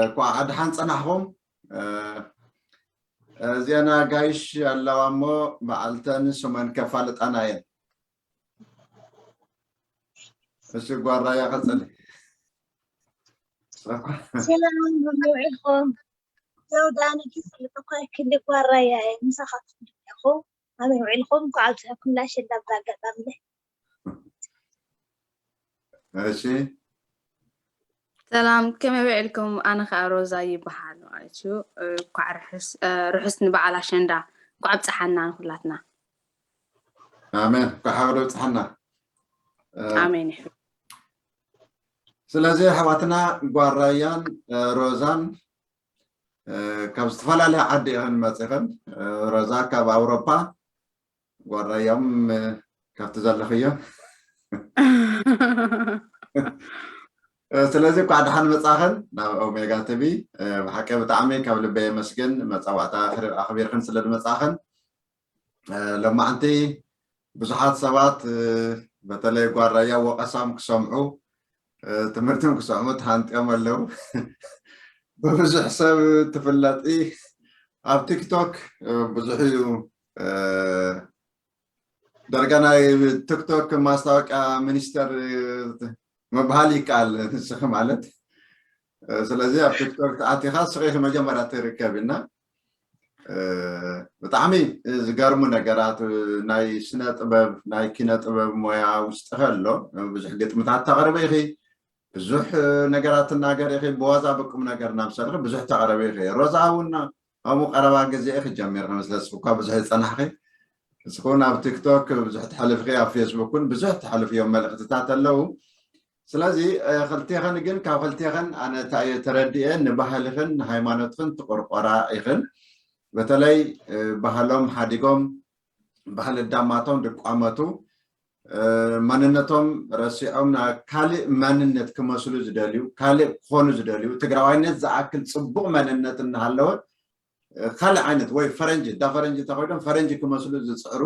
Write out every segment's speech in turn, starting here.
እኳ ኣድሓን ጸናሕኹም። እዚአን ኣጋይሽ ኣለዋ እሞ በዓልተን ስመን ከፋልጣና እየን። እሺ ጓራያ ቀጽሊ። ሰላም ብመውዒልኩም። ዘውዳነ ክፍልጥ እኳ ክሊ ጓራያ እየ ምሳኻ ክፍልጥ እኹ። ኣበይ ውዒልኩም? እንኳዕ ኣብፀሐኩም ላሽ እንዳብዛ ኣጋጣሚ። እሺ ሰላም ከመይ ውዒልኩም? ኣነ ከዓ ሮዛ ይበሃል ማለት እዩ። እንኳዕ ርሑስ ርሑስ ንበዓል ኣሸንዳ እንኳዕ ኣብፀሓና ንኩላትና። ኣሜን። እንኳዕ ሓበረ ኣብፀሓና። ኣሜን ይሑ። ስለዚ ኣሕዋትና ጓራያን ሮዛን ካብ ዝተፈላለያ ዓዲ ኢኸን መፂኸን። ሮዛ ካብ ኣውሮፓ፣ ጓራዮም ካብቲ ዘለኽዮ። ስለዚ እኳ ደሓን መፃኸን ናብ ኦሜጋ ቲቪ። ብሓቂ ብጣዕሚ ካብ ልበ የመስግን መፃዋዕታ ኣኽቢርክን ስለ ዝመፃኸን። ሎማዕንቲ ብዙሓት ሰባት በተለይ ጓራያ ወቐሳም ክሰምዑ ትምህርትን ክሰምዑ ተሃንጥዮም ኣለዉ። ብብዙሕ ሰብ ትፍለጢ ኣብ ቲክቶክ ብዙሕ እዩ። ደረጋ ናይ ቲክቶክ ማስታወቂያ ሚኒስተር ምብሃል ይከኣል ንስኺ ማለት። ስለዚ ኣብ ቲክቶክ ተኣቲኻ ንስኺ ኢኺ መጀመርያ ትርከቢ እና ብጣዕሚ ዝገርሙ ነገራት ናይ ስነ ጥበብ ናይ ኪነ ጥበብ ሞያ ውሽጥኺ ኣሎ። ብዙሕ ግጥምታት ተቕርቢ ኢኺ፣ ብዙሕ ነገራት ትናገሪ ኢኺ፣ ብዋዛ ብቁም ነገር እናምሰልኺ ብዙሕ ተቕርቢ ኢኺ። ሮዛ እውን ኣብኡ ቀረባ ግዜ ኢኺ ጀሚርኺ መስለስ እኳ ብዙሕ ይጸናሕኺ። ንስኺ እውን ኣብ ቲክቶክ ብዙሕ ተሕልፍኺ፣ ኣብ ፌስቡክ እውን ብዙሕ ተሕልፍዮም መልእኽትታት ኣለዉ። ስለዚ ክልቴኸን ግን ካብ ክልቴኸን ኣነ እንታይ እየ ተረዲኤ ንባህልኽን ንሃይማኖትኽን ትቆርቆራ ኢኽን። በተለይ ባህሎም ሓዲጎም ባህሊ ኣዳማቶም ድቋመቱ መንነቶም ረሲዖም ካልእ መንነት ክመስሉ ዝደልዩ ካልእ ክኾኑ ዝደልዩ ትግራዋይነት ዝኣክል ፅቡቕ መንነት እናሃለወ ካልእ ዓይነት ወይ ፈረንጂ እንዳ ፈረንጂ እንተኸይዶም ፈረንጂ ክመስሉ ዝፅዕሩ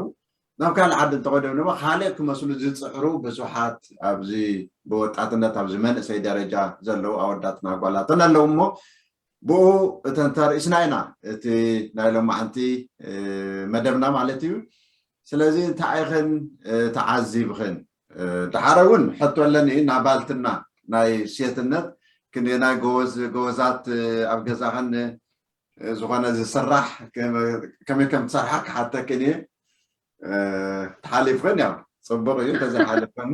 ናብ ካልእ ዓዲ እንተኸይዶም ድማ ካልእ ክመስሉ ዝፅዕሩ ብዙሓት ኣብዚ ብወጣትነት ኣብዚ መንእሰይ ደረጃ ዘለዉ ኣወዳትን ኣጓላትን ኣለዉ እሞ ብኡ እተን ተርእስና ኢና እቲ ናይ ሎማዓንቲ መደብና ማለት እዩ። ስለዚ እንታይ ኢኽን ተዓዚብኽን? ድሓረ እውን ሕቶ ኣለኒ ናባልትና ናይ ሴትነት ክንደናይ ጎበዝ ጎበዛት ኣብ ገዛኽን ዝኾነ ዝስራሕ ከመይ ከም ትሰርሓ ክሓተክን እየ። ተሓሊፍኽን ያው ፅቡቕ እዩ ተዘይሓለፈን።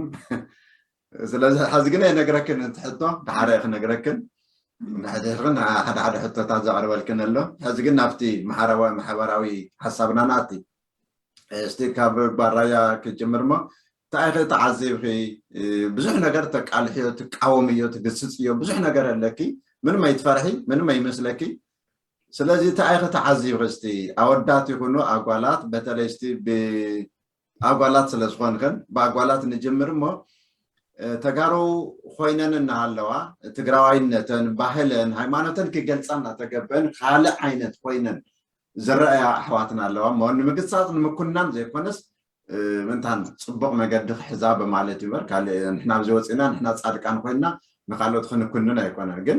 ስለዚ ሕዚ ግን ኣይነግረክን እቲ ሕቶ ድሓረ ክነግረክን ንሕድሕድኽን ሓደ ሓደ ሕቶታት ዘቕርበልክን ኣሎ። ሕዚ ግን ናብቲ ማሕበራዊ ሓሳብና ንኣቲ። እስቲ ካብ ባራያ ክጅምር እሞ እንታይ ኢኺ ተዓዚብኺ? ብዙሕ ነገር ተቃልሕዮ፣ ትቃወምዮ፣ ትግስፅዮ ብዙሕ ነገር ኣለኪ። ምንም ኣይትፈርሒ፣ ምንም ኣይመስለኪ። ስለዚ እንታይ ኢኺ ተዓዚብኺ? እስቲ ኣወዳት ይኹኑ ኣጓላት፣ በተለይ እስቲ ኣጓላት ስለ ዝኾንክን ብኣጓላት ንጅምር እሞ ተጋሩ ኮይነን እናሃለዋ ትግራዋይነተን ባህለን ሃይማኖተን ክገልፃ እናተገበን ካልእ ዓይነት ኮይነን ዝረኣያ ኣሕዋትና ኣለዋ እሞ ንምግሳፅ ንምኩናን ዘይኮነስ ምንታን ፅቡቕ መገዲ ክሕዛ ብማለት እዩ በር ካልእ ንሕና ኣብዚ ወፂና ንሕና ፃድቃን ኮይንና ንካልኦት ክንኩንን ኣይኮነን ግን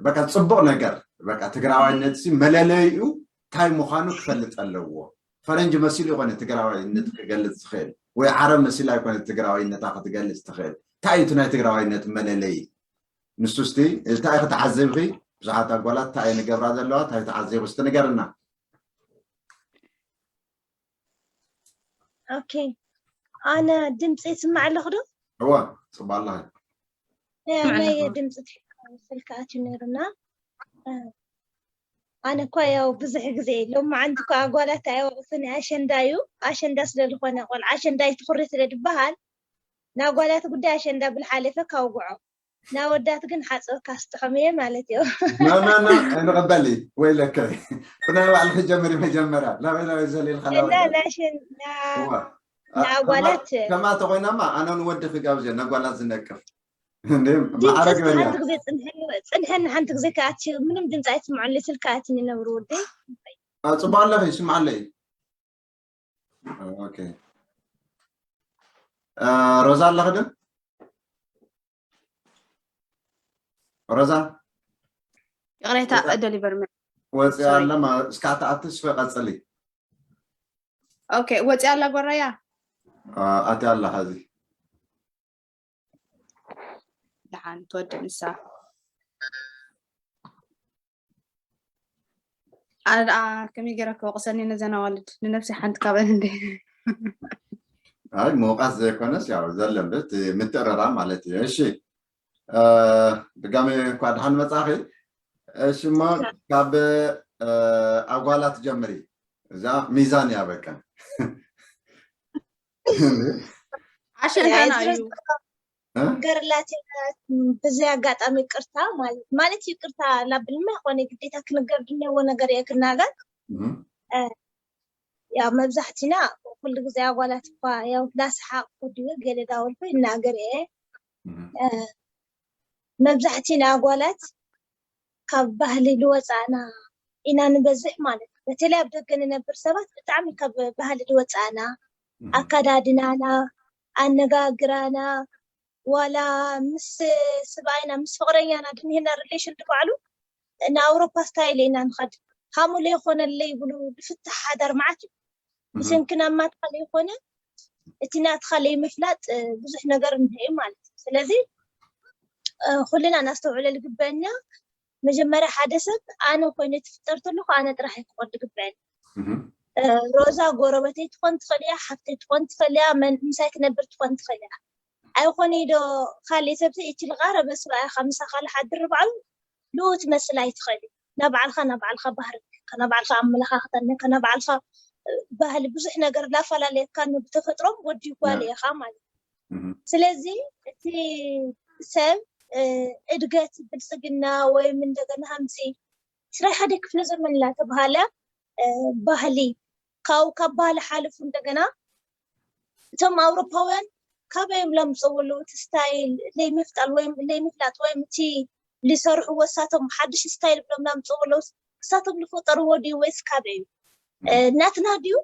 በቃ ፅቡቕ ነገር በቃ ትግራዋይነት መለለይኡ እንታይ ምዃኑ ክፈልጥ ኣለዎ። ፈረንጂ መሲሉ ይኮነ ትግራዋይነት ክገልፅ ዝኽእል ወይ ዓረብ መሲላ ይኮነ ትግራዋይነታ ክትገልፅ ትኽእል። እንታይ እዩ እቲ ናይ ትግራዋይነት መለለይ? ንሱ እስቲ እንታይ ክትዓዘብኺ? ብዙሓት ኣጓላት እንታይ ንገብራ ዘለዋ እንታይ ተዓዘቡ እስቲ ንገርና። ኦኬ ኣነ ድምፂ ይስማዕ ኣለኹ ዶ? እዋ ፅባ ኣለኻ። ናይ ድምፂ ስልኪ ኣትዩ ነይሩና። ኣነ እኳ ያው ብዙሕ ግዜ ሎማዓንቲ እኳ ኣጓላት ኣይወቕስን ኣሸንዳ እዩ ኣሸንዳ ስለዝኾነ ቆልዓ ኣሸንዳ ይትኹሪ ስለ ዝበሃል ናጓላት ጉዳይ ኣሸንዳ ብልሓለፈ ካውግዖ ናወዳት ግን ሓፀወካ ስጥሖም እየ ማለት እዩ ናናና ንቐበሊ ወይ ለከ ብናይ ባዕልኺ ጀምሪ መጀመርያ ናበይ ናበይ ዘሊልካ ናበይ ናሸንዳ ንኣጓላት ከማ ተኾይናማ ኣነ ንወዲ ክጋብዘ ነጓላት ዝነቅፍ እንዴ ማዕረ ግበርያ። ሓንቲ ግዜ ጽንሐኒ ሓንቲ ግዜ ከኣቲ ምንም ድምፂ ኣይትስምዑን ስልካ ኣትኒ ነብሩ ወደይ። ጽቡቅ ኣለኺ ይስምዓለይ። ኦኬ ሮዛ ኣለኺ ዶ? ሮዛ ይቕሬታ ደሊቨር ወፂያ ኣለማ እስካዕ ትኣትስ ቀፅሊ። ኦኬ ወፂያ ኣላ ጎራያ ኣትያ ኣላ ሐዚ ደሓን ትወድእ ንሳ። ኣነ ደኣ ከመይ ገይረ ክወቕሰኒ ነዘን ኣዋልድ ንነብሰይ ሓንቲ ካብአን እንደ ኣይ ምውቃስ ዘይኮነስ ያው ዘለን ምትእረራ ማለት እዩ። እሺ ድጋሚ እንኳ ደሓን መጻኺ። እሺ እሞ ካብ ኣጓላት ጀምሪ። እዛ ሚዛን እያ በቃ። ኣሸንዳና እዩ። ገርላት በዚ ኣጋጣሚ ይቅርታ ማለት ማለት ይቅርታ ላብልማ ይኮነ ግዴታ ክንገር ድነዎ ነገር እየ ክናገር። ያው መብዛሕቲና ኩሉ ግዜ ኣጓላት እኳ ያው ላስሓቅ ኩድዩ ገለ ዳወልኩ ይናገር እየ። መብዛሕቲና ኣጓላት ካብ ባህሊ ዝወፃእና ኢና ንበዝሕ ማለት እዩ። በተለይ ኣብ ደገ ንነብር ሰባት ብጣዕሚ ካብ ባህሊ ዝወፃእና ኣካዳድናና፣ ኣነጋግራና ዋላ ምስ ስብኣይና ምስ ፍቅረኛና ድንሄና relation ድባዕሉ ንኣውሮፓ style ኢና ንኸድ ሃሙ ለይኮነለይ ይብሉ ዝፍትሕ ሓዳር መዓት እዩ። ብሰንኪ ናብ ማትካ ለይኮነ እቲ ናትካ ለይምፍላጥ ብዙሕ ነገር እንድዒ ማለት እዩ። ስለዚ ኩልና ናስተውዕለ ልግበአና መጀመርያ ሓደ ሰብ ኣነ ኮይነ ትፍጠር ተለኩ ኣነ ጥራሕ ክቆድ ግበአኒ። ሮዛ ጎረበተይ ትኾን ትኽእል እያ፣ ሓፍተይ ትኾን ትኽእል እያ፣ ምሳይ ትነብር ትኾን ትኽእል እያ። ኣይኮነ ዶ ካሊእ ሰብ እቲ ልቃረበ ስብኣይካ ምሳካ ልሓድር ባዕሉ ልኡ ትመስል ኣይትኽእል። ናባዕልካ ናባዕልካ ባህሪ ናባዕልካ ኣመለካክታ ናባዕልካ ባህሊ ብዙሕ ነገር ላፈላለየካ ብተፈጥሮም ወዲ ጓል ኢኻ ማለት እዩ። ስለዚ እቲ ሰብ እድገት ብልፅግና ወይም እንደገና ሃምዚ ስራይ ሓደ ክፍለ ዘመን እናተባሃለ ባህሊ ካብኡ ካብ ባህሊ ሓለፉ እንደገና እቶም ኣውሮፓውያን ካበይ እዮም ላምፅእዎ ኣለዉ እቲ style ለይምፍጣል ወይም ለይምፍላጥ ወይም እቲ ዝሰርሕዎ እሳቶም ሓድሽ style ብሎም ላምፅእዎ ኣለዉ እሳቶም ዝፈጠርዎ ድዩ ወይስ ካበይ እዩ ናትና ድዩ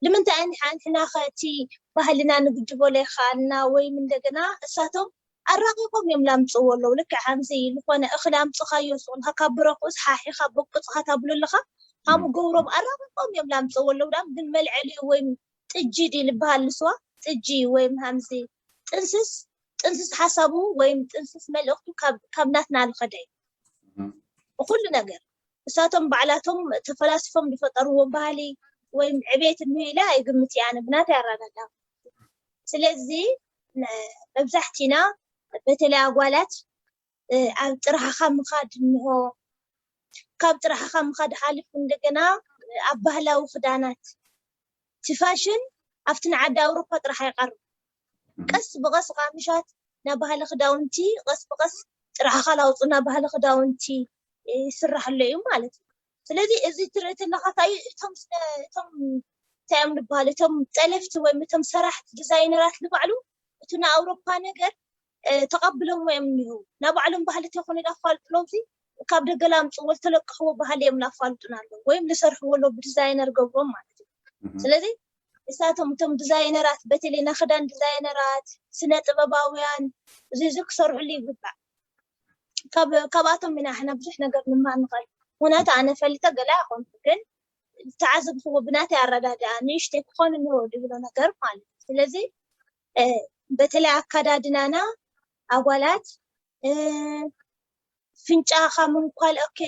ንምንታይ ኣንሕና ከ እቲ ባህልና ንግድቦ ለይከኣልና ወይም እንደገና እሳቶም ኣራቂቆም እዮም ላምፅእዎ ኣለዉ ልክዕ ከምዚ ዝኾነ እኽሊ ኣምፅኻዮ ስቑልካ ካብ ብረክኡስ ሓሒኻ በቅፅኻ ታብሎ ኣለኻ ሃሙ ገብሮም ኣራቂቆም እዮም ላምፅእዎ ኣለዉ ዳም ግን መልዐሊ ወይም ጥጂ ድዩ ልበሃል ንስዋ ጥጂ ወይም ከምዚ ጥንስስ ጥንስስ ሓሳቡ ወይም ጥንስስ መልእክቱ ካብ ናትና ልኸደ እዩ ብኩሉ ነገር እሳቶም ባዕላቶም ተፈላሲፎም ዝፈጠርዎ ባህሊ ወይም ዕቤት እንሆ ኢለ ኣይግምት እየ ኣነ ብናተይ ኣረዳዳ ስለዚ መብዛሕቲና በተለይ ኣጓላት ኣብ ጥራሕኻ ምኻድ እንሆ ካብ ጥራሕኻ ምኻድ ሓሊፉ እንደገና ኣብ ባህላዊ ክዳናት እቲ ፋሽን ኣብቲ ንዓዲ ኣውሮፓ ጥራሕ ኣይቀርብ ቀስ ብቀስ ቃምሻት ናብ ባህሊ ክዳውንቲ ቀስ ብቀስ ጥራሕኻ ላውፁ ናብ ባህሊ ክዳውንቲ ይስራሕ ኣሎ እዩ ማለት እዩ ስለዚ እዚ ትርኢ ተለካ እንታይ እቶም እቶም እንታይ እዮም ዝበሃሉ እቶም ጠለፍቲ ወይም እቶም ሰራሕቲ ዲዛይነራት ንባዕሉ እቲ ንኣውሮፓ ነገር ተቐብሎሞ እዮም እኒሀው ናባዕሎም ባህሊ ተይኮነ ዳፋልጡ ለውዚ ካብ ደገ ላምፅዎ ዝተለቅሕዎ ባህሊ እዮም ላፋልጡና ኣለዉ ወይም ዝሰርሕዎ ኣለዉ ብዲዛይነር ገብሮም ማለት እዩ ስለዚ እሳቶም እቶም ዲዛይነራት በተለይ ናይ ክዳን ዲዛይነራት ስነ ጥበባውያን እዚ እዚ ክሰርሕሉ ይግባእ ካብኣቶም ኢና ሕና ብዙሕ ነገር ንማር ንኽእል ምክንያቱ ኣነ ፈሊጠ ገለ ኣይኮንኩ ግን ዝተዓዘብክዎ ብናተይ ኣረዳድኣ ንእሽተይ ክኾን እንዎ ዝብሎ ነገር ማለት እዩ ስለዚ በተለይ ኣካዳድናና ኣጓላት ፍንጫኻ ምንኳል ኦኬ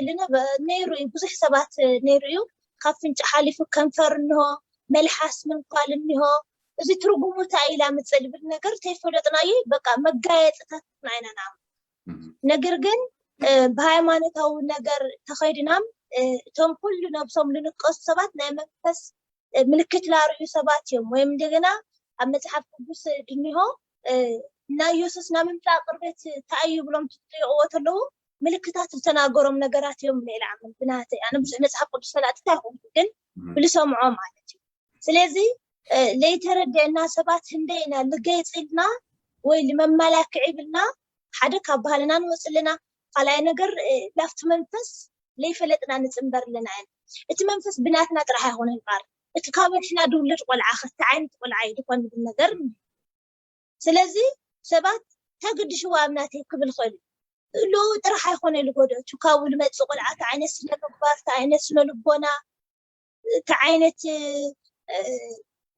ነይሩ እዩ ብዙሕ ሰባት ነይሩ እዩ ካብ ፍንጫ ሓሊፉ ከንፈር እንሆ መልሓስ ምንኳል እንሆ እዚ ትርጉሙ እንታይ ኢላ ምፅእ ዝብል ነገር ተይፈለጥናዮ በቃ መጋየፅታት ኢና ኢና ንኣምር ነገር ግን ብሃይማኖታዊ ነገር ተኸይድናም እቶም ኩሉ ነብሶም ዝንቀሱ ሰባት ናይ መንፈስ ምልክት ላርእዩ ሰባት እዮም ወይም እንደገና ኣብ መፅሓፍ ቅዱስ ድኒሆ ናይ የሱስ ናብ ምምፃእ ቅርበት እንታይ እዩ ብሎም ዝጥይቅዎ ተለዉ ምልክታት ዝተናገሮም ነገራት እዮም ኢለ ይኣምን ብናተይ ኣነ ብዙሕ መፅሓፍ ቅዱስ ፈላጥት ኣይኮንኩ ግን ብልሰምዖ ማለት እዩ ስለዚ ለይተረደአና ሰባት ህንደይና ልገይፅ ኢልና ወይ ልመመላክዒ ብልና ሓደ ካብ ባህልና ንወፅ ኣለና። ካልኣይ ነገር ላፍቲ መንፈስ ለይፈለጥና ንፅንበር ኣለና። እቲ መንፈስ ብናትና ጥራሕ ኣይኮነ ይባል እቲ ካብ ንሕና ድውለድ ቆልዓ ከቲ ዓይነት ቆልዓ እዩ ድኮን ዝብል ነገር። ስለዚ ሰባት ተግድሽዋ ኣብ ናተይ ክብል ኽእል እሉ ጥራሕ ኣይኮነ ልጎዶ እቲ ካብኡ ልመፅእ ቆልዓ እቲ ዓይነት ስነ ምግባር እቲ ዓይነት ስነ ልቦና እቲ ዓይነት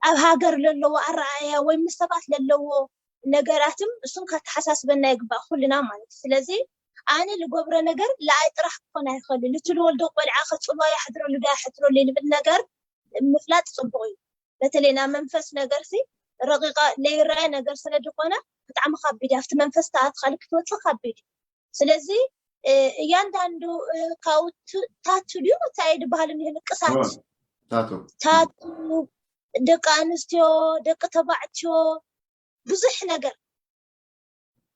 ኣብ ሃገር ለለዎ ኣረኣያ ወይ ምስ ሰባት ለለዎ ነገራትም እሱም ካተሓሳስበና ይግባእ ኩልና ማለት እዩ። ስለዚ ኣነ ልገብሮ ነገር ለኣይ ጥራሕ ክኾን ኣይኽእል ልትልወልዶ ቆልዓ ከፅልዋ ያሕድረሉ ዶ ያሕድረሉ ልብል ነገር ምፍላጥ ፅቡቅ እዩ። በተለይ ናብ መንፈስ ነገር ሲ ረቂቃ ለይረኣይ ነገር ስለ ዝኾነ ብጣዕሚ ካቢድ ኣብቲ መንፈስ ተኣትኻሊ ክትወፅእ ካቢድ እዩ። ስለዚ እያንዳንዱ ካብኡ ታቱ ድዩ እንታይ ድበሃል እኒሆ ንቅሳት ታቱ ታቱ ደቂ ኣንስትዮ ደቂ ተባዕትዮ ብዙሕ ነገር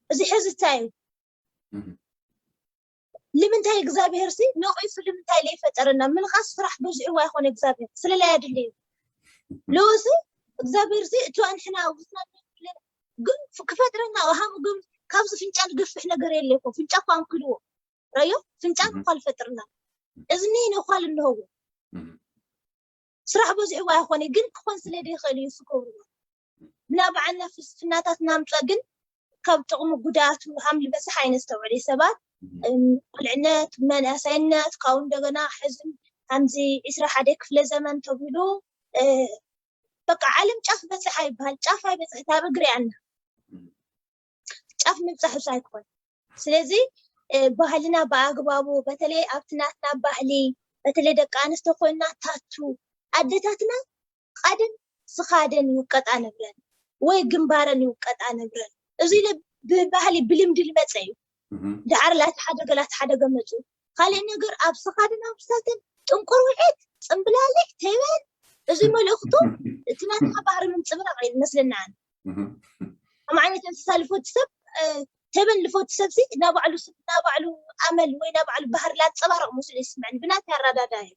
እዚ ሕዚ እንታይ እዩ ንምንታይ እግዚኣብሔር ሲ ነቂሱ ንምንታይ ለይፈጠረና ምንቃስ ስራሕ በዚሕዋ ይኮነ እግዚኣብሔር ስለላይ ኣድለ እዩ ለውሲ እግዚኣብሔር ሲ እቲ ኣንሕና ውስና ግን ክፈጥረና ሃሙ ግን ካብዚ ፍንጫ ዝገፍሕ ነገር የለ ይኮ ፍንጫ እኳ እንክልዎ ረዮ ፍንጫ እኳ ልፈጥርና እዝኒ ነኳ ልንህዎ ስራሕ በዚሕዋ ይኮነ ግን ክኾን ስለ ዘይኽእል እዩ ስገብርዎ ብናይ በዓልና ፍልስፍናታት ናምፀ ግን ካብ ጥቕሚ ጉድኣቱ ሃም ዝበፅሕ ኣይነስተውዕል ሰባት ቁልዕነት መናእሰይነት ካብኡ እንደገና ሕዝም ከምዚ ዕስራ ሓደ ክፍለ ዘመን ተብሉ በቃ ዓለም ጫፍ በፅሕ ኣይበሃል ጫፍ ኣይበፅሕ ታብ እግሪ ኣና ጫፍ ምብፃሕ እሱ ኣይኮን ስለዚ ባህልና ብኣግባቡ በተለይ ኣብቲ ናትና ባህሊ በተለይ ደቂ ኣንስትዮ ኮይና ታቱ ኣደታትና ቃደን ስኻደን ይውቀጣ ነብረን ወይ ግንባረን ይውቀጣ ነብረን እዚ ብባህሊ ብልምዲ ልመፀ እዩ ዳዕር ላቲ ሓደገ ላቲ ሓደገ መፁ ካልእ ነገር ኣብ ስኻደን ኣብ ስታተን ጥንቁር ውዒት ፅምብላሊዕ ተበን እዚ መልእክቱ እቲ ናትና ባህሪ ምንፅብራቅ እዩ መስለና ኣነ ከም ዓይነት እንስሳ ልፈቱ ሰብ ተበን ልፈቱ ሰብ ሲ ናባዕሉ ናባዕሉ ኣመል ወይ ናባዕሉ ባህሪ ላንፀባረቅ መስሉ ይስምዐኒ ብናተይ ኣረዳዳ እዩ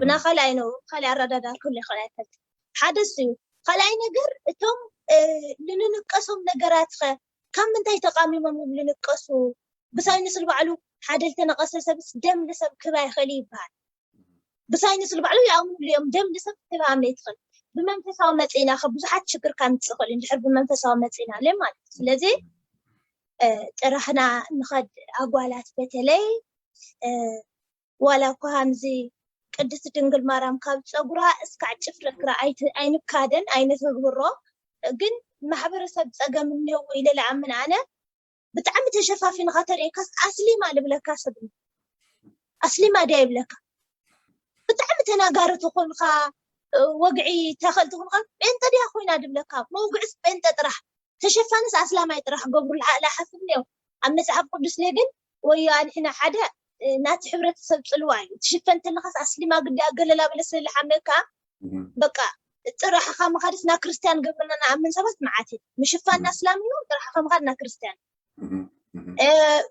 ብና ካልእ ኣይነው ካልእ ኣረዳዳ ክህሉ ይኽእል ኣይፈልጥ ሓደ እሱ እዩ ካልኣይ ነገር እቶም ልንንቀሶም ነገራት ኸ ካብ ምንታይ ተቃሚሞም እዮም ልንቀሱ ብሳይንስ ልባዕሉ ሓደ ልተነቀሰ ሰብስ ደም ልሰብ ክባ ይኽእል ይበሃል ብሳይንስ ልባዕሉ ይኣምኑሉ እዮም ደም ልሰብ ክባ ኣምነ ይትኽእል ብመንፈሳዊ መፅእና ከ ብዙሓት ሽግር ካብ ምፅእ ይኽእል እንድሕር ብመንፈሳዊ መፅእና ለ ማለት እዩ ስለዚ ጥራሕና ንኸድ ኣጓላት በተለይ ዋላ እኳ ሃምዚ ቅድስት ድንግል ማርያም ካብ ፀጉራ እስካዕ ጭፍረ ክራ ኣይንካደን ኣይነተግብሮ ግን ማሕበረሰብ ፀገም እኒህዎ ኢለ ለኣምን ኣነ ብጣዕሚ ተሸፋፊንካ ተርእካስ ኣስሊማ ልብለካ ሰብ ኣስሊማ ድያ ይብለካ ብጣዕሚ ተናጋሪ ተኾንካ ወግዒ ተኸል ተኾንካ ጴንጠ ድያ ኮይና ድብለካ መውግዕስ ጴንጠ ጥራሕ ተሸፋንስ ኣስላማይ ጥራሕ ገብሩ ለሓስብ ነዮ ኣብ መፅሓፍ ቅዱስ ለ ግን ወዮ ኣንሕና ሓደ ናቲ ሕብረተሰብ ፅልዋ እዩ ትሽፈን ተለካስ ኣስሊማ ግዲ ኣገለላ በለ ስለልሓመካ በቃ ጥራሕኻ ምኻድስ ና ክርስትያን ገብርና ንኣምን ሰባት መዓት እዩ ምሽፋን ኣስላም እዩ ጥራሕኻ ምኻድ ና ክርስትያን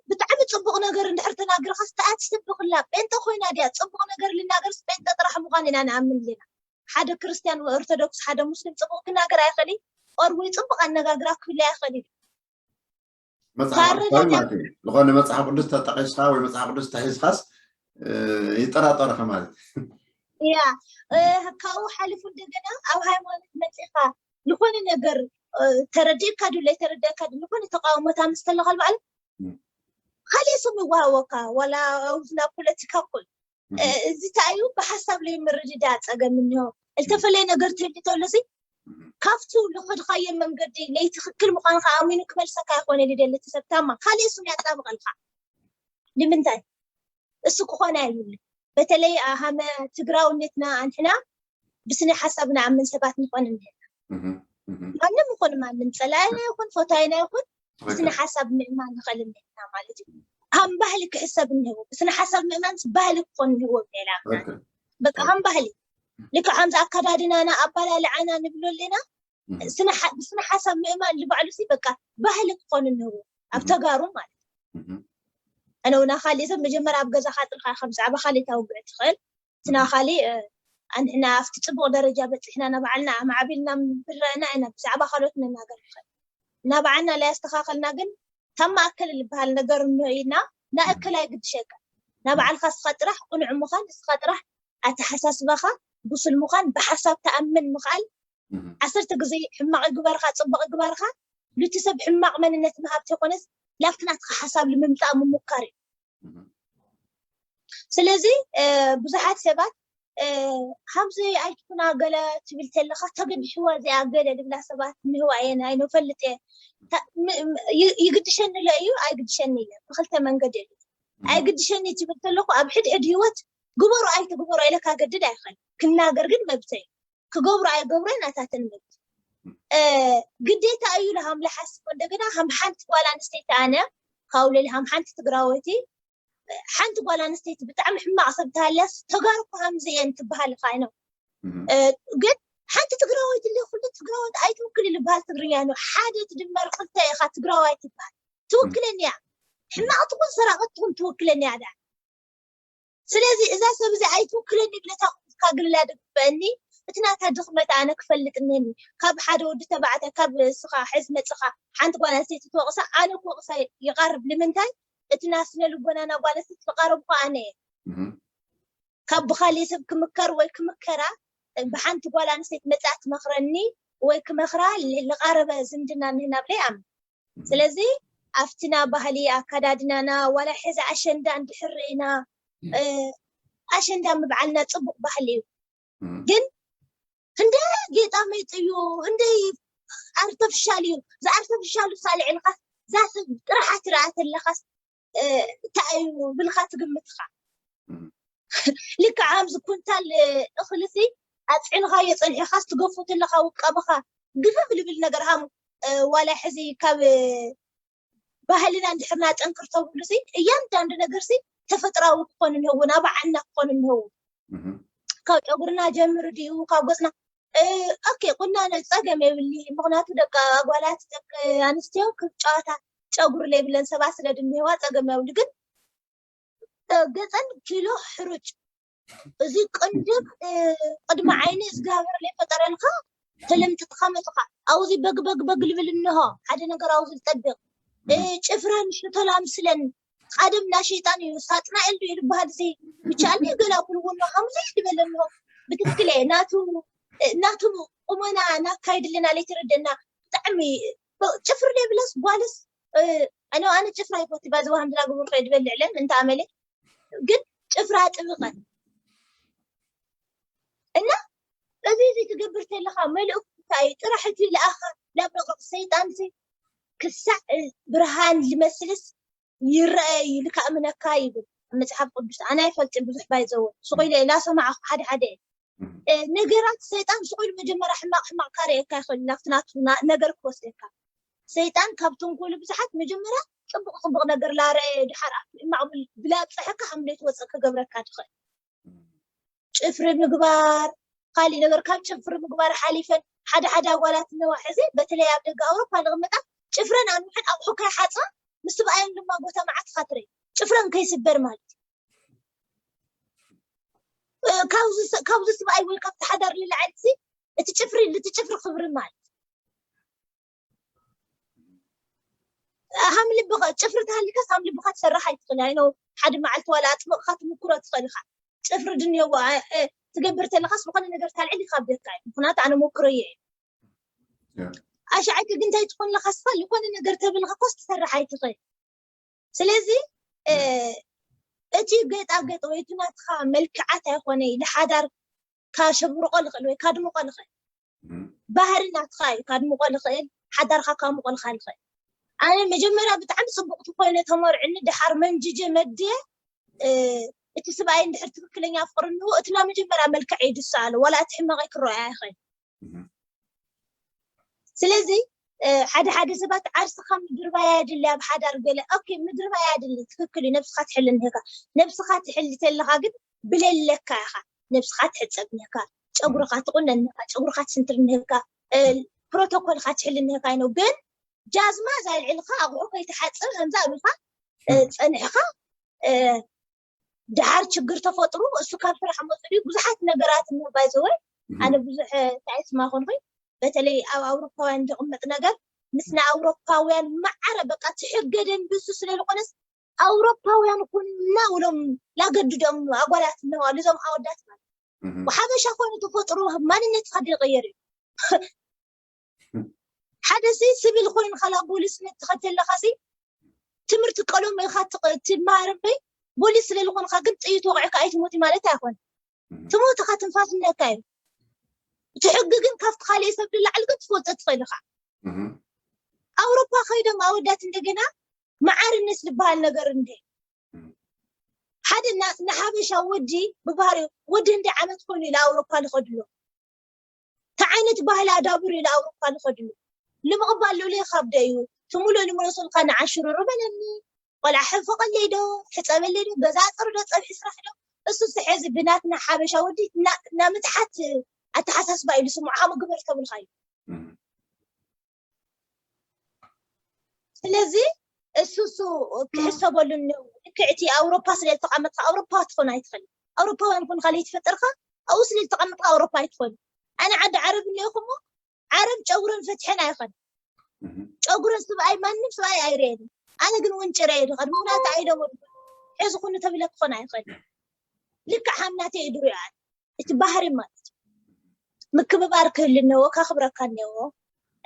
ብጣዕሚ ፅቡቅ ነገር እንድሕር ተናግርኻስ ተኣቲ ሰብ ብክላ ጴንጠ ኮይና ድያ ፅቡቅ ነገር ልናገርስ ጴንጠ ጥራሕ ምኳን ኢና ንኣምን ኣለና ሓደ ክርስትያን ወይ ኦርቶዶክስ ሓደ ሙስሊም ፅቡቅ ክናገር ኣይኽእል ቆር ወይ ፅቡቅ ኣነጋግራ ክህሉ ኣይኽእል እዩ መፅሓፍ ቅዱሳዊ ማለት እዩ ዝኾነ መፅሓፍ ቅዱስ ተጠቂስካ ወይ መፅሓፍ ቅዱስ ተሒዝካስ ይጠራጠርካ ማለት እዩ ያ ካብኡ ሓሊፉ እንደገና ኣብ ሃይማኖት መፅእካ ዝኾነ ነገር ተረዲእካ ድዩ ለይተረዲእካ ድዩ ዝኾነ ተቃውሞታ ምስ ተለካ በዓል ካልእ ስም ይወሃወካ ዋላ ኣብዚ ናብ ፖለቲካ ኩል እዚ እንታይ እዩ ብሓሳብ ለይምርድዳእ ፀገም እኒሆ ዝተፈለየ ነገር ትህሊ ተሎ ሲ ካብቱ ልኸድካዮ መንገዲ ለይትኽክል ምዃንካ ኣሚኑ ክመልሰካ ይኾነ ልደለቲ ሰብ ታማ ካልእ ስም ያጣብቐልካ ንምንታይ እሱ ክኾነ ኣይብሉ በተለይ ሃመ ትግራውነትና ኣንሕና ብስነ ሓሳብ ንኣምን ሰባት ንኾን እንሄና ማንም ይኾን ማንም ፀላይና ይኹን ፈታይና ይኹን ብስነ ሓሳብ ምእማን ንኽእል እንሄና ማለት እዩ ሃም ባህሊ ክሕሰብ እንህዎ ብስነ ሓሳብ ምእማን ባህሊ ክኾን እንህዎ ሌላ በቃ ሃም ባህሊ ልክዕ ከምዚ ኣከዳድናና ኣባላልዓና ንብሎ ኣለና ብስነ ሓሳብ ምእማን ልባዕሉ ሲ በቃ ባህሊ ክኾን እንህዎ ኣብ ተጋሩ ማለት ኣነ ውና ካሊእ ሰብ መጀመርያ ኣብ ገዛኻ ጥርካ ከም ብዛዕባ ካሊእ ታውግዕ ትኽእል ስና ካሊእ ኣንሕና ኣብቲ ፅቡቕ ደረጃ በፂሕና ናባዕልና ኣማዕቢልና ምብረና ኢና ብዛዕባ ካልኦት ነናገር ንኽእል ናባዕልና ለያስተኻኸልና ግን ካብ ማእከል ዝበሃል ነገር እንሆ ኢልና ናእከል ኣይግድሸካ ናባዕልካ እስኻ ጥራሕ ቁኑዕ ምዃን እስኻ ጥራሕ ኣተሓሳስባኻ ብሱል ምዃን ብሓሳብ ተኣምን ምኽኣል ዓሰርተ ግዜ ሕማቕ ይግበርካ ፅቡቕ ይግበርካ ሉቲ ሰብ ሕማቕ መንነት ምሃብ ተይኮነስ ላብቲ ናትካ ሓሳብ ንምምፃእ ምሙካር እዩ ስለዚ ብዙሓት ሰባት ሃምዚ ኣይትኩና ገለ ትብል ተለካ ተገድሕዋ እዚኣ ገለ ልብላ ሰባት ምህዋ እየ ናይ ንፈልጥ እየ ይግድሸኒ ለ እዩ ኣይግድሸኒ ኢለ ብክልተ መንገዲ እዩ ኣይግድሸኒ ትብል ተለኩ ኣብ ሕድሕድ ህይወት ግበሩ ኣይትግበሩ ኢለ ካገድድ ኣይኽእል ክናገር ግን መብተ እዩ ክገብሩ ኣይገብሩ ናታተን መብት ግዴታ እዩ ለሃም ለሓስብ እንደገና ሃም ሓንቲ ጓል ኣንስተይቲ ኣነ ካብኡ ልዕሊ ሃም ሓንቲ ትግራወይቲ ሓንቲ ጓል ኣንስተይቲ ብጣዕሚ ሕማቕ ሰብ ተሃልያስ ተጋሩ እኮ ሃምዚ እየን ትበሃል እኻ ኢኖ ግን ሓንቲ ትግራወይቲ እንደ ኩሉ ትግራወይቲ ኣይትውክል ዝበሃል ትግርኛ ነው ሓደ ትድመር ክልተ ኢኻ ትግራዋይ ትበሃል ትውክለኒ እያ ሕማቕ ትኹን ሰራቐት ትኹን ትውክለኒ እያ ዳ ስለዚ እዛ ሰብ እዚ ኣይትውክለኒ ብለታ ካግልላ ድግበአኒ እቲ ናታ ድኽመት ኣነ ክፈልጥ እኒኒ ካብ ሓደ ወዲ ተባዕታይ ካብ እስኻ ሕዝ መፅኻ ሓንቲ ጓል ኣንስተይቲ ትወቕሳ ኣነ ክወቕሳ ይቐርብ ንምንታይ እቲ ናስነ ልቦናና ጓል ኣንስተይቲ ዝቐረብኩ ኣነ እየ ካብ ብኻሊእ ሰብ ክምከር ወይ ክምከራ ብሓንቲ ጓል ኣንስተይቲ መፅኣ ትመኽረኒ ወይ ክመኽራ ልቓረበ ዝምድና ንህና ብለይ ኣምን ስለዚ ኣብትና ባህሊ ኣካዳድናና ዋላ ሕዚ ኣሸንዳ እንድሕር ርኢና ኣሸንዳ ምብዓልና ፅቡቅ ባህሊ እዩ ግን እንደ ጌጣ መይጥዩ እንደ ኣርተፍሻል እዩ ዝኣርተፍሻሉ ሳልዕልካ ዛሰብ ጥራሓ ትረኣ ተለካስ እንታይ እዩ ብልካ ትግምትካ ልክዓ ኣብዚ ኩንታል እኽልሲ ኣፅዕንኻዮ ፀኒሕኻስ ትገፉ ተለካ ውቃበኻ ግፍፍ ልብል ነገር ሃም ዋላ ሕዚ ካብ ባህልና እንድሕር ናጠንክር ተብሉ ሲ እያንዳንዱ ነገር ሲ ተፈጥራዊ ክኾን እንህው ናባዓልና ክኾን እንህው ካብ ጨጉርና ጀምር ድዩ ካብ ገፅና ኦኬ ቁናነ ፀገም የብሊ ምክንያቱ ደቂ ኣጓላት ደቂ ኣንስትዮ ክብ ጨዋታ ጨጉሪ ለይብለን ሰባት ስለ ድንህዋ ፀገም የብሉ ግን ገፀን ኪሎ ሕሩጭ እዚ ቅንድብ ቅድሚ ዓይኒ እግዚኣብሔር ለይፈጠረልካ ተለምጥጥካ መፅካ ኣውዚ በግ በግ በግ ልብል እንሆ ሓደ ነገር ኣውዚ ዝጠብቅ ጭፍረን ሽቶላ ምስለን ቃደም ናሸይጣን እዩ ሳጥናኤል ዶ ይልበሃል እዚ ብቻ ገላ ኩልዎ እንሆ ከምዚ ድበለ እንሆ ብትክክል እየ ናቱ ናቱ ቁመና ናካይድልና ለይተረደና ብጣዕሚ ጭፍሪ ዘይብለስ ጓልስ ኣነ ኣነ ጭፍራ ይፈቱ ባዚ ዋህም ዝላ ግቡር ከይድ በልዕለን እንተ ኣመለ ግን ጭፍራ ጥብቐን እና እዚ እዚ ትገብር ተለካ መልእክቱ እንታይ እዩ ጥራሕ እቲ ለኣኻ ናብ ረቅቕ ሰይጣን ሲ ክሳዕ ብርሃን ዝመስልስ ይረአ እዩ ልካእምነካ ይብል መፅሓፍ ቅዱስ ኣነ ኣይፈልጥን ብዙሕ ባይዘወ ስቁ ኢለ ላሰማዕኩ ሓደ ሓደ ነገራት ሰይጣን ስቑ ኢሉ መጀመርያ ሕማቕ ሕማቕ ካርእየካ ይኽእል ናብቲ ናቱ ነገር ክወስደካ ሰይጣን ካብ ተንኮሉ ብዙሓት መጀመርያ ፅቡቕ ፅቡቕ ነገር ላረአ ድሓር ኣብ ሕማቕ ብላብፅሐካ ሃምሌት ወፅእ ክገብረካ ትኽእል ጭፍሪ ምግባር ካሊእ ነገር ካብ ጭፍሪ ምግባር ሓሊፈን ሓደ ሓደ ኣጓላት እነዋ ሕዚ በተለይ ኣብ ደገ ኣውሮፓ ንቕመጣ ጭፍረን ኣንውሐን ኣቑሑ ከይሓፅባ ምስ ስብኣየን ድማ ቦታ መዓት ኻትረይ ጭፍረን ከይስበር ማለት ካብዚ ሰብኣይ ወይ ካብቲ ሓዳር ንላዕሊ እዚ እቲ ጭፍሪ እቲ ጭፍሪ ክብሪ ማለት ሃም ልብኻ ጭፍሪ ተሃሊካስ ሃም ልብኻ ትሰርሕ ኣይትኽእል ኣይነው ሓደ መዓልቲ ዋላ ኣጥብቕካ ትምክሮ ትኽእል ኢኻ ጭፍሪ ድንየዋ ትገብር ተለኻስ ዝኾነ ነገር ታልዕል ይኻብደካ እዩ ምክንያቱ ኣነ ሞክረዮ እዩ ኣሻዓይክ ግን እንታይ ትኾን ለኻስኻ ዝኾነ ነገር ተብልካ ኮስ ትሰርሕ ኣይትኽእል ስለዚ እቲ ጌጣጌጥ ወይ እቲ ናትኻ መልክዓት ኣይኮነ ንሓዳር ካሸብርቆ ልኽእል ወይ ካድምቆ ልኽእል ባህሪ ናትኻ እዩ ካድምቆ ልኽእል ሓዳርካ ካምቆ ልካ ልኽእል ኣነ መጀመርያ ብጣዕሚ ፅቡቅቲ ኮይነ ተመርዕኒ ድሓር መንጅጀ መድየ እቲ ስብኣይ እንድሕር ትክክለኛ ፍቅሪ እንሆ እቲ ናይ መጀመርያ መልክዕ እዩ ድሰኣሎ ዋላ እቲ ሕመቀይ ክረኣያ ይኽእል ስለዚ ሓደ ሓደ ሰባት ዓርስኻ ምድርባይ ኣድሊ ኣብ ሓዳር ገለ ኦኬ ምድርባይ ኣድሊ ትክክል እዩ ነብስኻ ትሕል እንሄካ ነብስኻ ትሕል ተለኻ ግን ብለለካ ኢኻ ነብስኻ ትሕፀብ እንሄካ ጨጉርኻ ትቁነን እንሄካ ጨጉርኻ ትስንትር እንሄካ ፕሮቶኮልካ ትሕል እንሄካ ይነው ግን ጃዝማ ዛልዕልካ ኣቑሑ ከይትሓፅብ ከምዛ ኣብልካ ፀኒሕካ ድሓር ችግር ተፈጥሩ እሱ ካብ ስራሕ መፅኡ ብዙሓት ነገራት እሞ ባይዘወይ ኣነ ብዙሕ እንታይ ስማ ኮንኩኝ በተለይ ኣብ ኣውሮፓውያን ዝቕመጥ ነገር ምስ ንኣውሮፓውያን ማዓረ በቃ ትሕገደን ብሱ ስለ ዝኾነስ ኣውሮፓውያን ኩና ውሎም ላገድዶም ኣጓላት እነዋሉ እዞም ኣወዳት ማለት ሓበሻ ኮይኑ ተፈጥሩ ማንነት ካደ ይቀየር እዩ ሓደ ሲ ስብል ኮይኑ ካላ ቦሊስነት ትኸተለካ ሲ ትምህርቲ ቀሎም ኢኻ ትማር እምበይ ቦሊስ ስለ ዝኾንካ ግን ጥይት ወቂዕካ ኣይትሞቲ ማለት ኣይኮን ትሞት ኢኻ ትንፋስ እነካ እዩ እቲ ሕጊ ግን ካብቲ ካልእ ሰብ ንላዕሊ ግን ትፈልጦ ትኽእል ኢኻ ኣውሮፓ ከይዶም ኣወዳት እንደገና መዓርነት ዝበሃል ነገር እንደ ሓደ ንሓበሻ ወዲ ብባህሪ ወዲ እንደ ዓመት ኮይኑ ኢለ ኣውሮፓ ልኸድሎ እንታይ ዓይነት ባህሊ ኣዳብሩ ኢለ ኣውሮፓ ልኸድሎ ንምቕባል ሉለ ካብደ እዩ ትሙሉ ልምረሶልካ ንዓሽሩ ርበለኒ ቆልዓ ሕፈቐለይ ዶ ሕፀበለይ ዶ ገዛ ኣፅር ዶ ፀብሒ ስራሕ ዶ እሱ ሕዚ ብናትና ሓበሻ ወዲ ናምትሓት ኣተሓሳስባ ኢሉ ስምዑ ሃሙ ግበር ተብልካ እዩ ስለዚ እሱ እሱ ክሕሰበሉ እኒው ልክዕቲ ኣውሮፓ ስለ ዝተቐመጥካ ኣውሮፓ ትኾን ኣይትኽእል ኣውሮፓውያን ኮንካ ለይትፈጠርካ ኣብኡ ስለ ዝተቐመጥካ ኣውሮፓ ኣይትኾን ኣነ ዓዲ ዓረብ እኒኹሞ ዓረብ ጨጉረን ፈትሐን ኣይኸን ጨጉረን ስብኣይ ማንም ስብኣይ ኣይርኤን ኣነ ግን ወንጭረ እየ ድኸድ ምክንያቱ ኣይደሞ ሕዚ ኩኑ ተብለ ክኾን ኣይኽእል ልክዕ ሃምናተ እዩ ድሪኦ እቲ ባህሪ ማለት ምክብባር ክህል እነዎ ካክብረካ እነዎ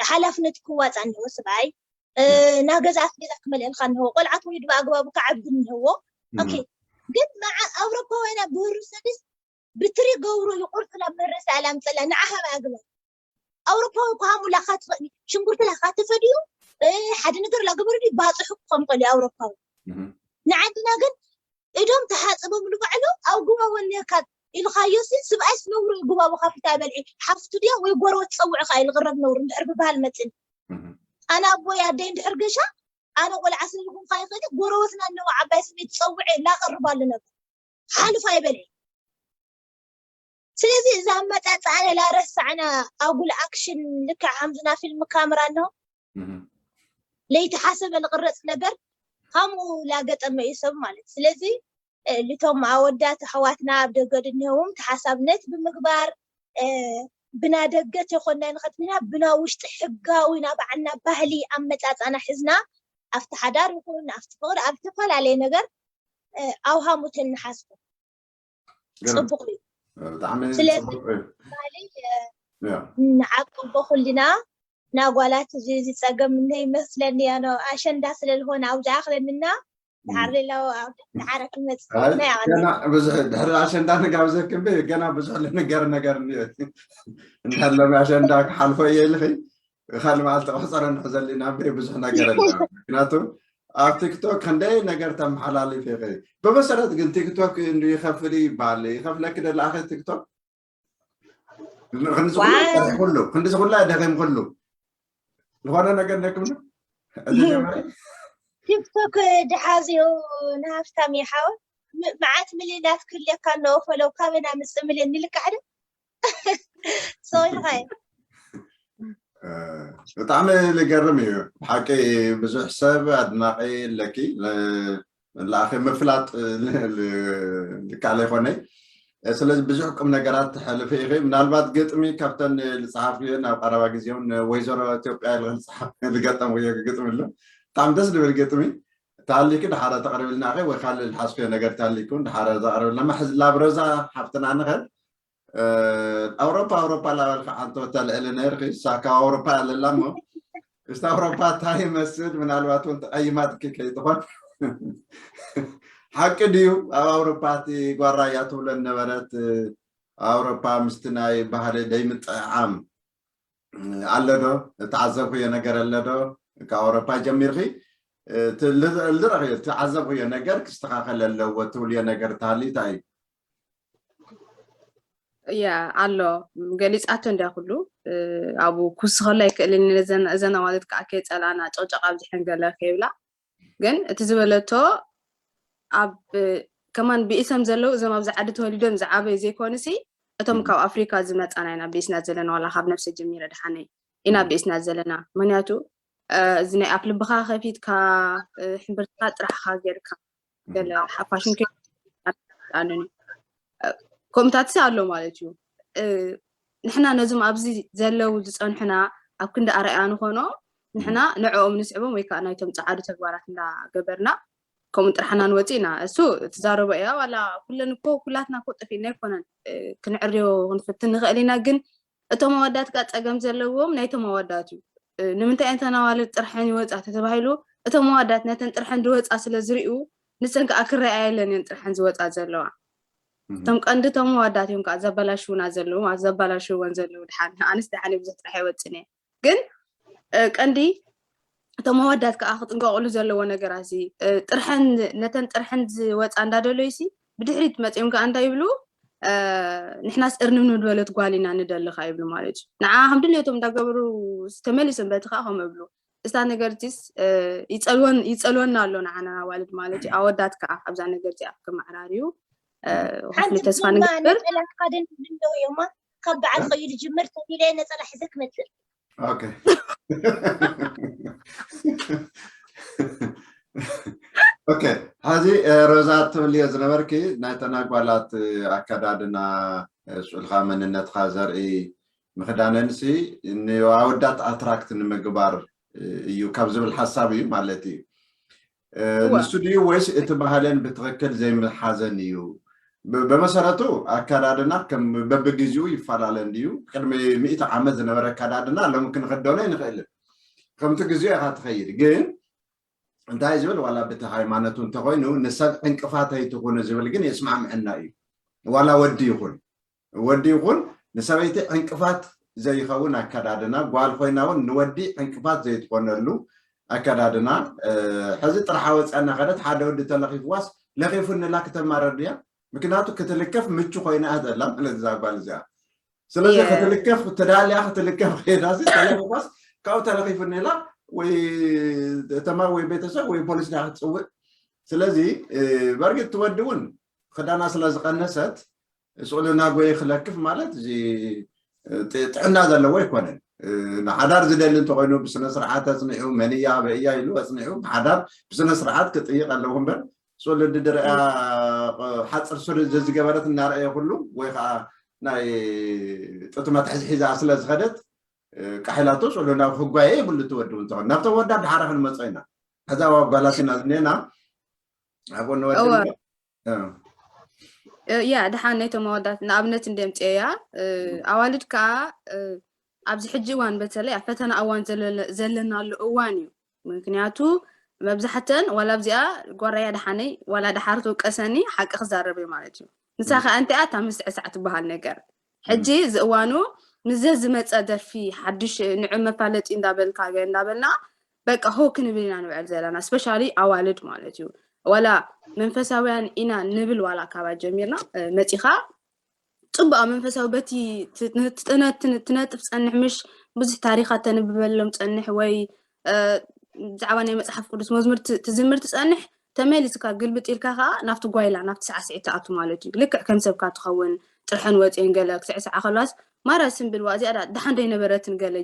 ሓላፍነት ክዋፃ እነዎ ስብኣይ ናገዛ ኣስቤዛ ክመልአልካ እነዎ ቆልዓት ወይ ድማ ኣግባቡ ክዓቢ እነዎ ግን ኣውሮፓውያን ብህሩ ሰድስ ብትሪ ገብሩ ይቁርፅ ናብ መረሳ ኣላምፀላ ንዓኻ ኣግባብ ኣውሮፓዊ እኮ ሃሙላ ካትፈዲ ሽንጉርቲ ላ ካትፈድዩ ሓደ ነገር ላገበሩ ድዩ ባፅሑ ክኾን ከሉ ኣውሮፓዊ ንዓድና ግን እዶም ተሓፅቦም ንባዕሉ ኣብ ጉባቦ እኒካ ኢልካዮ ሲ ስብኣይ ስነውሩ እዩ ጉባቦ ካፍታ በልዒ ሓፍቱ ድያ ወይ ጎረወት ፀውዕካ እዩ ልቅረብ ነውሩ እንድሕር ብባህል መፅን ኣነ ኣቦይ ኣደይ እንድሕር ገሻ ኣነ ቆልዓ ስለ ዝኾንካ ይኽእል ጎረወትና እነው ዓባይ ስሜት ፀውዐ ላቀርባሉ ነበር ሓልፍ ኣይበልዒ ስለዚ እዛ ኣመፃፅኣና ላረሳዕና ኣጉል ኣክሽን ልክዕ ከምዚ ና ፊልም ካሜራ ኣሎ ለይተሓሰበ ልቅረፅ ነገር ከምኡ ላገጠመ እዩ ሰብ ማለት ስለዚ ልቶም ኣወዳት ኣሕዋትና ኣብ ደገ ድንሄዎም ተሓሳብነት ብምግባር ብና ደገ ተኮና ንኸትሚና ብና ውሽጢ ሕጋዊ ና በዓልና ባህሊ ኣመፃፃና ሕዝና ኣብቲ ሓዳር ይኹን ኣብቲ ፍቅሪ ኣብ ዝተፈላለየ ነገር ኣውሃሙትን ንሓስቡ ፅቡቅ እዩ ብጣዕሚ ስለዚ ጽቡቅ እዩ። ባህሊ ያ። ንዓቀቦ ኩልና ናጓላት እዚ ዝጸገም እንደ ይመስለኒ ያኖ ኣሸንዳ ስለልሆነ ኣብዛ ኣኽለንና ድሓር ሌላው ኣብ ድሓረ ክመጽእ ኣይ፣ ናይ ኣነ ገና ብዙሕ ድሕሪ ኣሸንዳ ንጋብዘክም ገና ብዙሕ ልንገር ነገር እንድሕር ሎሚ ኣሸንዳ ክሓልፎ እየ ኢልኺ ካልእ መዓልቲ ክሕፀረ ንሕዘልና እምበር ብዙሕ ነገር ኣለና ምክንያቱ ኣብ ቲክቶክ ክንደይ ነገር ተመሓላልፍ ኢኺ ብመሰረት ግን ቲክቶክ እንዱ ይኸፍል ይባል ይኸፍለኪ ደላኸ ቲክቶክ ክንዚ ኩላ ደኺም ኩሉ ዝኾነ ነገር ነክምሉ ቲክቶክ ድሓዚኡ ንሃፍታም ይሓው መዓት ሚሊዮናት ክህልየካ ኣለዎ ፈለው ካበና ምፅእ ሚሊዮን ንልካዕ ዶ ሶይልካ እዩ ብጣዕሚ ልገርም እዩ ብሓቂ ብዙሕ ሰብ ኣድናቂ ኣለኪ ለኣኺ ምፍላጥ ልካዕ ለይኮነይ ስለዚ ብዙሕ ቁም ነገራት ተሕልፊ ኢኺ ምናልባት ግጥሚ ካብተን ዝፀሓፍክዮ ናብ ቀረባ ግዜ እውን ወይዘሮ ኢትዮጵያ ኢልክን ዝፀሓፍ ዝገጠምክዮ ግጥሚ ኣሎ ብጣዕሚ ደስ ዝብል ግጥሚ ተሃሊኪ ድሓረ ተቅርብልና ኢኺ ወይ ካልእ ዝሓዝክዮ ነገር ተሃሊኩ ድሓረ ዘቅርብልና ሕዚ ላብ ሮዛ ሓፍትና ንኸድ ኣውሮፓ ኣውሮፓ ላበልካ ዓንቶ ተልዕሊ ነርኪ እሳ ካብ ኣውሮፓ ኣለላ እሞ እስቲ ኣውሮፓ እንታይ ይመስል ምናልባት እውን ተቀይማትኪ ከይትኾን ሓቂ ድዩ ኣብ ኣውሮፓ እቲ ጓራ እያ ትብሎ ነበረት ኣውሮፓ ምስቲ ናይ ባህሊ ደይምጥዕዓም ኣለዶ ተዓዘብክዮ ነገር ኣለዶ ካብ ኣውሮፓ ጀሚርኪ ልረኽዮ ተዓዘብክዮ ነገር ክስተኻኸል ኣለዎ ትብልዮ ነገር ተሃልዩ እንታይ እዩ እያ ኣሎ ገሊፃቶ እንድያ ኩሉ ኣብኡ ክውስኸሉ ኣይክእልን እዘን ኣዋልድ ከዓ ከይፀላና ጨቅጨቅ ኣብዚሐን ገለ ከይብላ ግን እቲ ዝበለቶ ኣብ ከማን ብኢሰም ዘለዉ እዞም ኣብዚ ዓዲ ተወሊዶም ዝዓበዩ ዘይኮኑሲ እቶም ካብ ኣፍሪካ ዝመፃና ኢና ብኢስና ዘለና ዋላ ካብ ነብሰ ጀሚረ ድሓነይ ኢና ብኢስና ዘለና ምክንያቱ እዚ ናይ ኣፍ ልብኻ ከፊትካ ሕምብርትካ ጥራሕካ ጌርካ ገለ ሓፋሽን ኣይመስለንን እዩ። ከምኡታት ኣሎ ማለት እዩ። ንሕና ነዞም ኣብዚ ዘለዉ ዝፀንሑና ኣብ ክንዲ ኣርኣያ ንኾኖ፣ ንሕና ንዕኦም ንስዕቦም ወይ ከዓ ናይቶም ፀዓዱ ተግባራት እንዳገበርና ከምኡ ጥራሕና ንወፅእ ኢና። እሱ ትዛረቦ እያ። ዋላ ኩለን እኮ ኩላትና እኮ ጠፊእና ኣይኮነን። ክንዕርዮ ክንፍትን ንኽእል ኢና። ግን እቶም ኣወዳት ከዓ ፀገም ዘለዎም ናይቶም ኣወዳት እዩ። ንምንታይ እተን ኣዋልድ ጥርሐን ይወፃ ተተባሂሉ፣ እቶም ኣወዳት ነተን ጥርሐን ዝወፃ ስለ ዝርእዩ፣ ንሰን ከዓ ክረኣየለን እየን ጥርሐን ዝወፃ ዘለዋ። እቶም ቀንዲ እቶም ኣወዳት እዮም ከዓ ዘበላሽውና ዘለዉ፣ ዘበላሽወን ዘለዉ። ድሓን ኣንስ ድሓን ብዙሕ ጥራሕ ይወፅን እየ። ግን ቀንዲ እቶም ኣወዳት ከዓ ክጥንቀቕሉ ዘለዎ ነገራት እዚ፣ ጥርሐን፣ ነተን ጥርሐን ዝወፃ እንዳደለዩ ሲ ብድሕሪት መፂኦም ከዓ እንታይ ይብሉ? ንሕናስ እርንብ ንድበለት ጓል ኢና ንደሊ ከዓ ይብሉ ማለት እዩ። ንዓ ከም ድልየቶም እንዳገበሩ ተመሊሶም በቲ ከዓ ከምኡ ይብሉ። እዛ ነገር እዚስ ይፀልወን ይፀልወና ኣሎ ንዓና ኣዋልድ ማለት እዩ። ኣወዳት ከዓ ኣብዛ ነገር እዚኣ ክመዓራርዩ ሓንቲ ተስፋ ንገብር። ነፀላ ክኻደን እንደው የማ ካብ በዓል ኸዩ ዝጅምር ተቢለ ነፀላ ሒዘ ክመፅእ። ኦኬ ኦኬ። ሐዚ ሮዛ ትብልዮ ዝነበርኪ ናይ ተናጓላት ኣከዳድና፣ ስእልካ መንነትካ ዘርኢ ምክዳነንሲ ንኣወዳት ኣትራክት ንምግባር እዩ ካብ ዝብል ሓሳብ እዩ ማለት እዩ። ንሱ ድዩ ወይስ እቲ ባህለን ብትክክል ዘይምሓዘን እዩ? ብመሰረቱ ኣከዳድና ከም በብግዜኡ ይፈላለ እንድዩ። ቅድሚ ሚእቲ ዓመት ዝነበረ ኣከዳድና ሎሚ ክንክደኖ ይንኽእልን። ከምቲ ግዜኡ ኢኻ ትኸይድ። ግን እንታይ ዝብል ዋላ ብቲ ሃይማኖቱ እንተኮይኑ ንሰብ ዕንቅፋት ኣይትኹኑ ዝብል ግን የስማዕምዕና እዩ። ዋላ ወዲ ይኹን ወዲ ይኹን ንሰበይቲ ዕንቅፋት ዘይኸውን ኣከዳድና፣ ጓል ኮይና እውን ንወዲ ዕንቅፋት ዘይትኾነሉ ኣከዳድና። ሕዚ ጥርሓ ወፅያ እናኸደት ሓደ ወዲ ተለኺፍዋስ ለኺፉኒላ ክተማረር ድያ? ምክንያቱ ክትልከፍ ምቹ ኮይና እያ ዘላ ማለት እዛ ጓል እዚኣ። ስለዚ ክትልከፍ ተዳልያ ክትልከፍ ከይዳሲ ተለኺፋስ ካብኡ ተለኺፉኒላ ወይ ተማ ወይ ቤተሰብ ወይ ፖሊስ ዳ ክትፅውዕ። ስለዚ በርግጥ ትወዲ እውን ክዳና ስለ ዝቐነሰት ስእልና ጎይ ክለክፍ ማለት እዚ ጥዕና ዘለዎ ኣይኮነን። ንሓዳር ዝደሊ እንተኮይኑ ብስነ ስርዓት ኣፅኒዑ መንያ በእያ ኢሉ ኣፅኒዑ ብሓዳር ብስነ ስርዓት ክጥይቅ ኣለዎ እምበር ስእሊ ድርያ ሓፅር ሱሪ ዘዝገበረት እናረእየ ኩሉ ወይ ከዓ ናይ ጡት መትሐዚ ሒዛ ስለ ዝኸደት ቃሒላቶ ስእሉ ናብ ህጓየ ይብሉ ትወድቡ እንተኾን ናብቶም ወዳት ድሓረ ክንመፆ ኢና። ሕዛ ጓላት ኢና ዝኔና ኣብኡ ንወድብ ያ ድሓን ናይቶም ኣወዳት ንኣብነት እንደ ምፅኤያ ኣዋልድ ከዓ ኣብዚ ሕጂ እዋን በተለይ ኣብ ፈተና እዋን ዘለናሉ እዋን እዩ። ምክንያቱ መብዛሕተን ዋላ ኣብዚኣ ጓራያ ድሓነይ ዋላ ድሓር ተውቀሰኒ ሓቂ ክዛረብ እዩ ማለት እዩ። ንሳ ከዓ እንቲኣ እታ ምስዕሳዕ ትበሃል ነገር ሕጂ ዝእዋኑ ምዘ ዝመፀ ደርፊ ሓድሽ ንዑ መፋለጢ እንዳበልካ ገ እንዳበልና በቃ ሆ ክንብል ኢና ንውዕል ዘለና ስፔሻሊ ኣዋልድ ማለት እዩ። ዋላ መንፈሳውያን ኢና ንብል ዋላ ካባ ጀሚርና መፂኻ ፅቡቅ መንፈሳዊ በቲ ትነጥፍ ፀንሕ ምሽ ብዙሕ ታሪኻት ተንብበሎም ፀንሕ ወይ ብዛዕባ ናይ መፅሓፍ ቅዱስ መዝሙር ትዝምር ትፀንሕ ተመሊስካ ግልብጥ ኢልካ ከዓ ናብቲ ጓይላ ናብቲ ሳዕስዒ ትኣቱ ማለት እዩ። ልክዕ ከም ሰብካ ትኸውን ጥርሐን ወፅየን ገለ ክስዕስዓ ከላስ ማራ ስምብል ዋ እዚኣ ደሓን ዘይነበረትን ገለ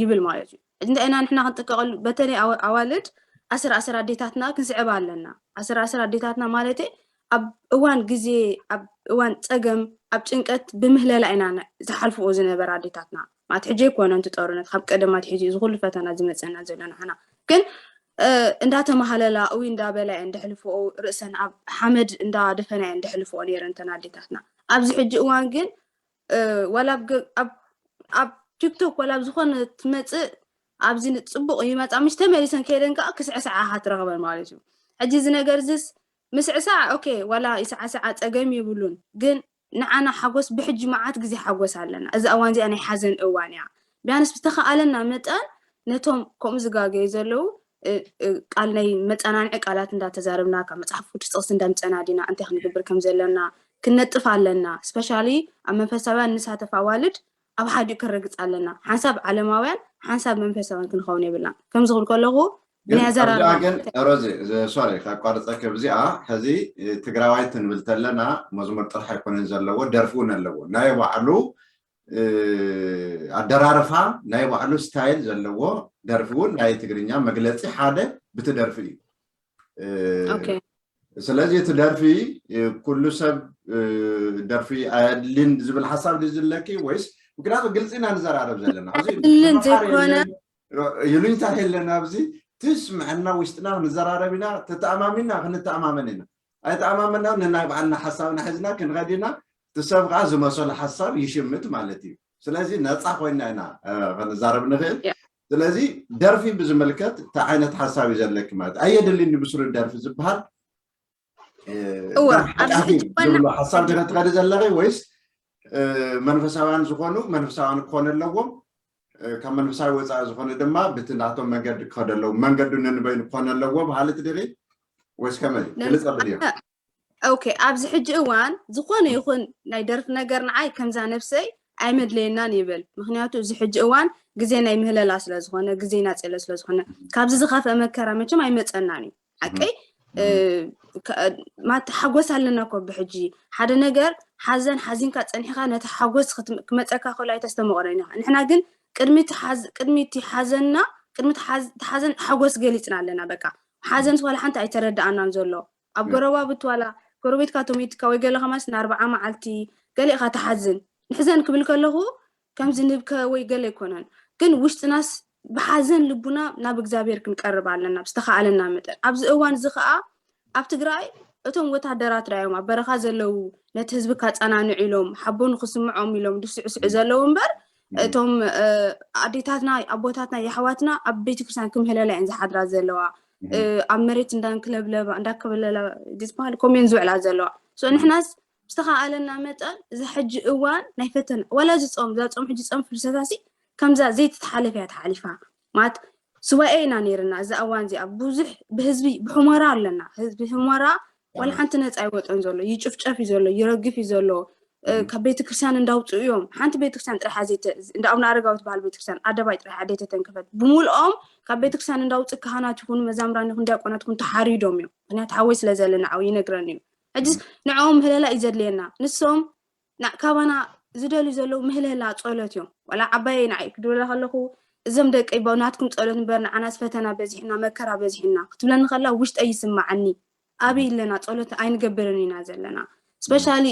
ይብል ማለት እዩ። እንታይ ኢና ንሕና ክንጥቀቀሉ በተለይ ኣዋልድ ኣስር ኣስር ኣዴታትና ክንስዕብ ኣለና። ኣስር ኣስር ኣዴታትና ማለት ኣብ እዋን ግዜ ኣብ እዋን ፀገም ኣብ ጭንቀት ብምህለላ ኢና ዝሓልፍዎ ዝነበረ ኣዴታትና ማለት ሕጂ ኣይኮነን እቲ ጦርነት ካብ ቀደማት ሕጂ እዚ ኩሉ ፈተና ዝመፀና ዘሎ ንዓና ግን እንዳተማሃለላ እዊ እንዳበላ እየን ደሕልፍኦ ርእሰን ኣብ ሓመድ እንዳደፈና እየን ደሕልፍኦ ነይረን እተን ኣዴታትና። ኣብዚ ሕጂ እዋን ግን ዋላ ኣብ ቲክቶክ ዋላ ኣብ ዝኾነ ትመፅእ ኣብዚ ፅቡቅ ይመፃ ምሽ ተመሊሰን ከይደን ከዓ ክስዕስዓ ኢኻ ትረኽበን ማለት እዩ። ሕጂ እዚ ነገር እዚስ ምስዕሳዕ ኦኬ ዋላ ይስዓስዓ ፀገም የብሉን ግን ንዓና ሓጎስ ብሕጂ መዓት ግዜ ሓጎስ ኣለና። እዚ እዋን እዚኣ ናይ ሓዘን እዋን እያ። ቢያንስ ብዝተኸኣለና መጠን ነቶም ከምኡ ዝጋገዩ ዘለዉ ቃል ናይ መፀናንዒ ቃላት እንዳተዛረብና ካብ መፅሓፍ ቅዱስ ጥቕሲ እንዳምፀና ዲና እንታይ ክንገብር ከም ዘለና ክነጥፍ ኣለና። ስፔሻሊ ኣብ መንፈሳውያን ንሳተፍ ኣዋልድ ኣብ ሓዲኡ ክረግፅ ኣለና። ሓንሳብ ዓለማውያን ሓንሳብ መንፈሳውያን ክንኸውን የብልናን። ከምዚ ክብል ከለኹ ብናይ ኣዘራርባ ግን ሮዚ ሶሪ ካቋርፀ ከብዚኣ ሕዚ ትግራዋይ ትንብል ተለና መዝሙር ጥራሕ ኣይኮነን ዘለዎ ደርፊ እውን ኣለዎ ናይ ባዕሉ ኣደራርፋ ናይ ባዕሉ ስታይል ዘለዎ ደርፊ እውን ናይ ትግርኛ መግለፂ ሓደ ብቲ ደርፊ እዩ። ስለዚ እቲ ደርፊ ኩሉ ሰብ ደርፊ ኣየድልን ዝብል ሓሳብ ድዩ ዝለኪ ወይስ? ምክንያቱ ግልፂ ኢና ንዘራረብ ዘለና። ኣድልን ዘይኮነ ይሉኝታ የለን ኣብዚ። ትስምዐና ውሽጥና ክንዘራረብ ኢና፣ ተተኣማሚና ክንተኣማመን ኢና። ኣይተኣማመና ንናይ በዓልና ሓሳብና ሒዝና ክንኸድ ኢና። እቲ ሰብ ከዓ ዝመሰሉ ሓሳብ ይሽምት ማለት እዩ። ስለዚ ነፃ ኮይና ኢና ክንዛረብ ንኽእል። ስለዚ ደርፊ ብዝምልከት እንታይ ዓይነት ሓሳብ እዩ ዘለኪ ማለት? ኣየድልን ብስሩ ደርፊ ዝበሃል እወ ኣብዚ ሕጂ ዝብሎ ሓሳብ ድኸ ትኸዲ ዘለኺ ወይስ መንፈሳውያን ዝኾኑ መንፈሳውያን ክኾኑ ኣለዎም፣ ካብ መንፈሳዊ ወፃኢ ዝኾነ ድማ ብቲ ናቶም መንገዲ ክኸዱ ኣለዎም፣ መንገዱ ነንበይኑ ክኾኑ ኣለዎ በሃሊት ድኺ ወይስ ከመይ? ግልፅ ኣብልዮ። ኦኬ፣ ኣብዚ ሕጂ እዋን ዝኾነ ይኹን ናይ ደርፊ ነገር ንዓይ ከምዛ ነብሰይ ኣይመድለየናን ይብል። ምክንያቱ እዚ ሕጂ እዋን ግዜ ናይ ምህለላ ስለዝኾነ፣ ግዜ ናፅለ ስለዝኾነ፣ ካብዚ ዝኸፍአ መከራ መቸም ኣይመፀናን እዩ። ሓቀይ ማት ሓጎስ ኣለና እኮ ብሕጂ ሓደ ነገር ሓዘን ሓዚንካ ፀኒሕካ ነቲ ሓጎስ ክመፀካ ከሎ ኣይተስተመቕረን ኢኻ። ንሕና ግን ቅድሚ እቲ ሓዘንና ቅድሚ እቲ ሓዘን ሓጎስ ገሊፅና ኣለና። በቃ ሓዘን ስዋላ ሓንቲ ኣይተረዳኣናን ዘሎ ኣብ ጎረባብቲ ዋላ ጎረቤትካ ተሞይትካ ወይ ገለ ከማስ ንኣርባዓ መዓልቲ ገሊእካ ትሓዝን። ንሕዘን ክብል ከለኹ ከምዚ ንብከ ወይ ገለ ኣይኮነን፣ ግን ውሽጥናስ ብሓዘን ልቡና ናብ እግዚኣብሔር ክንቀርብ ኣለና ብዝተኻኣለና መጠን። ኣብዚ እዋን እዚ ከዓ ኣብ ትግራይ እቶም ወታደራት ዳዮም ኣብ በረኻ ዘለዉ ነቲ ህዝቢ ካፀናንዑ ኢሎም ሓቦ ንክስምዖም ኢሎም ድስዕስዑ ዘለዉ እምበር እቶም ኣዴታትና ኣቦታትና የሕዋትና ኣብ ቤተክርስትያን ክምህለላ እየን ዝሓድራ ዘለዋ። ኣብ መሬት እንዳንክለብለባ እንዳከበለላ ዝበሃል ኮሜን ዝውዕላ ዘለዋ። ንሕናስ ብዝተኻኣለና መጠን እዚ ሕጂ እዋን ናይ ፈተና ዋላ እዚ ፆም እዛ ፆም ሕጂ ፆም ፍልሰታሲ ከምዛ ዘይተተሓለፈ እያ ተሓሊፋ ማለት ሱባኤ ኢና ነይርና። እዚ እዋን እዚኣ ብዙሕ ብህዝቢ ብሑመራ ኣለና። ህዝቢ ሑመራ ዋላ ሓንቲ ነፃ ኣይወጠን ዘሎ፣ ይጭፍጨፍ እዩ ዘሎ፣ ይረግፍ እዩ ዘሎ። ካብ ቤተክርስትያን እንዳውፅኡ እዮም። ሓንቲ ቤተክርስትያን ጥራሕ እንዳ ኣብነ ኣረጋዊ ትበሃል ቤተክርስትያን ኣደባይ ጥራሕ ኣደይ ተተንከፈት ብምልኦም ካብ ቤተክርስትያን እንዳውፅእ ካህናት ይኹኑ መዛምራን ይኹን ዲያቆናት ይኹን ተሓሪዶም እዮም። ምክንያቱ ሓወይ ስለ ዘለና ዓው ይነግረን እዩ። ሕጅስ ንዕኦም ምህለላ እዩ ዘድልየና። ንሶም ካባና ዝደልዩ ዘለዉ ምህለላ ጸሎት እዮም። ዋላ ዓባየይ ንዓይ ክድውላ ከለኹ እዞም ደቀይ ናትኩም ጸሎት እምበር ንዓናስ ፈተና በዚሕና መከራ በዚሕና ክትብለኒ ከላ ውሽጠይ ይስማዓኒ። ኣበይ ኣለና ጸሎት ኣይንገብርን ኢና ዘለና። ስፔሻሊ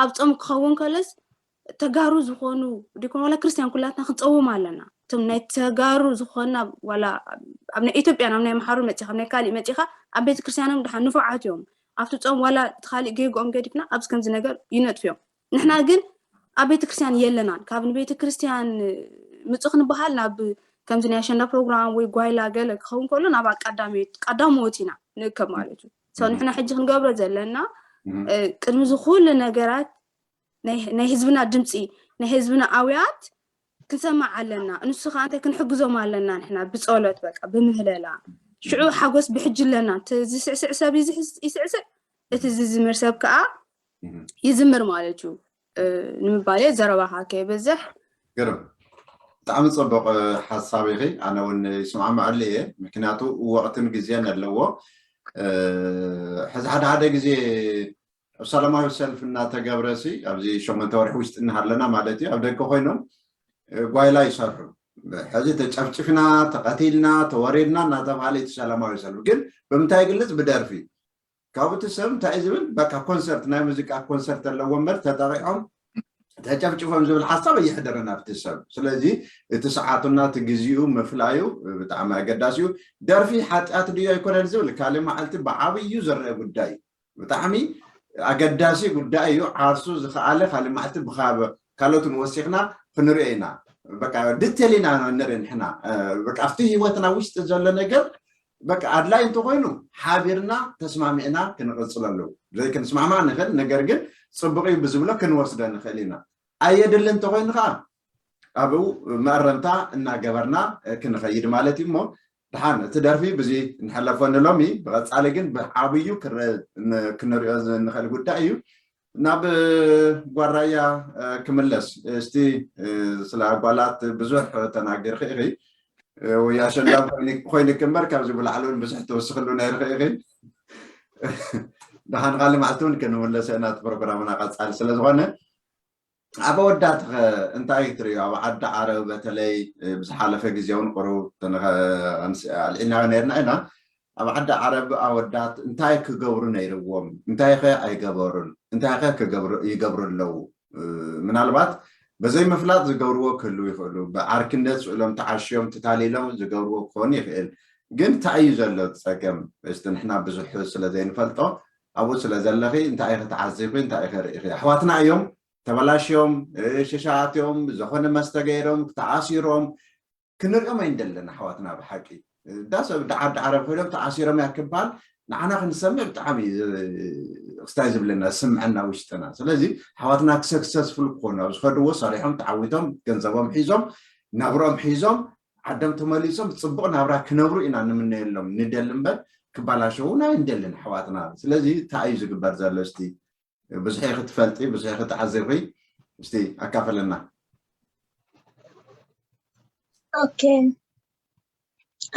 ኣብ ጾም ክኸውን ከለስ ተጋሩ ዝኾኑ ዲኮን ዋላ ክርስቲያን ኩላትና ክንጸውም ኣለና። እቶም ናይ ተጋሩ ዝኾንና ዋላ ኣብ ናይ ኢትዮጵያ ናብ ናይ መሓሩ መጺኻ ናይ ካሊእ መጺኻ ኣብ ቤተ ክርስቲያኖም ድሓን ንፉዓት እዮም። ኣብቲ ጾም ዋላ እቲ ካሊእ ጌግኦም ገዲፍና ኣብዚ ከምዚ ነገር ይነጥፍዮም። ንሕና ግን ኣብ ቤተክርስትያን የለናን። ካብ ንቤተክርስትያን ምጽእ ክንበሃል ናብ ከምዚ ናይ ኣሸንዳ ፕሮግራም ወይ ጓይላ ገለ ክኸውን ከሎ ናብ ኣቃዳሚ ቀዳሞት ኢና ንእከብ ማለት እዩ። ሰው ንሕና ሕጂ ክንገብሮ ዘለና ቅድሚ ዝኩሉ ነገራት ናይ ህዝብና ድምፂ ናይ ህዝብና ኣውያት ክንሰማዕ ኣለና። ንሱ ከዓ እንታይ ክንሕግዞም ኣለና ንሕና ብፀሎት በቃ ብምህለላ ሽዑ ሓጎስ ብሕጂ ኣለና። ዝስዕስዕ ሰብ ይስዕስዕ እቲ ዝዝምር ሰብ ከዓ ይዝምር ማለት እዩ ንምባል እየ። ዘረባኻ ከይበዝሕ። ግርም ብጣዕሚ ፅቡቅ ሓሳብ ኢኺ። ኣነ እውን ይስማማዐሉ እየ። ምክንያቱ ወቅትን ግዜን ኣለዎ። ሕዚ ሓደ ሓደ ግዜ ኣብ ሰላማዊ ሰልፍ እናተገብረ ሲ ኣብዚ ሸሞንተ ወርሒ ውሽጢ እናሃለና ማለት እዩ ኣብ ደገ ኮይኖም ጓይላ ይሰርሑ። ሕዚ ተጨፍጭፍና ተቀቲልና ተወሪድና እናተባሃለ እቲ ሰላማዊ ሰልፍ ግን ብምንታይ ይግልፅ? ብደርፊ ካብኡ እቲ ሰብ እንታይ ዝብል በቃ ኮንሰርት ናይ ሙዚቃ ኮንሰርት ኣለዎ እምበር ተጠቂዖም ተጨፍጭፎም ዝብል ሓሳብ ኣይሕደርን ኣብቲ ሰብ። ስለዚ እቲ ሰዓቱና እቲ ግዜኡ ምፍላዩ ብጣዕሚ ኣገዳሲ እዩ። ደርፊ ሓጢኣት ድዩ ኣይኮነን ዝብል ካልእ መዓልቲ ብዓብዩ ዝረአ ጉዳይ እዩ። ብጣዕሚ ኣገዳሲ ጉዳይ እዩ። ዓርሱ ዝኸኣለ ካልእ መዓልቲ ብካብ ካልኦት ንወሲኽና ክንሪኦ ኢና። በቃ ዲቴል ኢና ንርኢ ንሕና በቃ ኣብቲ ህይወትና ውሽጢ ዘሎ ነገር በቃ ኣድላይ እንተኮይኑ ሓቢርና ተስማሚዕና ክንቕፅለሉ ዘይክንስማማዕ ንኽእል፣ ነገር ግን ፅቡቅ እዩ ብዝብሎ ክንወስዶ ንኽእል ኢና። ኣየድሊ እንተኮይኑ ከዓ ኣብኡ መእረምታ እናገበርና ክንኸይድ ማለት እዩ። እሞ ድሓን እቲ ደርፊ ብዙ ንሕለፎ ንሎሚ፣ ብቐፃሊ ግን ብዓብዩ ክንሪኦ ንኽእል ጉዳይ እዩ። ናብ ጓራያ ክምለስ እስቲ። ስለ ኣጓላት ብዙሕ ተናጊርኪ ኢኺ። ወይ ኣሸንዳ ኮይንክ እምበር ካብዚ ብላዕሊ እውን ብዙሕ ትውስኽሉ ነይርኺ ኢኺ። ደሓን ካልእ መዓልቲ እውን ክንምለሰ ኢና እቲ ፕሮግራምና ቀፃሊ ስለ ዝኾነ። ኣብ ኣወዳትኸ እንታይ ትርእዩ? ኣብ ዓዲ ዓረብ በተለይ ብዝሓለፈ ግዜ እውን ቁሩብ ኣልዒና ነርና ኢና። ኣብ ዓዲ ዓረብ ኣወዳት እንታይ ክገብሩ ነይርዎም፣ እንታይ ከ ኣይገበሩን፣ እንታይ ከ ክገብሩ ይገብሩ ኣለዉ? ምናልባት በዘይ ምፍላጥ ዝገብርዎ ክህልዉ ይኽእሉ። ብዓርክነት ስእሎም ተዓሽዮም ተታሊሎም ዝገብርዎ ክኾን ይኽእል። ግን እንታይ እዩ ዘሎ ፀገም? እስቲ ንሕና ብዙሕ ስለ ዘይንፈልጦ፣ ኣብኡ ስለ ዘለኺ እንታይ ኢኺ ተዓዚኺ፣ እንታይ ኢኺ ርኢኺ? ኣሕዋትና እዮም ተበላሽዮም፣ ሽሻት እዮም፣ ዝኾነ መስተ ገይሮም ተኣሲሮም፣ ክንሪኦም ኣይንደልን ኣሕዋትና። ብሓቂ ዳስ ዓዲ ዓረብ ኮይኖም ተኣሲሮም እያ ክባል ንዓና ክንሰምዕ ብጣዕሚ እዩ ክስታይ ዝብለና ዝስምዐና ውሽጥና። ስለዚ ኣሕዋትና ክሰክሰስፉል ክኾኑ ኣብ ዝኸድዎ ሰሪሖም ተዓዊቶም ገንዘቦም ሒዞም ናብሮም ሒዞም ዓዶም ተመሊሶም ፅቡቕ ናብራ ክነብሩ ኢና ንምነየሎም ንደሊ እምበር ክባላሸዉና ኣይንደልን ኣሕዋትና። ስለዚ እንታይ እዩ ዝግበር ዘሎ? እስቲ ብዙሕ ክትፈልጢ ብዙሕ ክትዓዘቢ እስቲ ኣካፈለና። ኦኬ፣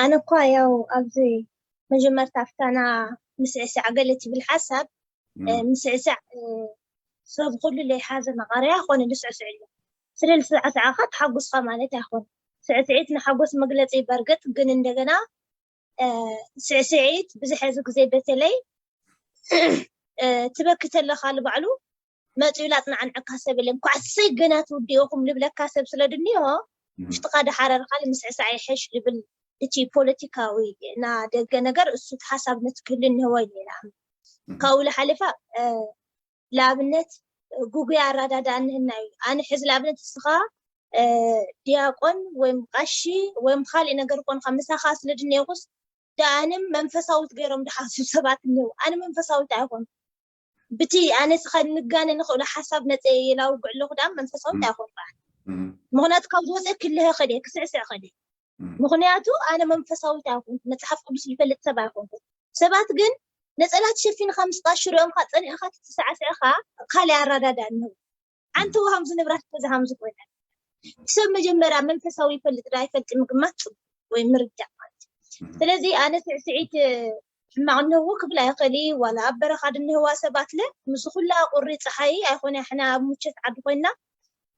ኣነ እኳ ያው ኣብዚ መጀመርታ ኣብታና ምስዕሳዕ ገለ ትብል ሓሳብ ምስዕሳዕ ሰብ ኩሉ ለይሓዘ መቃረያ ኮነ ዝስዕስዕ ኣሎ። ስለ ዝሰዕሰዕካ ተሓጉስካ ማለት ኣይኮን። ስዕስዒት ንሓጎስ መግለፂ በርግጥ ግን እንደገና ስዕስዒት ብዙሕ እዚ ግዜ በተለይ ትበኪ ተለካ ልባዕሉ መፂኡ ላፅናዕንዐካ ሰብ የለን። ኳዕሰይ ገና ትውድእኹም ልብለካ ሰብ ስለ ድንዮ ውሽጥካ ዳሓረርካ ንምስዕሳዕ ይሕሽ ልብል እቲ ፖለቲካዊ እና ደገ ነገር እሱ ሓሳብ ነትክህል እንህወ ኢለ ካብኡ ዝሓለፋ ንኣብነት ጉጉይ ኣረዳድኣ ንህና እዩ። ኣነ ሕዚ ንኣብነት እስኻ ዲያቆን ወይም ቀሺ ወይም ካልእ ነገር ኮንካ ምሳኻ ስለ ድነየኹስ ደኣንም መንፈሳዊት ገይሮም ድሓስቡ ሰባት እነው። ኣነ መንፈሳዊት ኣይኮን ብቲ ኣነ ስኻ ንጋነ ንኽእሉ ሓሳብ ነፀ የላውግዕ ኣለኹ ደኣ መንፈሳዊት ኣይኮን። ምክንያቱ ካብ ዝወፀ ክልሀ ከደ ክስዕስዕ ከደ ምክንያቱ ኣነ መንፈሳዊት ኣይኮንኩ፣ መፅሓፍ ቅዱስ ዝፈልጥ ሰብ ኣይኮንኩ። ሰባት ግን ነፀላ ተሸፊንካ ምስ ቃሽሪኦም ካ ፀኒዕካ ትተሳዕስዕካ ካልይ ኣረዳዳ እንህው። ሓንቲ ውሃም ዝነብራት በዛ ሃም ዝኾነ ሰብ መጀመርያ መንፈሳዊ ይፈልጥ ዳ ይፈልጥ ምግማት ፅቡቅ ወይ ምርዳእ ማለት እዩ። ስለዚ ኣነ ስዕስዒት ሕማቕ እንህው ክብል ኣይኽእል ዋላ ኣብ በረኻ ድንህዋ ሰባት ለ ምስ ኩላ ቁሪ ፀሓይ ኣይኮነ ሕና ኣብ ሙቸት ዓዲ ኮይና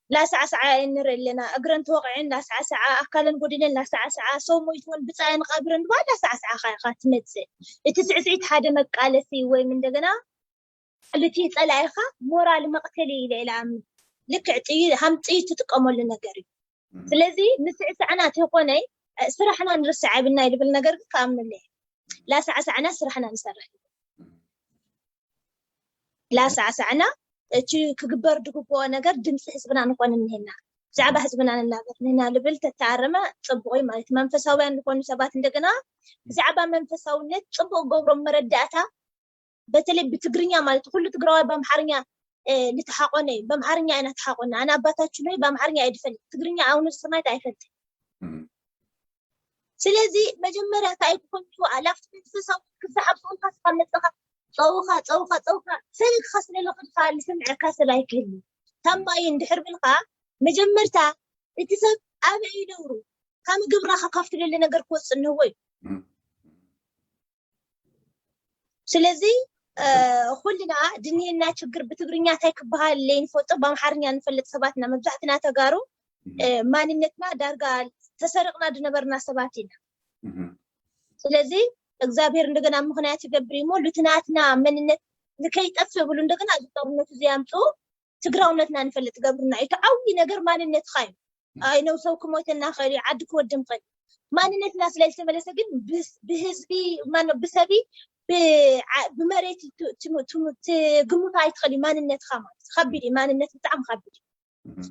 ላሳዕሳዓ ንርኢ ኣለና። እግረን ተወቒዐን ላሳዕሳዓ፣ ኣካለን ጎዲለን ላሳዕሳዓ፣ ሰው ሞይትወን ብፃየን ቐብረን ድባ ላሳዕሳዓ ኢኻ ትመፅእ። እቲ ስዕስዒት ሓደ መቃለሲ ወይም እንደገና ልቲ ፀላኢኻ ሞራል መቕተሊ ኢለ ኢለ ኣምን። ልክዕ ጥይ ሃም ጥይት ትጥቀመሉ ነገር እዩ። ስለዚ ምስዕሳዕና ተኾነይ ስራሕና ንርስዕ ኣብና ይልብል ነገር ግን ከኣምንለ ላሳዕሳዕና ስራሕና ንሰርሕ ላሳዕሳዕና እቲ ክግበር ዝግብኦ ነገር ድምፂ ህዝብና ንኾን እኒሄና ብዛዕባ ህዝብና ንናገር ንህና ልብል ተተኣረመ ፅቡቅ እዩ ማለት መንፈሳውያን ዝኾኑ ሰባት እንደገና ብዛዕባ መንፈሳውነት ፅቡቅ ገብሮም መረዳእታ በተለይ ብትግርኛ ማለት ኩሉ ትግራዋይ በምሓርኛ ልትሓቆነ እዩ በምሓርኛ ኢና ትሓቆና ኣነ ኣባታችን ሆይ በምሓርኛ እየ ድፈልጥ ትግርኛ ኣውነ ሰማይት ኣይፈልጥን ስለዚ መጀመርያ እንታይ ክኾን ኣለዎ ኣላፍቲ መንፈሳዊ ክዝሓብ ስኡልካ ስኻ መፅኻ ፀውኻ ፀውኻ ፀውኻ ሰበይትኻ ስለለኹ ድኻ ልስምዐካ ሰብ ኣይክህልዩ ታማይ እንድሕር ብልካ መጀመርታ እቲ ሰብ ኣበይ ይነብሩ ካብ ግብርና ከካፍትለሉ ነገር ክወፅእ እንህዎ እዩ ስለዚ ኩልና ድንሄና ችግር ብትግርኛ እንታይ ክበሃል ለይንፈልጦ ብኣምሓርኛ ንፈልጥ ሰባትና መብዛሕትና ተጋሩ ማንነትና ዳርጋ ተሰሪቕና ዝነበርና ሰባት ኢና ስለዚ እግዚኣብሔር እንደገና ምክንያት ይገብር እሞ ልትናትና መንነት ንከይጠፍ ብሉ እንደገና እዚ ጦርነቱ ዝያምፁ ትግራውነትና ንፈልጥ ገብርና እዩ ተዓዊ ነገር ማንነትካ እዩ ኣይነው ሰው ክሞተና ኽእል እዩ ዓዲ ክወድም ኽእል ማንነትና ስለ ዝተመለሰ ግን ብህዝቢ ብሰቢ ብመሬት ትግምቶ ኣይትኽእል እዩ ማንነትካ ማለት ከቢድ እዩ ማንነት ብጣዕሚ ከቢድ እዩ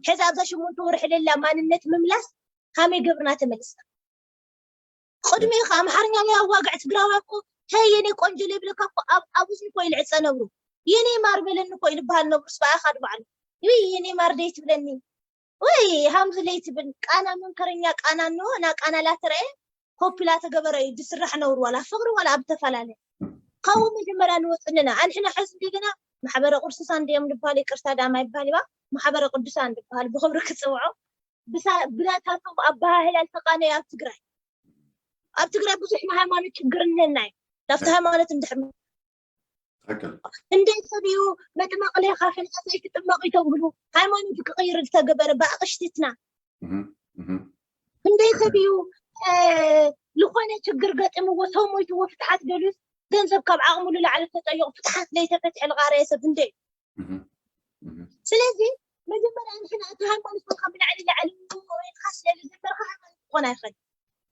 ሕዚ ኣብዛ ሸሞንተ ወርሒ ለላ ማንነት ምምላስ ከመይ ገብርና ተመልስና ቅድሚኡ ከዓ ኣምሓርኛ ናይ ኣዋግዕ ትግራዊ እኮ ተይ የኔ ቆንጆ ለይብለካ እኮ ኣብ እዝኒ እኮ ይልዕፀ ነብሩ የኔ ማር በለኒ እኮ ይልበሃል ነብሩ ስበኣኻ ድባዕሉ ይይ የኔ ማር ደይ ትብለኒ ወይ ሃምዚ ለይ ትብል ቃና መንከረኛ ቃና እንሆ እና ቃና ላተረአ ኮፒ ላተገበረ እዩ ዝስራሕ ነብሩ ዋላ ፍቅሪ ዋላ ኣብ ተፈላለ ካብኡ መጀመርያ ንወፅንና ኣንሕና ሕዚ እንደገና ማሕበረ ቅዱሳን ድዮም ዝበሃል ይቅርታ ዳማ ይበሃል ይባ ማሕበረ ቅዱሳን ዝበሃል ብክብሪ ክፅውዖ ብናታቶም ኣበሃህላ ዝተቃነዩ ኣብ ትግራይ ኣብ ትግራይ ብዙሕ ናይ ሃይማኖት ችግር እነና እዩ ናብቲ ሃይማኖት እንድሕር እንደ ሰብ እዩ መጥመቅ ለካ ፈላሰ ይትጥመቅ እዩ ተብሉ ሃይማኖት ክቅይር ዝተገበረ ብኣቅሽትትና እንደ ሰብ እዩ ዝኾነ ችግር ገጢምዎ ሰብ ሞይትዎ ፍትሓት ደልዩስ ገንዘብ ካብ ዓቕሙ ንላዕሊ ተጠይቑ ፍትሓት ዘይተፈትሐ ልቓረየ ሰብ እንደ እዩ። ስለዚ መጀመርያ ንሕና እቲ ሃይማኖት ኮንካ ብላዕሊ ላዕሊ ኢልካ ስለዝጀመርካ ሃይማኖት ክኾን ኣይኽእል።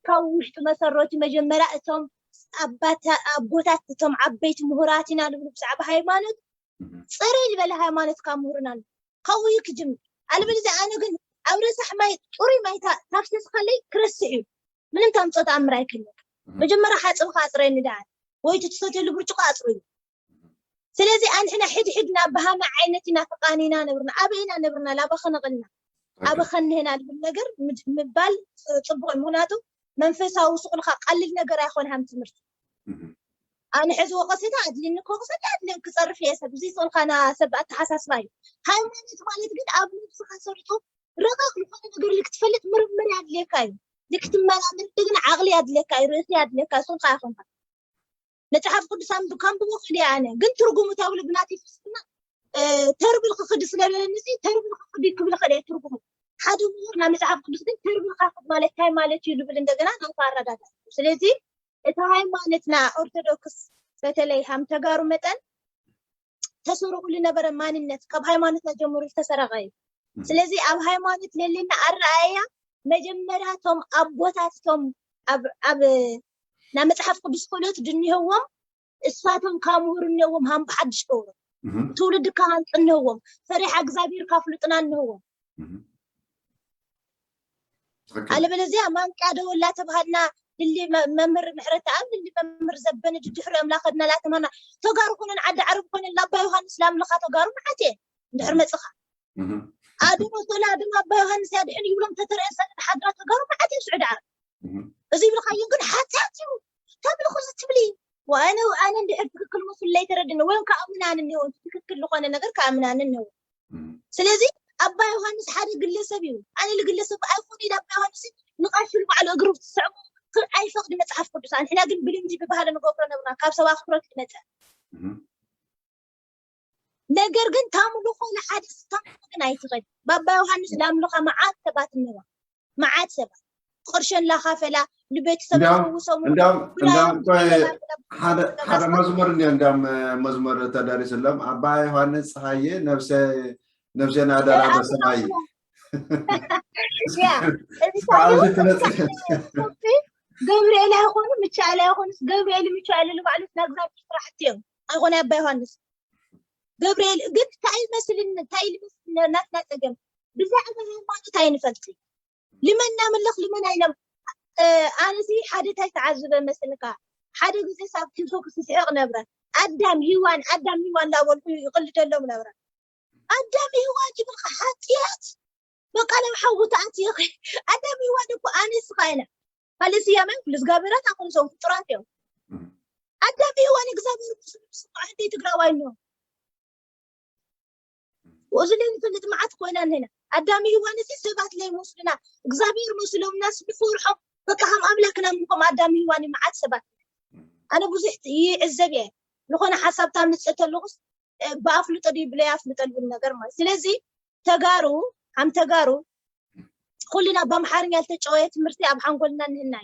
ካብ ውሽጢ መሰረቱ መጀመርያ እቶም ኣቦታት እቶም ዓበይቲ ምሁራት ኢና ዝብሉ ብዛዕባ ሃይማኖት ፅርይ ዝበለ ሃይማኖት ካብ ምሁርና ኣሎ። ካብኡ እዩ ክጅምር። ኣለበለዚያ ኣነ ግን ኣብ ረሳሕ ማይ ፅሩይ ማይ ታፍስስካለይ ክርስሕ እዩ። ምንም ታምፅኦ ተኣምር ኣይክህልወካ። መጀመርያ ሓፅብካ ኣፅረየኒ ደኣ ወይ እቲ ትሰትየሉ ብርጭቆ ኣፅርዩ። ስለዚ ኣንሕና ሕድሕድና ብሃመ ዓይነት ኢና ተቃኒና ነብርና ኣበይ ኢና ነብርና ላባ ከነቕልና ኣበ ከንህና ዝብል ነገር ምባል ፅቡቅ እዩ። ምክንያቱ መንፈሳዊ ስቁልካ ቀልል ነገር ኣይኮን ሃም ትምህርቲ ኣነ ሕዚ ወቀሴታ ኣድልኒ ከወቅሰኒ ኣድልን ክፀርፍ እየ ሰብ እዚ ስቁልካ ና ሰብ ኣተሓሳስባ እዩ። ሃይማኖት ማለት ግን ኣብ ነብስካ ሰሪቱ ረቂቅ ዝኾነ ነገር ልክትፈልጥ ምርምር ኣድልየካ እዩ። ልክትመራምር ግን ዓቅሊ ኣድልየካ እዩ ርእሲ ኣድልየካ ስቁልካ ኣይኮንካ። መጽሓፍ ቅዱስ ኣንብ- ከንብቦ ክእል እየ ኣነ ግን ትርጉሙ ተብሉ ብናተይ ፍልስፍና እ፣ ተርብል ክኽዲ ስለለኒ እዚ ተርብል ክኽዲ ክብል ክእል እየ ትርጉሙ ሓደ ምሁር ናብ መጽሓፍ ቅዱስ ግን ተርብል ካክድ ማለት እንታይ ማለት እዩ ዝብል እንደገና ናቱ ኣረዳዳ ስለዚ እቲ ሃይማኖትና ኦርቶዶክስ በተለይ ሃም ተጋሩ መጠን ተሰሪቑ ዝነበረ ማንነት ካብ ሃይማኖትና ጀምሩ ዝተሰረቐ እዩ። ስለዚ ኣብ ሃይማኖት ለለና ኣረኣእያ መጀመርያ እቶም ኣቦታት እቶም ኣብ ኣብ ናይ መፅሓፍ ቅዱስ ክእለት ድንህዎም እሳቶም ካብ ምሁር እነዎም ሃም ብሓድሽ ገብሮ ትውልድ ካሃንፅ እነዎም ፈሪሓ እግዚኣብሔር ካፍልጥና እነዎም ኣለበለዚያ ማንቂያ ደወል ላተባሃልና ልሊ መምህር ምሕረት ኣብ ልሊ መምህር ዘበነ ድድሕሪኦም ላኸድና ላተማና ተጋሩ ኮነን ዓዲ ዓረብ ኮነን ላባ ዮሃንስ ላምልኻ ተጋሩ መዓት እየ እንድሕር መፅኻ ኣድኖ ሶላ ድማ ኣባ ዮሃንስ ያድሕን ይብሎም ተተረአን ሰለተ ሓድራ ተጋሩ መዓት እዮም ስዑዲ ዓረብ እዚ ይብልካዮ ግን ሓትያት እዩ ተምልኹ እዚ ትብሊ ኣነ ኣነ እንድሕር ትክክል መስሉ ኣይተረድኒ ወይም ከኣምናን እኒሆ ትክክል ዝኾነ ነገር ከኣምናን እኒሆ ስለዚ ኣባ ዮሃንስ ሓደ ግለሰብ እዩ ኣነ ልግለሰብ ኣይኮነ ኢለ ኣባ ዮሃንስ ንቐሽሉ ባዕሉ እግሩ ትስዕቡ ኣይፈቕድ መፅሓፍ ቅዱስ ኣንሕና ግን ብልምዲ ብባህሊ ንገብሮ ነብና ካብ ሰብ ኣኽብሮት ዝመፀ ነገር ግን ታምልኾ ንሓደ ስታምልኾ ግን ኣይትኽእል ባባ ዮሃንስ ላምልኻ መዓት ሰባት እነዋ መዓት ሰባት ቅርሸን ላኻፈላ ንቤተሰብ ፈውሶም ሓደ መዝሙር እንዲ እንዲም መዝሙር ተደሪስሎም ኣባ ዮሃንስ ፀሃየ ነብሰ ነብሰና ደራ በሰማይ ገብርኤል ኣይኮኑ ምቻኤል ኣይኮኑስ ገብርኤል ምቻኤል ንባዕሉ ናይ እግዚኣብሔር ስራሕቲ እዮም ኣይኮነ ኣባ ዮሃንስ ገብርኤል ግን እንታይ ይመስልን እንታይ ይመስልን ናትና ፀገም ብዛዕባ ሃይማኖት ኣይንፈልጥ ልመን እናምልኽ ልመን ኣይነም ኣነሲ ሓደ እንታይ ተዓዝበ መስልካ ሓደ ግዜ ሳብ ቲክቶክ ስስሕቕ ነብረ ኣዳም ሂዋን ኣዳም ሂዋን ላበልኩ ይቕልደሎም ነብረ ኣዳም ሂዋን ይብልካ ሓጥያት በቃ ናብ ሓዊ ተኣትየኺ ኣዳም ሂዋን እኮ ኣነ ስኻ ኢና ካልእ ስያመ ክልዝጋብራት ኣኹም ሰው ፍጡራት እዮም ኣዳም ሂዋን እግዚኣብሔር ስምዓ እንደ ትግራዋይ ነው እዚ ለይንፈልጥ መዓት ኮይና ንህና ኣዳም ሂዋን እዚ ሰባት ለይመስሉና እግዚኣብሔር መስሎምናስ ንፈርሖም በቃ ከም ኣምላክና ምንኮም ኣዳም ሂዋን መዓት ሰባት ኣነ ብዙሕ ይዕዘብ እየ ዝኾነ ሓሳብ ታምፅእ ተለኹስ ብኣፍልጦ ድዩ ብለይ ኣፍልጦ ዝብል ነገር ማለት ስለዚ ተጋሩ ኣም ተጋሩ ኩልና ብኣምሓርኛ ዝተጨወየ ትምህርቲ ኣብ ሓንጎልና ንህና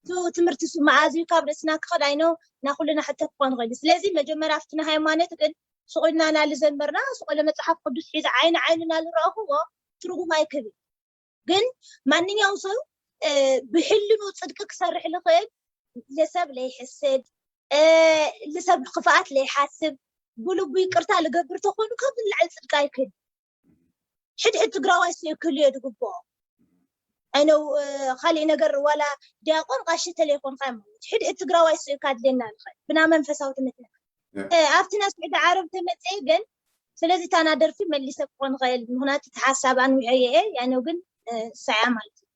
እዩ ትምህርቲ ሱ መዓዝ እዩ ካብ ርእስና ክኸድ ኣይኖ ና ኩልና ሕቶ ክኾን ይኽእል ስለዚ መጀመርያ ኣብቲ ንሃይማኖት ግን ሱቕ ኢልና ናልዘመርና ሱቕ ኢለ መፅሓፍ ቅዱስ ሒዘ ዓይኒ ዓይኑ ናልረኣኹዎ ትርጉም ኣይክብል ግን ማንኛውም ሰብ ብሕልኑ ፅድቂ ክሰርሕ ዝኽእል ለሰብ ለይሕስድ ለሰብ ክፍኣት ለይሓስብ ብልቡ ይቅርታ ልገብር ተኾይኑ ካብ ንላዕሊ ፅድቂ ኣይክህል ሕድሕድ ትግራዋይ ስኡ ክህልዮ ዝግብኦ ኣይነው ካሊእ ነገር ዋላ ዲያቆን ቃሺ ተለይኮንካ ማለት ሕድሕድ ትግራዋይ ስኡ ካድልየና ንኽእል ብና መንፈሳዊ ትምህርትና ኣብቲ ናይ ስዑዲ ዓረብ ተመፅአ ግን ስለዚ ታና ደርፊ መሊሰ ክኾን ይኽእል ምክንያቱ እቲ ሓሳብ ኣንዊሐዮ እየ ያነው ግን ሰያ ማለት እዩ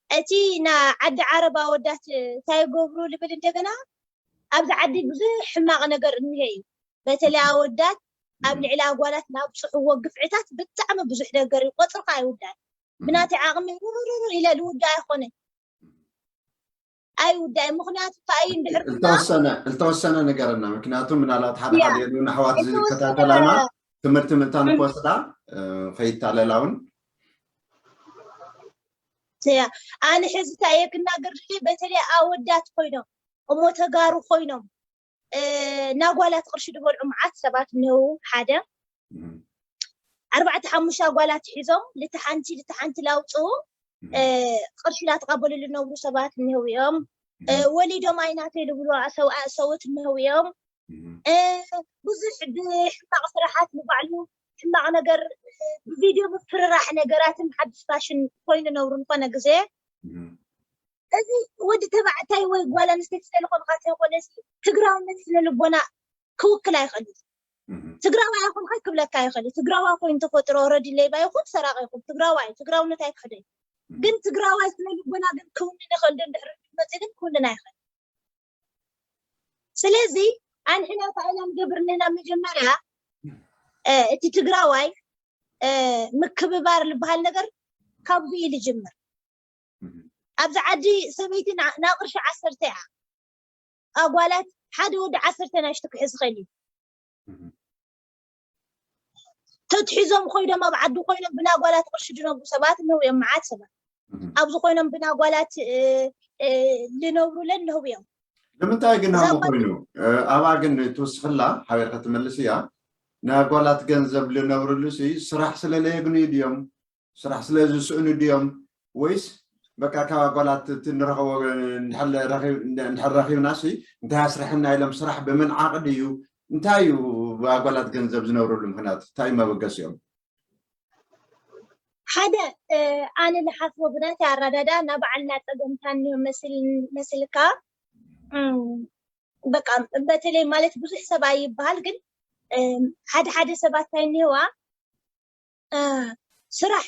እቲ ና ዓዲ ዓረብ ኣወዳት እንታይ ይገብሩ ልብል እንደገና ኣብዚ ዓዲ ብዙሕ ሕማቕ ነገር እኒሀ እዩ በተለይ ኣወዳት ኣብ ልዕሊ ኣጓላት ናብ ፅሕዎ ግፍዕታት ብጣዕሚ ብዙሕ ነገር እዩ ቆፅርካ ኣይውዳእ ብናተይ ዓቕሚ ሩሩሩሩ ኢለ ልውዳእ ኣይኮነን ኣይውዳእ ምክንያቱ ከኣይ እንድሕር ዝተወሰነ ነገር እና ምክንያቱ ምናልባት ሓደ ሓደ የሉ ኣሕዋት ዝከታተላና ትምህርቲ ምንታን ክወስዳ ከይታለላውን ኣነ ሕዚ እንታይ እየ ክናገር ድልየ በተለይ ኣወዳት ኮይኖም እሞ ተጋሩ ኮይኖም ናጓላት ቅርሺ ዝበልዑ መዓት ሰባት እነው ሓደ ኣርባዕተ ሓሙሽተ ኣጓላት ሒዞም ልተሓንቲ ልተሓንቲ ላውፅኡ ቅርሺ ላተቐበሉ ልነብሩ ሰባት እነው እዮም። ወሊዶም ኣይናተይ ልብሉ ሰውት እነው እዮም። ብዙሕ ብሕማቕ ስራሓት ንባዕሉ ሕማቕ ነገር ብቪድዮ ምፍርራሕ ነገራትን ሓድሽ ፋሽን ኮይኑ ነብሩ ንኾነ ግዜ እዚ ወዲ ተባዕታይ ወይ ጓል ኣንስተይቲ ስለልኾንካ ተይኮነ ትግራውነት ስነ ልቦና ክውክል ኣይኽእል። ትግራዋይ ኣይኮንካ ክብለካ ይኽእል። ትግራዋ ኮይኑ ተፈጥሮ ረዲ ሌባ ይኹን ሰራቂ ይኹን ትግራዋይ ትግራውነት ኣይክሕደይ። ግን ትግራዋይ ስነ ልቦና ግን ክውንን ይኽእል። ድሕሪ መፅእ ግን ክውንን ኣይኽእል። ስለዚ ኣንሕና ታይና ንገብር ኣለና መጀመርያ እቲ ትግራዋይ ምክብባር ዝበሃል ነገር ካብዚ እዩ ዝጅምር። ኣብዚ ዓዲ ሰበይቲ ናብ ቅርሺ ዓሰርተ እያ። ኣጓላት ሓደ ወዲ ዓሰርተ ናሽቱ ክሕዝ ይኽእል እዩ። ተትሒዞም ኮይዶም ኣብ ዓዲ ኮይኖም ብናጓላት ቅርሺ ዝነብሩ ሰባት እነው እዮም። መዓት ሰባት ኣብዚ ኮይኖም ብናጓላት ዝነብሩለን እነው እዮም። ንምንታይ ግን ሃሙ ኮይኑ ኣብኣ ግን ትውስኽላ ሓቢርካ ትመልስ እያ። ናይ ኣጓላት ገንዘብ ዝነብርሉ ስራሕ ስለለየግንዩ ድዮም? ስራሕ ስለዝስእኑ ድዮም? ወይስ በቃ ካብ ኣጓላት ንረኸቦ እንድሕር ረኺብና ሲ እንታይ ኣስርሐና ኢሎም ስራሕ ብምንዓቕ ድዩ? እንታይ እዩ ብኣጓላት ገንዘብ ዝነብርሉ ምክንያት እንታይ እዩ መበገሲኦም? ሓደ ኣነ ንሓስቦ ብናተይ ኣረዳዳ ናብ ባዕልና ፀገምታ እኒኦ መስልካ በቃ በተለይ ማለት ብዙሕ ሰብ ኣይበሃል ግን ሓደ ሓደ ሰባት እንታይ እኒህዋ ስራሕ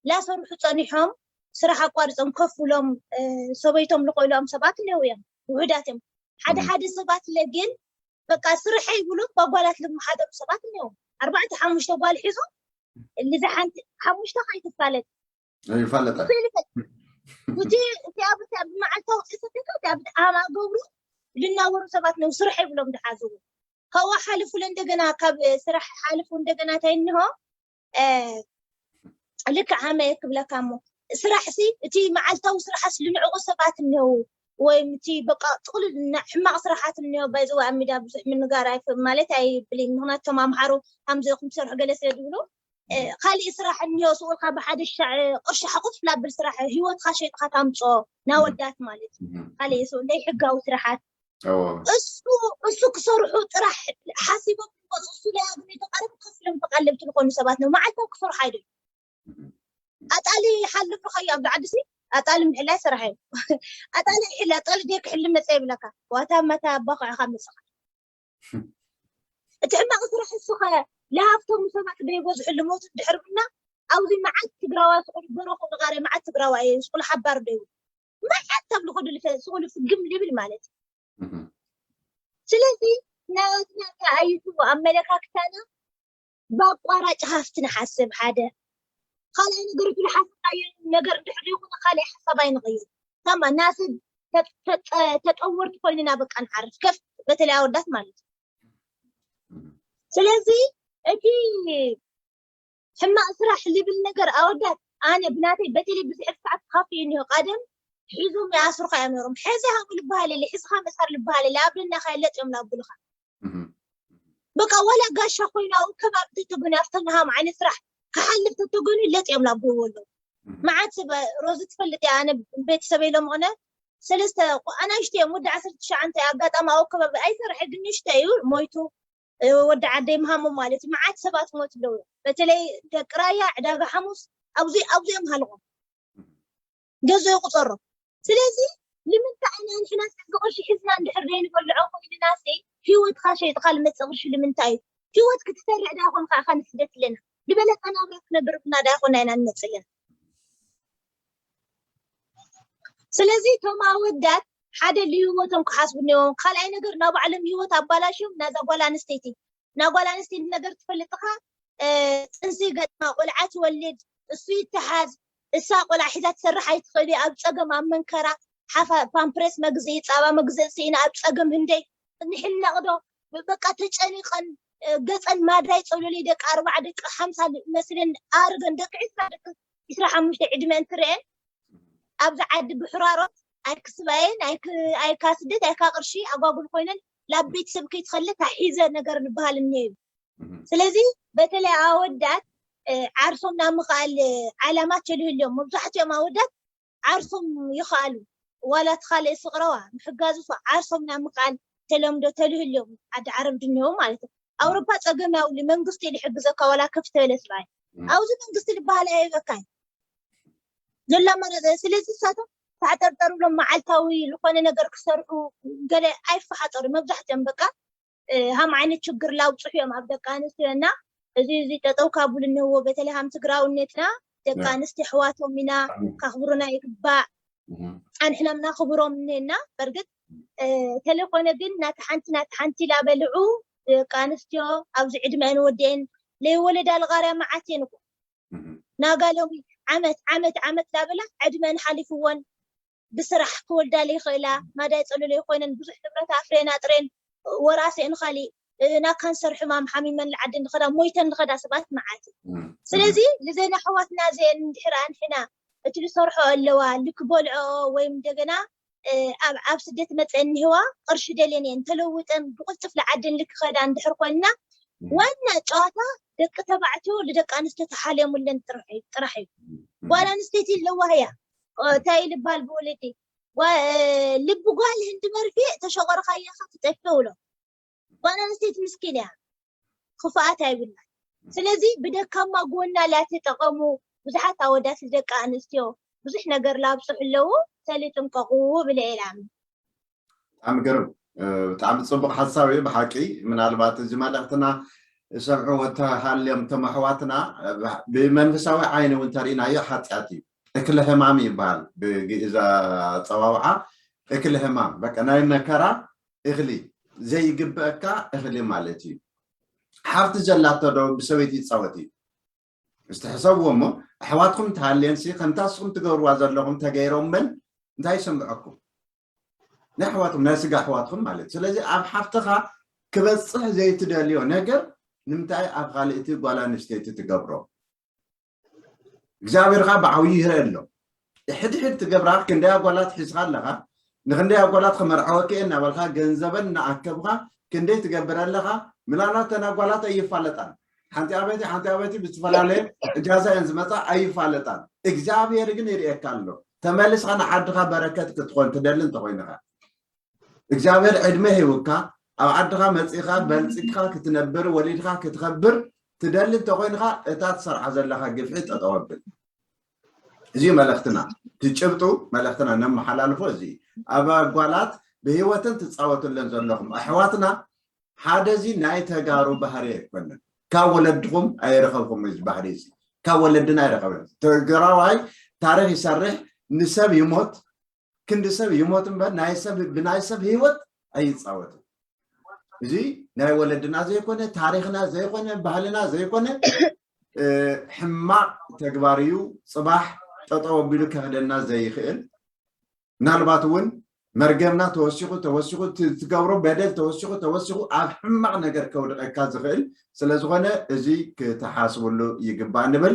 ላሰርሑ ፀኒሖም ስራሕ ኣቋሪፆም ከፍ ብሎም ሰበይቶም ልኮ ኢሎም ሰባት እኒው እዮም ውሑዳት እዮም ሓደ ሓደ ሰባት ለ ግን በቃ ስርሐይ ብሎም ባጓላት ልመሓደሩ ሰባት እኒው ኣርባዕተ ሓሙሽተ ጓል ሒዞም ልዛ ሓንቲ ሓሙሽተ ከይትፋለጥ ይፋለጣል እቲ እቲ ኣብ ብመዓልታዊ ፅሰተካ እቲ ኣብ ኣማ ገብሩ ልናበሩ ሰባት ነው ስርሐይ ብሎም ድሓዝዎ ካብኡ ሓልፉ ለ እንደገና ካብ ስራሕ ሓልፉ እንደገና እንታይ እንሆ ልክዕ ሃመየ ክብለካ እሞ ስራሕ ሲ እቲ መዓልታዊ ስራሕስ ልንዕቑ ሰባት እኒው ወይም እቲ በቃ ጥቕሉ ሕማቕ ስራሓት እኒዮ ባይዘው ኣብ ሚድያ ብዙሕ ምንጋር ኣይፍ ማለት ኣይብል ምክንያቱ ቶም ኣምሓሩ ከምዚ ኢኹም ትሰርሑ ገለ ስለ ዝብሉ ካሊእ ስራሕ እኒዮ ስቁልካ ብሓደ ሻዕ ቅርሺ ሓቁፍ ላብል ስራሕ ህይወትካ ሸይጥካ ታምፅኦ ናወዳት ማለት እዩ ካሊእ ሱ እንደይ ሕጋዊ ስራሓት እሱ እሱ ክሰርሑ ጥራሕ ሓሲቦም ዝመፁ እሱ ለያግኒ ተቃረቡ ከፍሎም ተቃለብቲ ዝኾኑ ሰባት ነው መዓልታዊ ክሰርሑ ኣይደሉ ኣጣሊ ሓልፍ ርኸዮ ኣብ ዓዲ ሲ ኣጣሊ ምሕላይ ስራሕ እዩ ኣጣሊ ይሕል ኣጣሊ ደ ክሕል መፀ ይብለካ ዋታ መታ ኣባኹዕኻ መፅኻ እቲ ሕማቕ ስራሕ እሱኸ ለሃብቶም ሰባት ደይበዝሑ ልሞት እንድሕር ብና ኣብዚ መዓት ትግራዋ ስቁል በረኹ ንቃረ መዓት ትግራዋ እየ ስቁል ሓባር ደዩ መዓት ተብልኹ ድልፈ ስቁል ፍግም ልብል ማለት እዩ ስለዚ ናትና ተኣይቱ ኣመለካክታና ብኣቋራጭ ሃፍቲ ንሓስብ ሓደ ካልኣይ ነገር እቲ ዝሓሰብናዮ ነገር እንድሕር ዘይኮነ ካልኣይ ሓሳብ ኣይንቐይር ታማ ናስብ ተጠወርቲ ኮይንና በቃ ንዓርፍ ከፍ በተለይ ኣወዳት ማለት እዩ ስለዚ እቲ ሕማቕ ስራሕ ልብል ነገር ኣወዳት ኣነ ብናተይ በተለይ ብዙሕ ሰዓት ካፍ እዩ እኒሆ ቀደም ሒዞም ይኣስሩኻ እዮም ነሮም ሕዚ ሃሙ ልበሃል የለ ሕዝኻ መሳር ልበሃል የለ ኣብደና ከየለጥ እዮም ላብሉኻ በቃ ወላ ጋሻ ኮይኑ ኣብኡ ከባቢ ተተገኑ ኣብቶም ሃም ዓይነት ስራሕ ክሓልፍ ተተገኑ ለጥ እዮም ላብዎ ኣለዉ መዓት ሰብ ሮዚ ትፈልጥ እያ ኣነ ቤተሰበይ ለምኾነ ሰለስተ ኣናሽተ እዮም ወዲ ዓሰርተ ትሽዓተ ኣጋጣሚ ኣብኡ ከባቢ ኣይሰርሐ ግን ንሽተ እዩ ሞይቱ ወዲ ዓደይ ምሃሙ ማለት እዩ መዓት ሰባት ሞት ኣለዉ በተለይ ደቂ ራያ ዕዳጋ ሓሙስ ኣብዚ ኣብዚኦም ሃልቆም ገዝኡ ይቁፀሮ ስለዚ ንምንታይ ኢና ንሕና እዚ ቅርሺ ሒዝና እንድሕር ዘይንበልዖ ኮይንና ሲ ህይወትካ ሸይጥካ ልመፅእ ቅርሺ ንምንታይ እዩ ህይወት ክትሰርዕ ዳ ኮንካ ኢካ ንስደት ኣለና ዝበለፀ ናብራ ክነብር ብና ዳ ኮና ኢና ንመፅእ ኣለና ስለዚ እቶም ኣወዳት ሓደ ልህይወቶም ክሓስቡ እኒዎም ካልኣይ ነገር ናባዕሎም ህይወት ኣባላሽዮም ናዛ ጓል ኣንስተይቲ ናጓል ኣንስተይቲ ነገር ትፈልጥኻ ጥንሲ ገጥማ ቆልዓ ትወልድ እሱ ይተሓዝ እሳ ቆልዓ ሒዛ ትሰርሕ ኣይትኽእል ኣብ ፀገም ኣብ መንከራ ሓፋ ፓምፕረስ መግዝኢ ፃባ መግዝኢ ስኢና ኣብ ፀገም ህንደይ ንሕለቕ ዶ በቃ ተጨኒቐን ገፀን ማድራይ ፀሎለይ ደቂ ኣርባዓ ደቂ ሓምሳ መስለን ኣርገን ደቂ ዒስራ ደቂ ዒስራ ሓሙሽተ ዕድመ እንትርአን ኣብዚ ዓዲ ብሕራሮት ኣይክስባየን ኣይካ ስደት ኣይካ ቅርሺ ኣጓጉል ኮይነን ላብ ቤተሰብ ከይትኸለ ታሒዘ ነገር ንበሃል እኒሀ እዩ። ስለዚ በተለይ ኣወዳት ዓርሶም ናብ ምኽኣል ዓላማ ተልህልዮም መብዛሕትኦም ኣወዳት ዓርሶም ይኽኣሉ ዋላ ትኻልእ ስቕረዋ ምሕጋዙ ዓርሶም ናብ ምኽኣል ተለምዶ ተልህልዮም ዓዲ ዓረብ ድንዮ ማለት እዩ። ኣውሮፓ ፀገም ያውሉ መንግስቲ ልሕግዘካ ዋላ ከፍ ተበለ ስራይ ኣብዚ መንግስቲ ልበሃል ኣይበካይ ዘሎ መረዘ ስለዚ ሳቶም ተዓጠርጠር ብሎም መዓልታዊ ዝኾነ ነገር ክሰርሑ ገለ ኣይፈሓጠሩ መብዛሕትኦም በቃ ሃም ዓይነት ችግር ላውፅሑ እዮም ኣብ ደቂ ኣንስትዮ እና እዚ እዚ ጠጠው ካብሉ እንህዎ በተለይ ሃም ትግራውነትና ደቂ ኣንስትዮ ኣሕዋቶም ኢና ካኽብሩና ይግባእ ኣንሕና ምና ክብሮም እኒና በርግጥ ተለይኮነ ግን ናቲ ሓንቲ ናቲ ሓንቲ ላበልዑ ደቂ ኣንስትዮ ኣብዚ ዕድመአን ወዲአን ለይወለዳ ልቃርያ መዓት እየን እኮ ናጋ ሎሚ ዓመት ዓመት ዓመት ላበላ ዕድመን ሓሊፍዎን ብስራሕ ክወልዳ ለይኽእላ ማዳይ ፀሎለይ ኮይነን ብዙሕ ንብረት ኣፍሬን ኣጥሬን ወራሴን ካሊእ ናብ ካንሰር ሕማም ሓሚመን ልዓዲ ንኸዳ ሞይተን ንኸዳ ሰባት መዓት ስለዚ ልዘን ኣሕዋትና ዘን እንድሕር ኣንሕና እቲ ዝሰርሖ ኣለዋ ልክበልዖ ወይም እንደገና ኣብ ኣብ ስደት መፀን ኒህዋ ቅርሺ ደልየን እየን ተለውጠን ብቁልጥፍ ልዓደን ልክኸዳ እንድሕር ኮይንና ዋና ጨዋታ ደቂ ተባዕትዮ ልደቂ ኣንስትዮ ተሓልዮምለን ጥራሕ እዩ ጓል ኣንስተይቲ ኣለዋ እያ እንታይ ልባል ብወለዲ ልቢ ጓል ህንዲ መርፌ ተሸቆርካያ ትጠፍእ ውሎ ጓል ኣንስተይቲ ምስኪን እያ ክፍኣት ኣይብላን ስለዚ ብደካማ ጎና ላተጠቐሙ ብዙሓት ኣወዳት ደቂ ኣንስትዮ ብዙሕ ነገር ላብፅሑ ኣለዉ ሰሊጥንቀቑ ብለ ኢላሚ ብጣዕሚ ገርም ብጣዕሚ ፅቡቅ ሓሳብ እዩ ብሓቂ ምናልባት እዚ መልእክትና ዝሰምዑ ተሃልዮም ተመሕዋትና ብመንፈሳዊ ዓይኒ እውን ተሪእናዮ ሓጢኣት እዩ እክለ ሕማም ይበሃል ብግእዝ ኣፀዋውዓ እክለ ሕማም በቃ ናይ መከራ እክሊ ዘይግበአካ እክሊ ማለት እዩ ሓፍቲ ዘላቶ ዶ ብሰበይቲ ይፃወት እዩ እስቲ ሕሰብዎ እሞ ኣሕዋትኩም ተሃልየንሲ ከምታ ንስኹም ትገብርዋ ዘለኹም ተገይሮምን እንታይ ይስምዐኩም ናይ ኣሕዋትኩም ናይ ስጋ ኣሕዋትኩም ማለት ስለዚ ኣብ ሓፍትኻ ክበፅሕ ዘይትደልዮ ነገር ንምንታይ ኣብ ካልእቲ ጓል ኣንስተይቲ ትገብሮ እግዚኣብሔር ከዓ ብዓብዩ ይርአ ኣሎ ሕድሕድ ትገብራ ክንደይ ኣጓላት ሒዝካ ኣለኻ ንክንደይ ኣጓላት ከመርዓወኪ እየ እናበልካ ገንዘበን እናኣከብካ ክንደይ ትገብር ኣለኻ ምናልባት ተን ኣጓላት ኣይፋለጣን ሓንቲ ኣበይቲ ሓንቲ ኣበይቲ ብዝተፈላለየ እጃዛ እየን ዝመፃ ኣይፋለጣን እግዚኣብሔር ግን ይርእየካ ኣሎ ተመልስካ ንዓድኻ በረከት ክትኾን ትደሊ እንተኮይንካ እግዚኣብሔር ዕድመ ሂውካ ኣብ ዓድኻ መፂኻ በልፅግካ ክትነብር ወሊድካ ክትኸብር ትደሊ እንተኮይንካ እታ ትሰርዓ ዘለካ ግፍዒ ጠጠወብል እዚ መልእክትና ትጭብጡ መልእክትና ነመሓላልፎ እዚ ኣብ ኣጓላት ብህይወትን ትፃወትለን ዘለኹም ኣሕዋትና ሓደ እዚ ናይ ተጋሩ ባህሪ ኣይኮነን ካብ ወለድኹም ኣይረኸብኩም እዚ ባህሪ እዚ ካብ ወለድና ኣይረኸብን ትግራዋይ ታሪክ ይሰርሕ ንሰብ ይሞት ክንዲ ሰብ ይሞት እምበር ናይ ሰብ ብናይ ሰብ ህይወት ኣይፃወትን እዚ ናይ ወለድና ዘይኮነ ታሪክና ዘይኮነ ባህልና ዘይኮነ ሕማቅ ተግባር እዩ ፅባሕ ጠጠው ኣቢሉ ከክደና ዘይክእል ምናልባት እውን መርገምና ተወሲኹ ተወሲኹ ትገብሮ በደል ተወሲኹ ተወሲኹ ኣብ ሕማቅ ነገር ከውድቀካ ዝኽእል ስለዝኾነ እዚ ክትሓስብሉ ይግባእ ንብል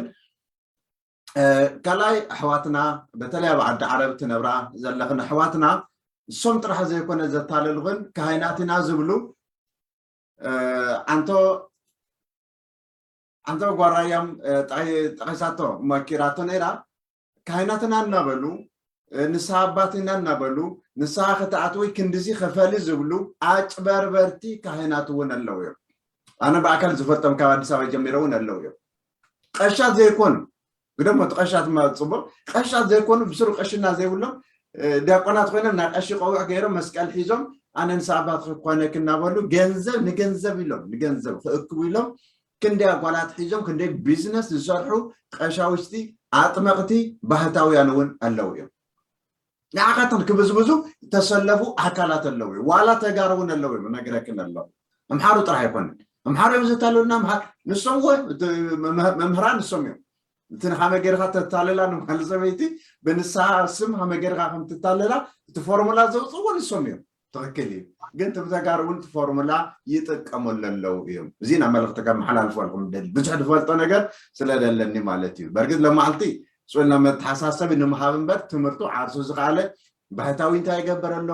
ካልኣይ ኣሕዋትና በተለይ ኣብ ዓዲ ዓረብ ትነብራ ዘለኽን ኣሕዋትና እሶም ጥራሕ ዘይኮነ ዘታለልኽን ካህናት ኢና ዝብሉ ኣንቶ ኣንቶ ጓራያም ጠቂሳቶ መኪራቶ ነይራ ካህናትና እናበሉ ንስሓ ኣባትና እናበሉ ንስሓ ክትኣትዊ ክንድዚ ክፈሊ ዝብሉ ኣጭበርበርቲ ካህናት እውን ኣለዉ እዮም ኣነ ብኣካል ዝፈልጦም ካብ ኣዲስ ኣበባ ጀሚሮ እውን ኣለዉ እዮም ቀሻት ዘይኮኑ ግደሞ እቲ ቀሻት ጽቡቅ ቀሻት ዘይኮኑ ብስሩ ቀሽና ዘይብሎም ዲያቆናት ኮይኖም ናይ ቀሺ ቆውዕ ገይሮም መስቀል ሒዞም ኣነ ንስሓ ኣባትኺ ክኾነኪ እናበሉ ገንዘብ ንገንዘብ ኢሎም ንገንዘብ ክእክቡ ኢሎም ክንደይ ኣጓላት ሒዞም ክንደይ ቢዝነስ ዝሰርሑ ቀሻውሽቲ ኣጥመቕቲ ባህታውያን እውን ኣለዉ እዮም ንዓኻትን ክብዝብዙ ተሰለፉ ኣካላት ኣለዉ እዮም ዋላ ተጋሩ እውን ኣለዉ እዮም ነግረክን ኣለኹ ኣምሓሩ ጥራሕ ኣይኮነን ኣምሓሩ እዮም ዘታለሉና ንሶም ወ መምህራን ንሶም እዮም እቲ ንሓመ ገይርካ ተታለላ ንማል ሰበይቲ ብንስሓ ስም ሃመ ገይርካ ከም ትታለላ እቲ ፎርሙላ ዘውፅእዎ ንሶም እዮም ትኽክል እዩ ግን ትብተጋር እውን ፎርሙላ ይጥቀመሉ ኣለዉ እዮም እዚ ናብ መልእክቲ ከመሓላልፈልኩም ደሊ ብዙሕ ዝፈልጦ ነገር ስለደለኒ ማለት እዩ በርግጥ ለማዓልቲ ስኡልና መተሓሳሰቢ ንምሃብ እምበር ትምህርቱ ዓርሱ ዝኸኣለ ባህታዊ እንታይ ይገበር ኣሎ፣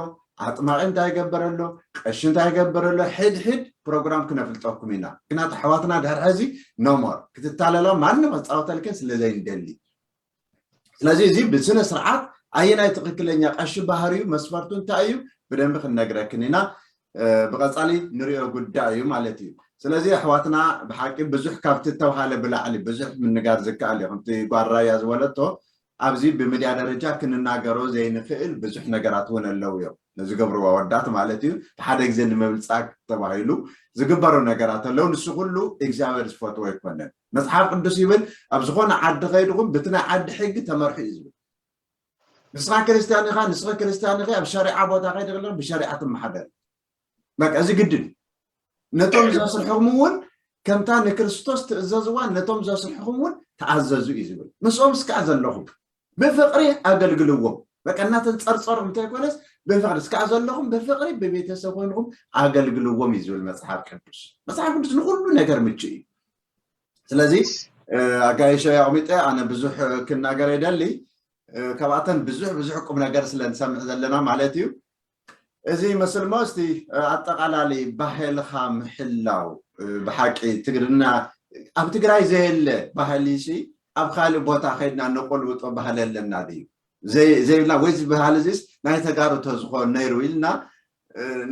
ኣጥማቂ እንታይ ይገበር ኣሎ፣ ቀሺ እንታይ ይገበር ኣሎ፣ ሕድሕድ ፕሮግራም ክነፍልጠኩም ኢና። ምክንያቱ ኣሕዋትና ድሕሪ ሕዚ ኖሞር ክትታለላ ማንም ክፃወተልክን ስለ ዘይንደሊ። ስለዚ እዚ ብስነ ስርዓት ኣየናይ ትኽክለኛ ቀሺ ባህሪዩ መስፈርቱ እንታይ እዩ ብደንቢ ክንነግረክን ኢና። ብቐፃሊ ንሪኦ ጉዳይ እዩ ማለት እዩ። ስለዚ ኣሕዋትና ብሓቂ ብዙሕ ካብቲ ተባሃለ ብላዕሊ ብዙሕ ምንጋር ዝከኣል እዩ። ከምቲ ጓል ራያ ዝበለቶ ኣብዚ ብሚድያ ደረጃ ክንናገሮ ዘይንኽእል ብዙሕ ነገራት እውን ኣለዉ እዮም። ንዝገብርዎ ኣወዳት ማለት እዩ። ብሓደ ግዜ ንምብልፃግ ተባሂሉ ዝግበሩ ነገራት ኣለዉ። ንሱ ኩሉ እግዚኣብሔር ዝፈትዎ ኣይኮነን። መፅሓፍ ቅዱስ ይብል ኣብ ዝኾነ ዓዲ ከይድኹም ብቲ ናይ ዓዲ ሕጊ ተመርሑ እዩ ዝብል። ንስኻ ክርስትያን ኢኻ፣ ንስኻ ክርስትያን ኢኻ፣ ኣብ ሸሪዓ ቦታ ከይድኽለ ብሸሪዓ ትመሓደር። በቃ እዚ ግድን እዩ። ነቶም ዘስርሕኹም እውን ከምታ ንክርስቶስ ትእዘዝዋ ነቶም ዘስርሕኹም እውን ተኣዘዙ እዩ ዝብል። ምስኦም እስከ ዘለኹም ብፍቕሪ ኣገልግልዎም። በቃ እናተንፀርፀሩ እንተይኮነስ ብፍቕሪ እስከ ዘለኹም ብፍቕሪ ብቤተሰብ ኮይንኹም ኣገልግልዎም እዩ ዝብል መፅሓፍ ቅዱስ። መፅሓፍ ቅዱስ ንኩሉ ነገር ምቹ እዩ። ስለዚ ኣጋይሸ ኣቕሚጠ ኣነ ብዙሕ ክናገር ይደሊ። ካብኣተን ብዙሕ ብዙሕ ቁም ነገር ስለ ንሰምዕ ዘለና ማለት እዩ። እዚ ይመስል ሞ እስቲ ኣጠቓላሊ ባህልኻ ምሕላው ብሓቂ ትግርና ኣብ ትግራይ ዘየለ ባህሊ ሲ ኣብ ካልእ ቦታ ከይድና ነቆልብጦ ባህሊ ኣለና ድዩ? ዘይብልና ወይ ዝበሃል እዚስ ናይ ተጋሩ ተዝኾን ነይሩ ኢልና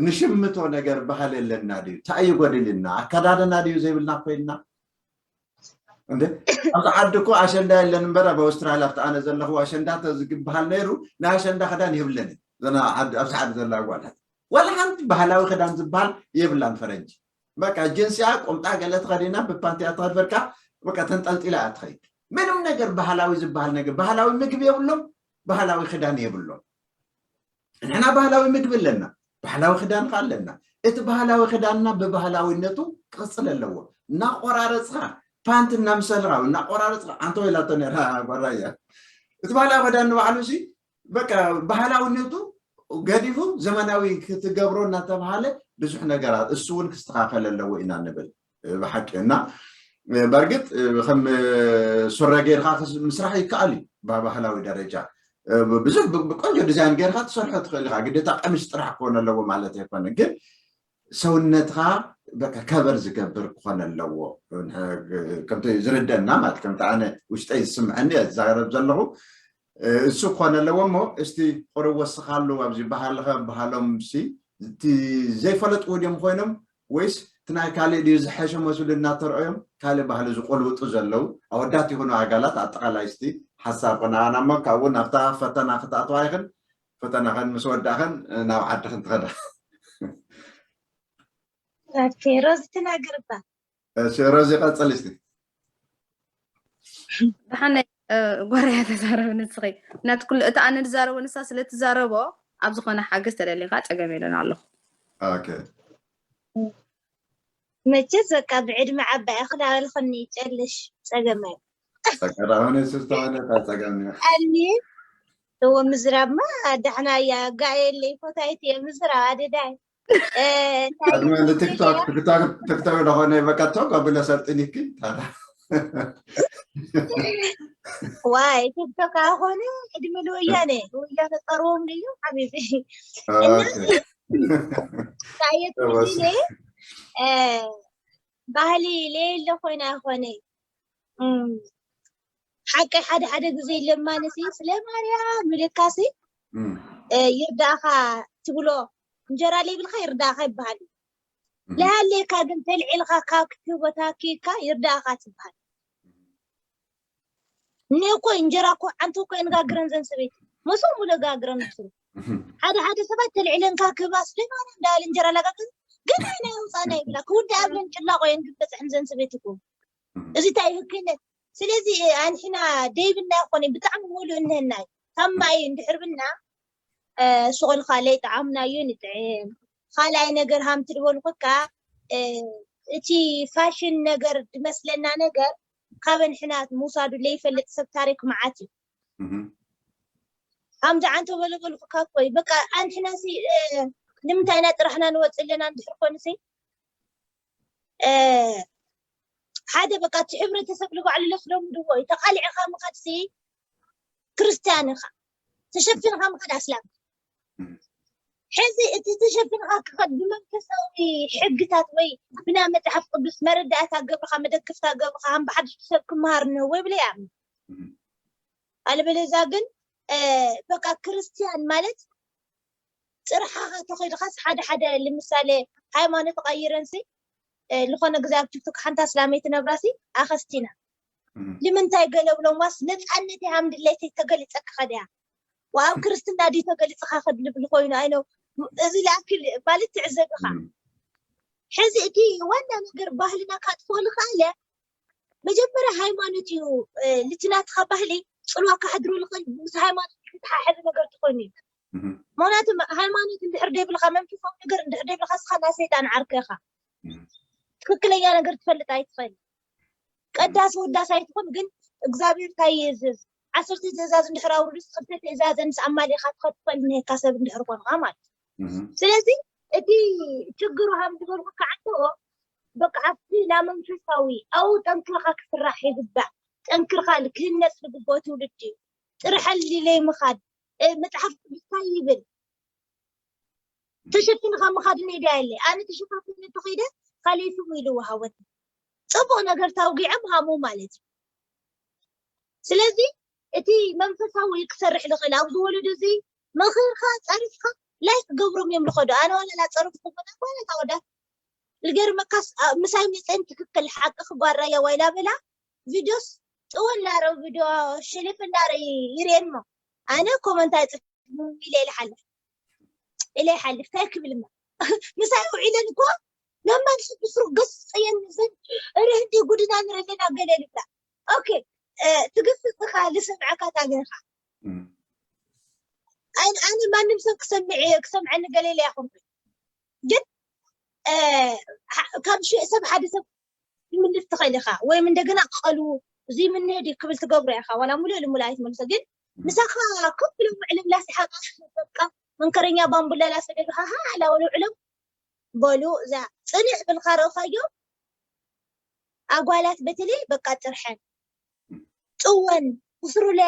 ንሽምቶ ነገር ባህሊ ኣለና ድዩ? እንታይ እዩ ጎዲልና? ኣከዳድና ድዩ ዘይብልና ኮይንና? እንደ ኣብዚ ዓዲ እኮ ኣሸንዳ የለን እምበር ኣብ ኣውስትራልያ ኣብቲ ኣነ ዘለኹ ኣሸንዳ ተዝግበሃል ነይሩ ናይ ኣሸንዳ ክዳን የብለንን። ዘና ኣብዚ ዓዲ ዘላ ጓላት ዋላ ሓንቲ ባህላዊ ክዳን ዝበሃል የብላን። ፈረንጂ በቃ ጅንስያ ቁምጣ ገለ ተኸዲና ብፓንቲያ ተኸድፈርካ በቃ ተንጠልጢላ እያ ትኸይድ። ምንም ነገር ባህላዊ ዝበሃል ነገር ባህላዊ ምግቢ የብሎም፣ ባህላዊ ክዳን የብሎም። ንሕና ባህላዊ ምግቢ ኣለና፣ ባህላዊ ክዳን ከ ኣለና። እቲ ባህላዊ ክዳንና ብባህላዊነቱ ክቕፅል ኣለዎ። እናቆራረፅኻ ፓንት እናምሰልኻ እናቆራረፅኻ ኣንተ ወይላቶ ነራ ጓራያ እቲ ባህላዊ ክዳን ንባዕሉ ሲ በቃ ባህላዊነቱ ገዲፉ ዘመናዊ ክትገብሮ እናተባሃለ ብዙሕ ነገራት እሱ እውን ክስተኻከል ኣለዎ ኢና ንብል። ብሓቂ እና በእርግጥ ከም ሱረ ጌርካ ምስራሕ ይከኣል እዩ ብባህላዊ ደረጃ ብዙሕ ብቆንጆ ዲዛይን ጌርካ ትሰርሖ ትኽእል ኢካ። ግዴታ ቀሚስ ጥራሕ ክኾን ኣለዎ ማለት ኣይኮነ ግን ሰውነትካ በቃ ከበር ዝገብር ክኾን ኣለዎ። ከምቲ ዝርደና ማለት ከምቲ ኣነ ውሽጠይ ዝስምዐኒ እዛረብ ዘለኹ እሱ ክኾን ኣለዎ እሞ እስቲ ቁሩብ ወስኻሉ ኣብዚ ባህልኸ ባህሎም ሲ እቲ ዘይፈለጥዎ ድዮም ኮይኖም ወይስ እቲ ናይ ካልእ ድዩ ዝሐሸ መስሉ እናተርኣዮም ካልእ ባህሊ ዝቆልብጡ ዘለዉ ኣወዳት ይኹኑ ኣጋላት ኣጠቓላይ እስቲ ሓሳብ ኮነ ኣናሞ ካብኡ ናብታ ፈተና ክትኣትዋ ይኽን ፈተናኸን ምስ ወዳእኸን ናብ ዓድኽን ትኸዳ ሮዚ ትናገርባ ሮዚ ቀፅል እስቲ ብሓነ ጓርያ ተዛረብ ንስኺ ናት ኩሉ እቲ ኣነ ዝዛረቦ ንሳ ስለ ትዛረቦ ኣብ ዝኾነ ሓገዝ ተደሊኻ ፀገም የለን ኣለኹ መቸስ በቃ ብዕድመ ዓባይ ክዳበልኽኒ ይጨልሽ ፀገም ጸገራሁን የሱስ ተዋነ ጸገም ኣልሚ እዎ ምዝራብማ ዳሕና እያ ጋየለይ ኮታይት እየ ምዝራብ ኣደዳይ ቅድሚ ንቲክቶክ ቲክቶክ ዶኾነ በቃ ቶግ ኣቢለ ሰልጥኒኪ ዋይ ቲክቶክ ኣኾነ ዕድመ ልወያነ ወያነ ጸርዎም ድዩ ሓቢቢ ታየት ባህሊ ለየለ ኮይና ኮነ ሓቂ ሓደ ሓደ ግዜ ለማንሲ ስለ ማርያም ምልካሲ ይርዳእኻ ትብሎ እንጀራ ለይብልካ ይርዳእኻ ይበሃል ለሃሌካ ግን ተልዒልካ ካብ ክቦታኪካ ይርዳእኻ ትበሃል እኔ እኮ እንጀራ እኮ ዓንተ እኮ እንጋግረን ዘን ሰበይቲ መሶም ሙሉ ጋግረን ምስሩ ሓደ ሓደ ሰባት ተልዒለንካ ክህባ ስለማና እንዳል እንጀራ ላጋግር ግን ኣይና የውፃና ይብላ ክውዳ ኣብለን ጭላቆ የን ግበፅሕን ዘን ሰበይቲ እኮ እዚ እንታይ ህክነት ስለዚ ኣንሕና ደይብና ይኮነ ብጣዕሚ ሙሉ እንህናይ ታማይ እንድሕርብና ሱቕልካ ለይጠዓምናዮ ንጥዕም ካልኣይ ነገር ሃምቲ ዝበልኩካ እቲ ፋሽን ነገር ዝመስለና ነገር ካብ ኣንሕና ምውሳዱ ለይፈልጥ ሰብ ታሪክ መዓት እዩ ከምዚ ዓንተ በለበልኩካ እኮ እዩ በቃ ኣንሕና ሲ ንምንታይ ኢና ጥራሕና ንወፅእ ኣለና እንድሕር ኮኑ ሲ ሓደ በቃ እቲ ሕብረተሰብ ንባዕሉ ለስለምድዎ እዩ ተቃሊዕካ ምካድ ሲ ክርስትያን ኢካ ተሸፊንካ ምካድ ኣስላም ሕዚ እቲ ተሸፊንካ ክኸድ ብመንፈሳዊ ሕግታት ወይ ብናይ መፅሓፍ ቅዱስ መረዳእታ ገብርካ መደክፍታ ገብርካ ከም ብሓድሽ ሰብ ክመሃር እነሆ ወይ ብለ ይኣምን። ኣለበለዛ ግን በቃ ክርስትያን ማለት ፅርሓኻ ተኸይድኻስ ሓደ ሓደ ንምሳሌ ሃይማኖት ቀይረንሲ ዝኾነ ግዜ ኣብ ቲክቶክ ሓንቲ ኣስላመይቲ ነብራሲ ኣኸስቲና ንምንታይ ገለ ብሎምዋስ ነፃነት ሃም ድሌተይ ተገሊፀ ክኸድያ ወኣብ ክርስትና ድዩ ተገሊፅኻ ክድልብል ኮይኑ ኣይነ እዚ ላክል ማለት ትዕዘብኻ ሕዚ እቲ ዋና ነገር ባህልና ካጥፎ ልኽኣለ መጀመርያ ሃይማኖት እዩ ልትናትኻ ባህሊ ፅልዋ ካሕድሮ ልኽእል ምስ ሃይማኖት ዝተሓሓዘ ነገር ትኾይኑ እዩ ምክንያቱ ሃይማኖት እንድሕር ደይብልካ መንፈሳዊ ነገር እንድሕር ደይብልካ ስኻ ናይ ሰይጣን ዓርከ ኢኻ ትክክለኛ ነገር ትፈልጥ ኣይትኽእል ቀዳሲ ውዳስ ኣይትኹን ግን እግዚኣብሔር እንታይ ይእዝዝ ዓሰርተ ትእዛዝ እንድሕር ኣውርዱስ ክልተ ትእዛዘን ምስ ኣማሊእካ ትኸድ ትኽእል ንሄካ ሰብ እንድሕር ኮንካ ማለት ስለዚ እቲ ችግሩ ሃም ዝበልኩ ከዓተኦ በቃ ኣብቲ ና መንፈሳዊ ኣው ጠንክርካ ክስራሕ ይግባእ ጠንክርካ ክህነፅ ዝግብኦ ትውልድ እዩ ጥርሐሊ ለይ ምኻድ መፅሓፍ ቅዱስካ ይብል ተሸፊንካ ምኻድ ኔዳ የለ ኣነ ተሸፋፊነ ተኸይደ ካልእ ስሙ ኢሉ ወሃወት ፅቡቅ ነገር ታውጊዐ ምሃሙ ማለት እዩ ስለዚ እቲ መንፈሳዊ ክሰርሕ ዝኽእል ኣብዚ ወለዶ እዚ መኺርካ ፀሪፍካ ላይክ ገብሮም እዮም ዝኸዱ ኣነ ዋላ ላፀረፍኩ ኮነ ኳነ ታወዳት ልገርመካስ ምሳይ ሚፀን ትክክል ሓቂ ክጓራያ ዋይላ በላ ቪዲዮስ ጥወ እንዳረው ቪዲዮ ሸሊፍ እንዳረ ይርኤን ሞ ኣነ ኮመንት ኣይፅፍ ኢለ ይልሓልፍ ኢለ ይሓልፍ ታይ ክብል ሞ ምሳይ ውዒለን እኮ መማን ስብስሩ ገስ ፀየን ዘን እረ ህንዲ ጉድና ንረለና ገለ ልብላ ኦኬ ትግስፅኻ ልሰምዐካ ታገርካ ኣነ ማንም ሰብ ክሰምዕ ክሰምዐኒ ገለ ኢለ ያኹም ግን ካብ ሽእ ሰብ ሓደ ሰብ ትምልስ ትኽእል ኢኻ ወይም እንደገና ቀሉ እዚ ምንሄድ እዩ ክብል ትገብሮ ኢኻ ዋላ ሙሉእ ልሙሉ ኣይትመልሶ ግን ምሳኻ ኮፍ ኢሎም ውዕልም ላስሓቃ በቃ መንከረኛ ባምቡላ ላሰደድኻ ሃ ኣላ ወለ ውዕሎም በሉ እዛ ፅንዕ ብልካ ረእኻዮ ኣጓላት በተለይ በቃ ጥርሐን ጥወን ውስሩለ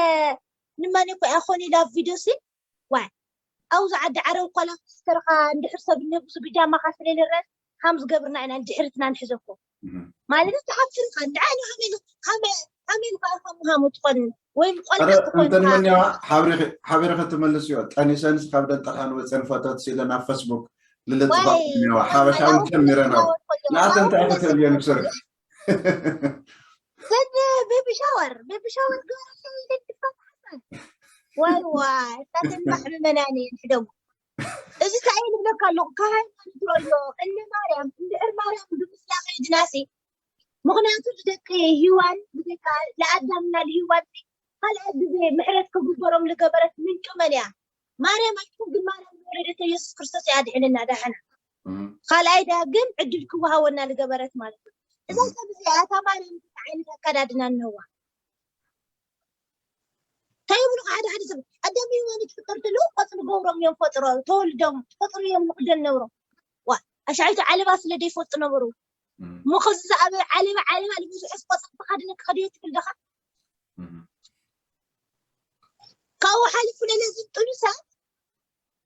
ንማን እኮ ያኾን ኢላ ቪዲዮ ሲ ዋይ ኣብዚ ዓዲ ዓረብ እኳ ላክስተርካ እንድሕር ሰብ እኒሀ ብዙ ብጃማኻ ስለልረስ ሃም ዝገብርና ኢና ድሕርትና ንሕዘኮ ማለት ተሓፍርካ እንድዓ ንሃመል ሃመል ሃመል ሃሙ ሃሙ ትኾን ወይም ቆልዓ ትኾን እንተ ንመን ያዋ ሓቢርኺ ትመልስ እዮ ጠኒሰንስ ካብ ደንጠልሓን ወፀን ፎቶት ሲለን ኣብ ፈስቡክ ልልጥፋ ሓበሻውን ጀሚረን ንኣተን እንታይ ክትብል እየን ብስርክ ሰኒ ቤቢ ሻወር ቤቢ ሻወር ግበረለይ ይደግፋ ዋይ ዋይ እሳተን ማሕምመናኒ ንሕደሙ እዚ እንታይ እየ ንብለካ ኣለኹ ካብ ሃይማኖት ረዮ እነ ማርያም እንድሕር ማርያም ብምስላ ከይድናሲ ምክንያቱ ንደቂ ሂዋን ብዘይካ ለኣዳምና ልሂዋን ካልኣይ ግዜ ምሕረት ክግበሮም ልገበረት ምንጩ መን እያ ማርያም ኣይትኹን ግን ማርያም ዝወለደቶ የሱስ ክርስቶስ እያ ድሕንና ዳሕና ካልኣይ ዳ ግን ዕድል ክወሃወና ልገበረት ማለት እዩ እዛ ሰብ እዚኣ እታ ማርያም ዓይነት ኣካዳድና ኣለዋ እንታይ ይብሉ ሓደ ሓደ ሰብ ኣዳም ሂዋን ትፍጠር ተለዉ ቆፅሊ ገብሮም እዮም ፈጥሮ ተወልዶም ፈጥሩ እዮም ንክደን ነብሮም ዋ ኣሻዒቱ ዓለባ ስለ ደይፈልጡ ነበሩ እሞ ከዚ ዝኣበ ዓለባ ዓለባ ንብዙሕ ቆፅሊ ተካድነ ክኸድዮ ትብል ደኻ ካብኡ ሓሊፉ ለለዚ ጥኑሳት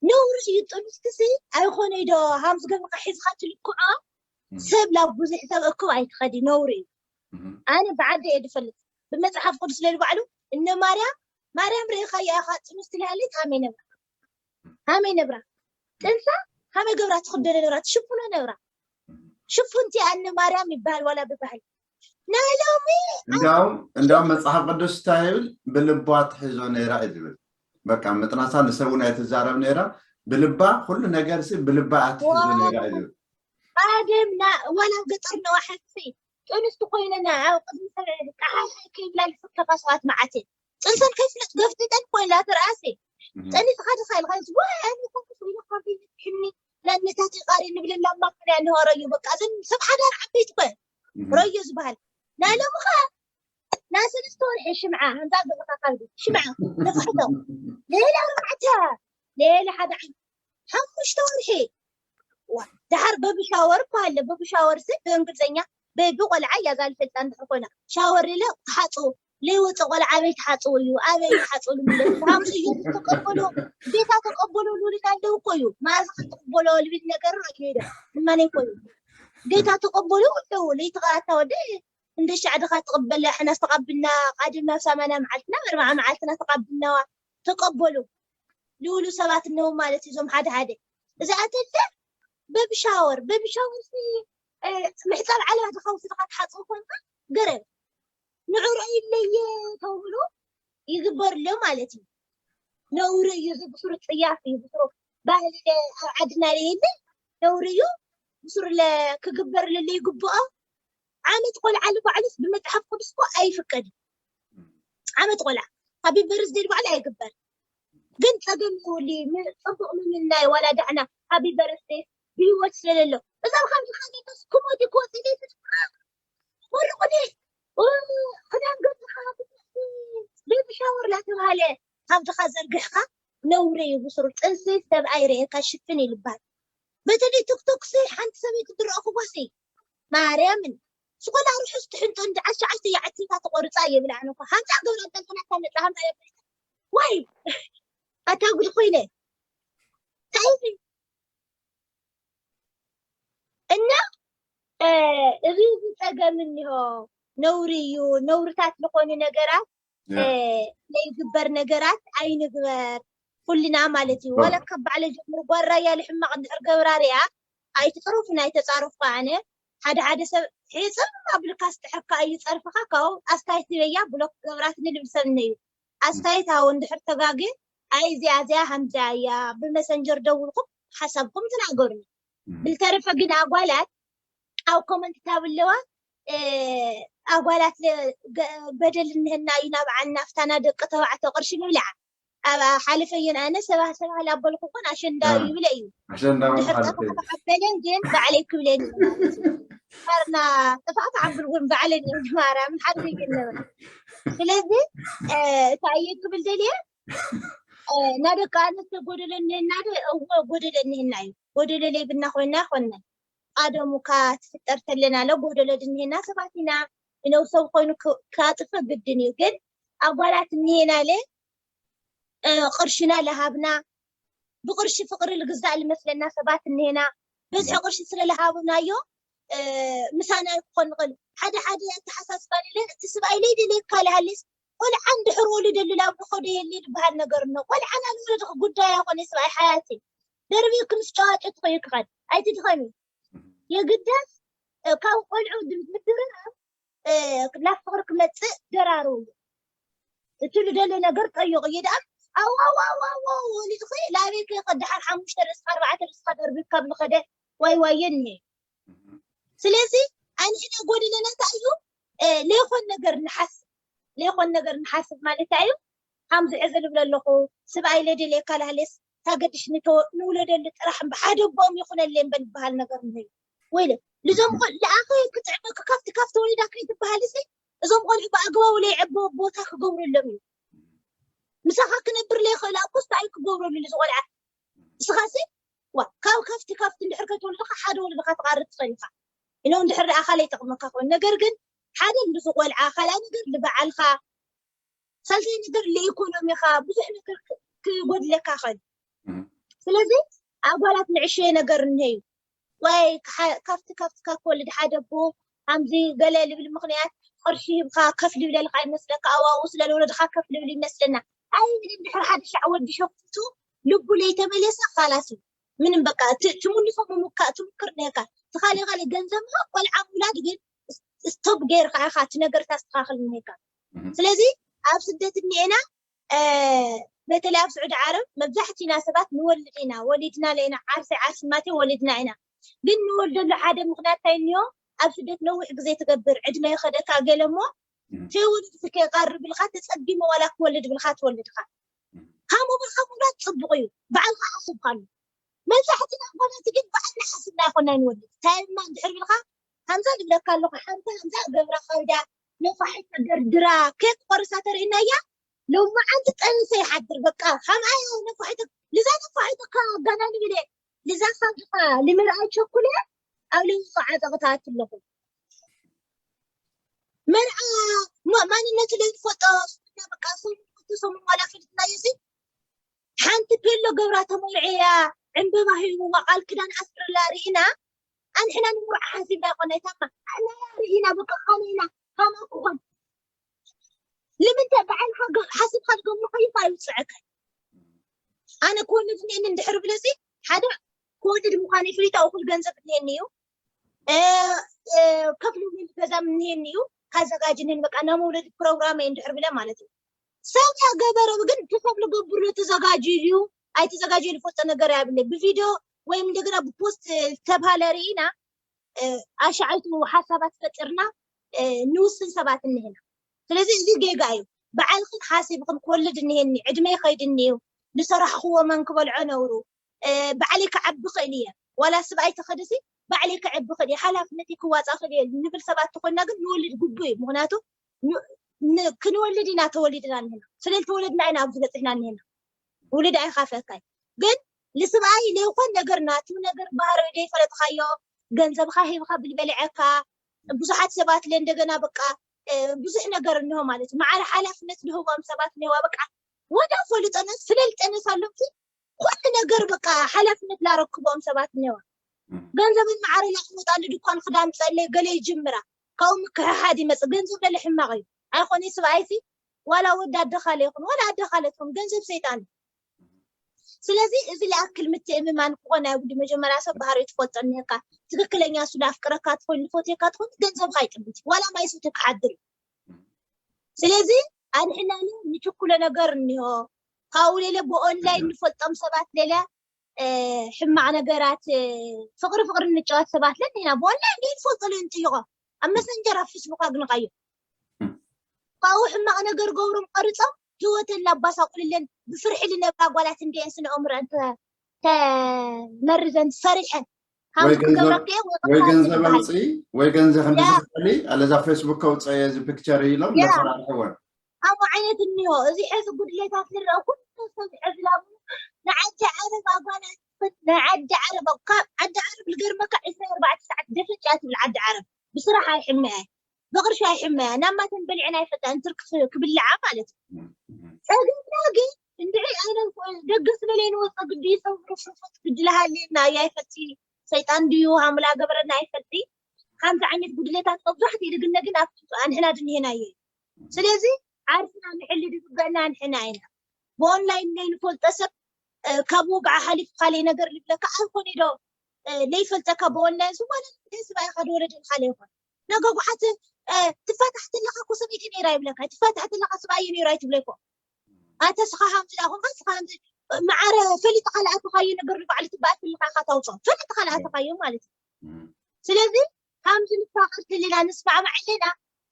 ነውሪ እዩ ጥኑስ ክሲ ኣይኮነ ዶ ሃምዚ ገብርካ ሒዝካ ትልክዖ ሰብ ናብ ብዙሕ ሰብ እክብ ኣይትኸዲ ነውሪ እዩ ኣነ ብዓዲ እየ ዝፈልጥ ብመፅሓፍ ቅዱስ ለልባዕሉ እነ ማርያም ማርያም ርኢኻያ ኢኻ ጥኑስ ትልሃለይ ሃመይ ነብራ ሃመይ ነብራ ጥንሳ ሃመይ ገብራ ትኽደነ ነብራ ትሽፍኖ ነብራ ሽፉንቲ ኣነ ማርያም ይበሃል ዋላ ብባህል ናይ ሎሚ እንዲያውም እንዲያውም መጽሓፍ ቅዱስ እንታይ ይብል ብልቧ ትሕዞ ነይራ እዩ ዝብል በቃ ምጥናሳ ንሰብ እውን ኣይትዛረብ ነይራ ብልባ ኩሉ ነገር ሲ ብልባ ኣትሕዞ ነይራ እዩ ዝብል ኣደም ዋላ ገጠር ነዋሕቲ ጥንስቲ ኮይነና ኣብ ቅድሚ ሰብ ቃሓይ ከይብላ ዝፍተፋ ሰባት መዓት ጥንሰን ከይፍለጥ ገፍጢጠን ኮይና ትርኣሲ ጠኒስኻ ድኻ ኢልካ ዝወ ኣነ ኮንኩ ኢለ ካብ ሕኒ ለነታት ይቃሪ ንብለላ ማክዳ ንሆረዩ በቃ እዘን ሰብ ሓዳር ዓበይቲ ኮ ረዮ ዝበሃል ናይ ሎምኻ ናይ ሰለስተ ወርሒ ሽምዓ ከምዛ ገበካ ካብዲ ሽምዓ ንፍሕቶ ሌላ ኣርባዕተ ሌላ ሓደ ዓመት ሓሙሽተ ወርሒ ደሓር በብሻወር እኮ ኣለ በብሻወር ሲ ብእንግሊዝኛ በቢ ቆልዓ እያ ዛል ፈልጣ እንድሕር ኮይና ሻወር ኢለ ክሓፅቡ ለይወፀ ቆልዓ ኣበይ ትሓፅዎ እዩ ኣበይ ትሓፅሉ ምለት ሃምሱ እዩ ተቀበሎ ቤታ ተቀበሎ ልብል ኣለዉ እኮ እዩ ማዚ ክትቅበሎ ልብል ነገር ርእዩ ዶ እማነ እኮ እዩ ጌታ ተቀበሉ ኣለዉ ለይተቀራታ ወደ እንደ ሻዕድኻ ትቅበለ ሕና ዝተቀብልና ቃድም ናብ ሰማንያ መዓልትና ኣርባዓ መዓልትና ተቀብልናዋ ተቀበሉ ልውሉ ሰባት እነው ማለት እዞም ሓደ ሓደ እዚኣተለ በብሻወር በብሻወር ምሕፃብ ዓለባ ድኻ ውስድኻ ትሓፅቡ ኮንካ ገረብ ንዑ ረእዩለየ ተብሎ ይግበርሎ ማለት እዩ። ነውሪ እዩ፣ እዚ ብሱሩ ፅያፍ እዩ፣ ብሱሩ ባህሊ ለ- ኣብ ዓድና ለየለ ነውሪ እዩ። ብሱሩ ለ- ክግበር ለለ ይግብኦ። ዓመት ቆልዓ ልባዕሉስ ብመፅሓፍ ቅዱስ እኮ ኣይፍቀድን። ዓመት ቆልዓ ሃቢ በርዝደይ ልባዕሉ ኣይግበር። ግን ፀገም ይውሊ ም- ፅቡቅ ምምናይ ዋላ ዳዕና ሃቢ በርዝደይ ብህይወት ስለለሎ እዞም ከምዚ ከገደስ ክሞት ይኮፅእ መርቁኒ ክዳን ገፅኻ ቤቢ ሻወር ላተባሃለ ካብድኻ ዘርግሕኻ ነውሪ እዩ ብስሩ ጥንሲ ሰብኣይ ርኤካ ሽፍን ይልባል በተለይ ቲክቶክ ሲ ሓንቲ ሰበይቲ ድረእኽዋ ሲ ማርያምን ዝኾነ ርሑስ ትሕንጦ እንዲ ዓሻ ዓሽተ የዓቲታ ተቆርፃ የብልዓን እኮ ሓምሳ ገብረ ጠልፍና ካብ መፅኣ ሓምሳ የብልዕ ዋይ ኣታ ጉድ ኮይነ እንታይ እዚ እና እዚ እዚ ፀገም እኒሆ ነውሪ እዩ። ነውርታት ዝኾኑ ነገራት ዘይግበር ነገራት ኣይንግበር ኩልና ማለት እዩ። ዋላ ካብ ባዕለ ጀምሩ ጓል ራያ ልሕማቕ እንድሕር ገብራ ሪኣ ኣይትፅሩፍን ኣይተፃረፍኩ ኣነ ሓደ ሓደ ሰብ ሒፅም ኣብልካ ስጥሕካ እዩ ፀርፍካ ካብኡ ኣስታይ ትበያ ብሎክ ገብራት ንልብል ሰብ እነዩ ኣስታይ ታው እንድሕር ተጋጌ ኣይ እዚኣ እዚኣ ሃምዚኣ እያ ብመሰንጀር ደውልኩም ሓሳብኩም ትናገሩኒ። ብልተረፈ ግን ኣጓላት ኣብ ኮመንት ታብለዋ ኣጓላት በደል እንህና እዩ ናብዓል ናፍታና ደቂ ተባዕተ ቅርሺ ንብልዓ ኣብ ሓለፈየን ኣነ ሰባ ሰባ ላበልኩ ኮን ኣሸንዳ ይብለ እዩ ኣሸንዳ ድሕር ማለት ጠፋ እዩ። ተሓበለን ግን ባዕለይ ክብለን እዩ ማለት እዩ። ካርና ጥፋት ዓብል እውን ባዕለን እዩ ማርያም ሓደገን ነበር ስለዚ እንታይ እየ ክብል ደልየ ናደቂ ኣንስተ ጎደሎ እኒህና ዶ እወ ጎደሎ እኒህና እዩ ጎደሎ ለይብና ኮይና ኮነ ኣደሙ ካ ትፍጠር ተለና ለ ጎደሎ ድኒህና ሰባት ኢና ኢነው ሰብ ኮይኑ ካጥፈ ግድን እዩ ግን ኣጓላት እኒሄና ለ ቅርሽና ለሃብና ብቅርሺ ፍቅሪ ልግዛእ ልመስለና ሰባት እኒሄና በዝሒ ቅርሺ ስለ ለሃብናዮ ምሳና ክኾን ንኽእል ሓደ ሓደ ኣተሓሳስባ ለ እቲ ስብኣይ ለይደልየካ ልሃልስ ቆልዓ እንድሕር ወሊደሉ ናብ ንኸዶ የሊ ዝበሃል ነገር እኖ። ቆልዓ ናብ ንወለድኺ ጉዳይ ኣይኾነ ስብኣይ ሓያቲ። ደርቢኺ ምስ ጨዋጨትኺ እዩ ክኸድ። ኣይትድኸሚ። የግዳስ ካብ ቆልዑ ምድርራብ ናብ ፍቕሪ ክመፅእ ደራርቡ እዩ። እቲ ልደሊ ነገር ጠይቑ እዩ ደኣ ኣዋዋዋዋ ወሊድኺ ላበይ ከይኸድ ደሓር ሓሙሽተ ርእስኻ ኣርባዕተ ርእስኻ ደርቢካ ብልኸደ ዋይ ዋየ እኒሄ። ስለዚ ኣንሕና ጎደለና እንታይ እዩ ለይኾን ነገር ንሓስብ ለይኾን ነገር ንሓስብ ማለት እንታይ እዩ ሓምዚ ሕዚ ልብለ ኣለኹ ስብኣይ ለደልየካ ላህሌስ ታገድሽ ንውለደሉ ጥራሕ እምበ ሓደ ቦኦም ይኹነለይ እምበ ዝበሃል ነገር እንሀዩ ወይለ ልዞም ቆል ለኣኸ ክጥዕመ ክካፍቲ ካፍቲ ወሊዳ ከይትበሃል ሲ እዞም ቆልዑ ብኣግባቡ ለይዕቦ ቦታ ክገብረሎም እዩ ምሳኻ ክነብር ለይኽእል ኣኮስ እንታይ ክገብረሉ ዝቆልዓ እስኻሲ ዋ ካብ ከፍቲ ከፍቲ እንድሕር ከይትወልድኻ ሓደ ወለድኻ ትቃርብ ትኽእል ኢኻ ኢኖ እንድሕር ደኣ ካልእ ይጠቕመካ ኮይኑ ነገር ግን ሓደ ንዝቆልዓ ካልኣይ ነገር ንበዓልካ ሳልሳይ ነገር ለኢኮኖሚኻ ብዙሕ ነገር ክጎድለካ ኸእል ስለዚ ኣጓላት ንዕሸየ ነገር እንሀዩ ወይ ካብቲ ካብቲ ካብ ክወልድ ሓደ ኣቦ ከምዚ ገለ ልብል ምኽንያት ቅርሺ ሂብካ ከፍ ልብለልካ ይመስለካ ኣዋኡ ስለ ልወለድካ ከፍ ልብል ይመስለና ኣይብል እንድሕር ሓደ ሻዕ ወዲ ሸፍቱ ልቡ ለይተመለሰ ካላስ እዩ ምንም በቃ ትምልሶ ምሙካእ ትምክር ነካ ትኻሊ ካሊ ገንዘብካ ቆልዓ ምውላድ ግን ስቶብ ገይርካ ኢኻ እቲ ነገር ታስተኻኽል ነካ ስለዚ ኣብ ስደት እኒኤና በተለይ ኣብ ስዑዲ ዓረብ መብዛሕቲና ሰባት ንወልድ ኢና ወሊድና ለኢና ዓርሰ ዓርሲ ማቴ ወሊድና ኢና ግን ንወልደሉ ሓደ ምኽንያት እንታይ እኒኦ ኣብ ስደት ነዊሕ ግዜ ትገብር ዕድመ ይኸደካ ገለ እሞ ከይወልድ ከይቀርብ ብልካ ተፀጊመ ዋላ ክወልድ ብልካ ትወልድካ ካብ ምብልካ ምውላድ ፅቡቅ እዩ በዓልካ ሓስብካሉ መብዛሕትና ኣቦታት ግን በዓልና ሓስብና ይኮና ንወልድ እንታይ ድማ እንድሕር ብልካ ከምዛ ዝብለካ ኣለኩ ሓንቲ ከምዛ ገብራ ከይዳ ነፋሒቶ ደርድራ ኬክ ቆሪሳ ተርእየና እያ ሎማዓንቲ ጠንሰ ይሓድር በቃ ከምኣ ነፋሒቶ ልዛ ነፋሒቶ እካ ኣጋናኒ ብለ ልዛ ካብ ድኻ ልምርኣይ ቸኩለ ኣብ ለውፁ ዓፀቕታት ኣለኹ መርዓ ማንነቱ ለይትፈልጦ ስምና በቃ ሰሙን ክልተ ሰሙን ዋላ ፈሊጥናዮ ሲ ሓንቲ ፔሎ ገብራ ተመርዕያ ዕንበባ ሂብዋ ቃል ክዳን ኣስርላ ርኢና ኣንሕና ንምርዓ ሓሲብና ይኮነ ታማ ኣሕና ርኢና በቃ ካነ ኢና ካማ ክኾን ንምንታይ በዓልካ ሓሲብካ ዝገብሩ ከይፋ ይውፅዐካ ኣነ ክወልድ እኒአኒ እንድሕር ብለሲ ሓደ ክወልድ ምዃነይ ፍሊታ እኩል ገንዘብ እኒአኒ እዩ ከፍሉ ገዛ እኒአኒ እዩ ካዘጋጅንን በቃ ናይ መውለድ ፕሮግራም እንድሕር ብለ ማለት እዩ ሰብ ያገበረው ግን ክፈብ ልገብሩ ተዘጋጅ እዩ ኣይተዘጋጅ ልፈልጠ ነገር ያብለ ብቪዲዮ ወይም እንደገና ብፖስት ተባለ ርኢና ኣሻዓይቱ ሓሳባት ፈጢርና ንውስን ሰባት እንሄና ስለዚ እዚ ጌጋ እዩ በዓልክን ሓሲብክን ክወልድ እንሄኒ ዕድመ ይኸይድ እንዩ ዝሰራሕክዎ መን ክበልዖ ነውሩ ባዕለይ ክዓቢ ክእል እየ ዋላ ስብኣይ ተኸደሲ ባዕለይ ክዕቢ ክእል እየ ሓላፍነተይ ክዋፃእ ክእል እየ ንብል ሰባት ተኮይና ግን ንወልድ ግቡ እዩ ምክንያቱ ክንወልድ ኢና ተወሊድና እንህና ስለልተወለድና ኢና ኣብዚ በፅሕና እንህና ውልድ ኣይካፈካይ ግን ንስብኣይ ለይኮን ነገር ናቱ ነገር ባህሪ ዘይፈለጥካዮ ገንዘብካ ሂብካ ብልበልዐካ ብዙሓት ሰባት ለ እንደገና በቃ ብዙሕ ነገር እንሆ ማለት እዩ ማዕረ ሓላፍነት ዝህቦም ሰባት እኒዋ በቃ ወዳ ፈልጠነት ስለልጠነት ኣሎምሲ ኩሉ ነገር በቃ ሓላፍነት ላረክቦም ሰባት እኒዋ ገንዘብን ማዕረ ላክወጣሉ ድኳን ክዳምፀለይ ገለ ይጅምራ ካብኡ ምክሕሓድ ይመፅእ ገንዘብ ለለ ሕማቕ እዩ ኣይኮነ ስብኣይሲ ዋላ ወዲ ኣደኻለ ይኹን ዋላ ኣደኻለ ትኹን ገንዘብ ሰይጣን እዩ ስለዚ እዚ ላኣክል ምትእምማን ክኾን ናይ ውዲ መጀመርያ ሰብ ባህሪ ትፈልጦ እኒካ ትክክለኛ ሱ ላፍቅረካ ትኾን ልፎትካ ትኾን ገንዘብካ ይጥምት ዋላ ማይ ሰትዮ ክሓድር እዩ ስለዚ ኣንሕናኒ ንችኩሎ ነገር እኒሆ ካብኡ ሌለ ብኦንላይን ንፈልጦም ሰባት ሌለ ሕማቕ ነገራት ፍቕሪ ፍቕሪ እንጫወት ሰባት ለኒና ብኦንላይን ዶ ንፈልጦ ለ ንጥይቖ ኣብ መሰንጀር ኣብ ፌስቡክ ኣግንቓዮ ካብኡ ሕማቕ ነገር ገብሮም ቀርፆም ህይወተን ላባሳቑልለን ብፍርሒ ልነብራ ጓላት እንዲአን ስነ ኣእምሮአን ተመርዘን ፈሪሐን ወይ ገንዘብ ኣውፅኢ ወይ ገንዘብ ከምዚ ዝኽፈሊ ኣለዛ ፌስቡክ ከውፀየ እዚ ፒክቸር ኢሎም ዘፈራርሕወን ከምኡ ዓይነት እኒሆ እዚ ሕዚ ጉድለታት ዝረአ ኩሉ ሰብ ሕዚ ላቡ ንዓዲ ዓረብ ኣጓላት ናይ ዓዲ ዓረብ ካብ ዓዲ ዓረብ ልገርመካ ዕስራ ኣርባዕተ ሰዓት ደፈጫ ትብል ዓዲ ዓረብ ብስራሕ ኣይሕመያ ብቕርሺ ኣይሕመያ ናብ ማተን በሊዐን ኣይፈልጣን ትርክ ክብልዓ ማለት እዩ ፀገምና ግን እንድዒ ኣነ ደገ ስለለይ ንወፀ ግዲ ሰብ ርፍርፎት ግድልሃልየና እያ ኣይፈልጢ ሰይጣን ድዩ ሃምላ ገበረና ኣይፈልጢ ሓንቲ ዓይነት ጉድለታት መብዛሕትኡ ድግነ ግን ኣብ ኣንሕና ድንሄናዮ እዩ ስለዚ ዓርስና ንሕሊ ዝግበእና ኣንሕና ኢና ብኦንላይን ናይ ንፈልጠ ሰብ ካብ ወግዓ ሓሊፉ ካልእ ነገር ልብለካ ኣይኮነ ዶ ለይፈልጠካ ብኦንላይን ዝኾነ ህዝብ ኣይካ ዝወለደ ካልእ ይኾን ነገ ጓሓት ትፋታሕ ተለካ እኮ ሰበይቲ ነይራ ይብለካ ትፋታሕ ተለካ ስብኣይ ነይራ ይትብለ እኮ ኣተ ስኻ ሃምዚ ዳኹምካ ስኻ ሃምዚ ማዓረ ፈሊጥካ ለኣተኻዮ ነገር ንባዕሉ ትበኣስ ተለካ ኢኻ ታውፅኦ ፈሊጥካ ለኣተኻዮ ማለት እዩ ስለዚ ሃምዚ ንፋቐር ተለና ንስማዕማዕ ኣለና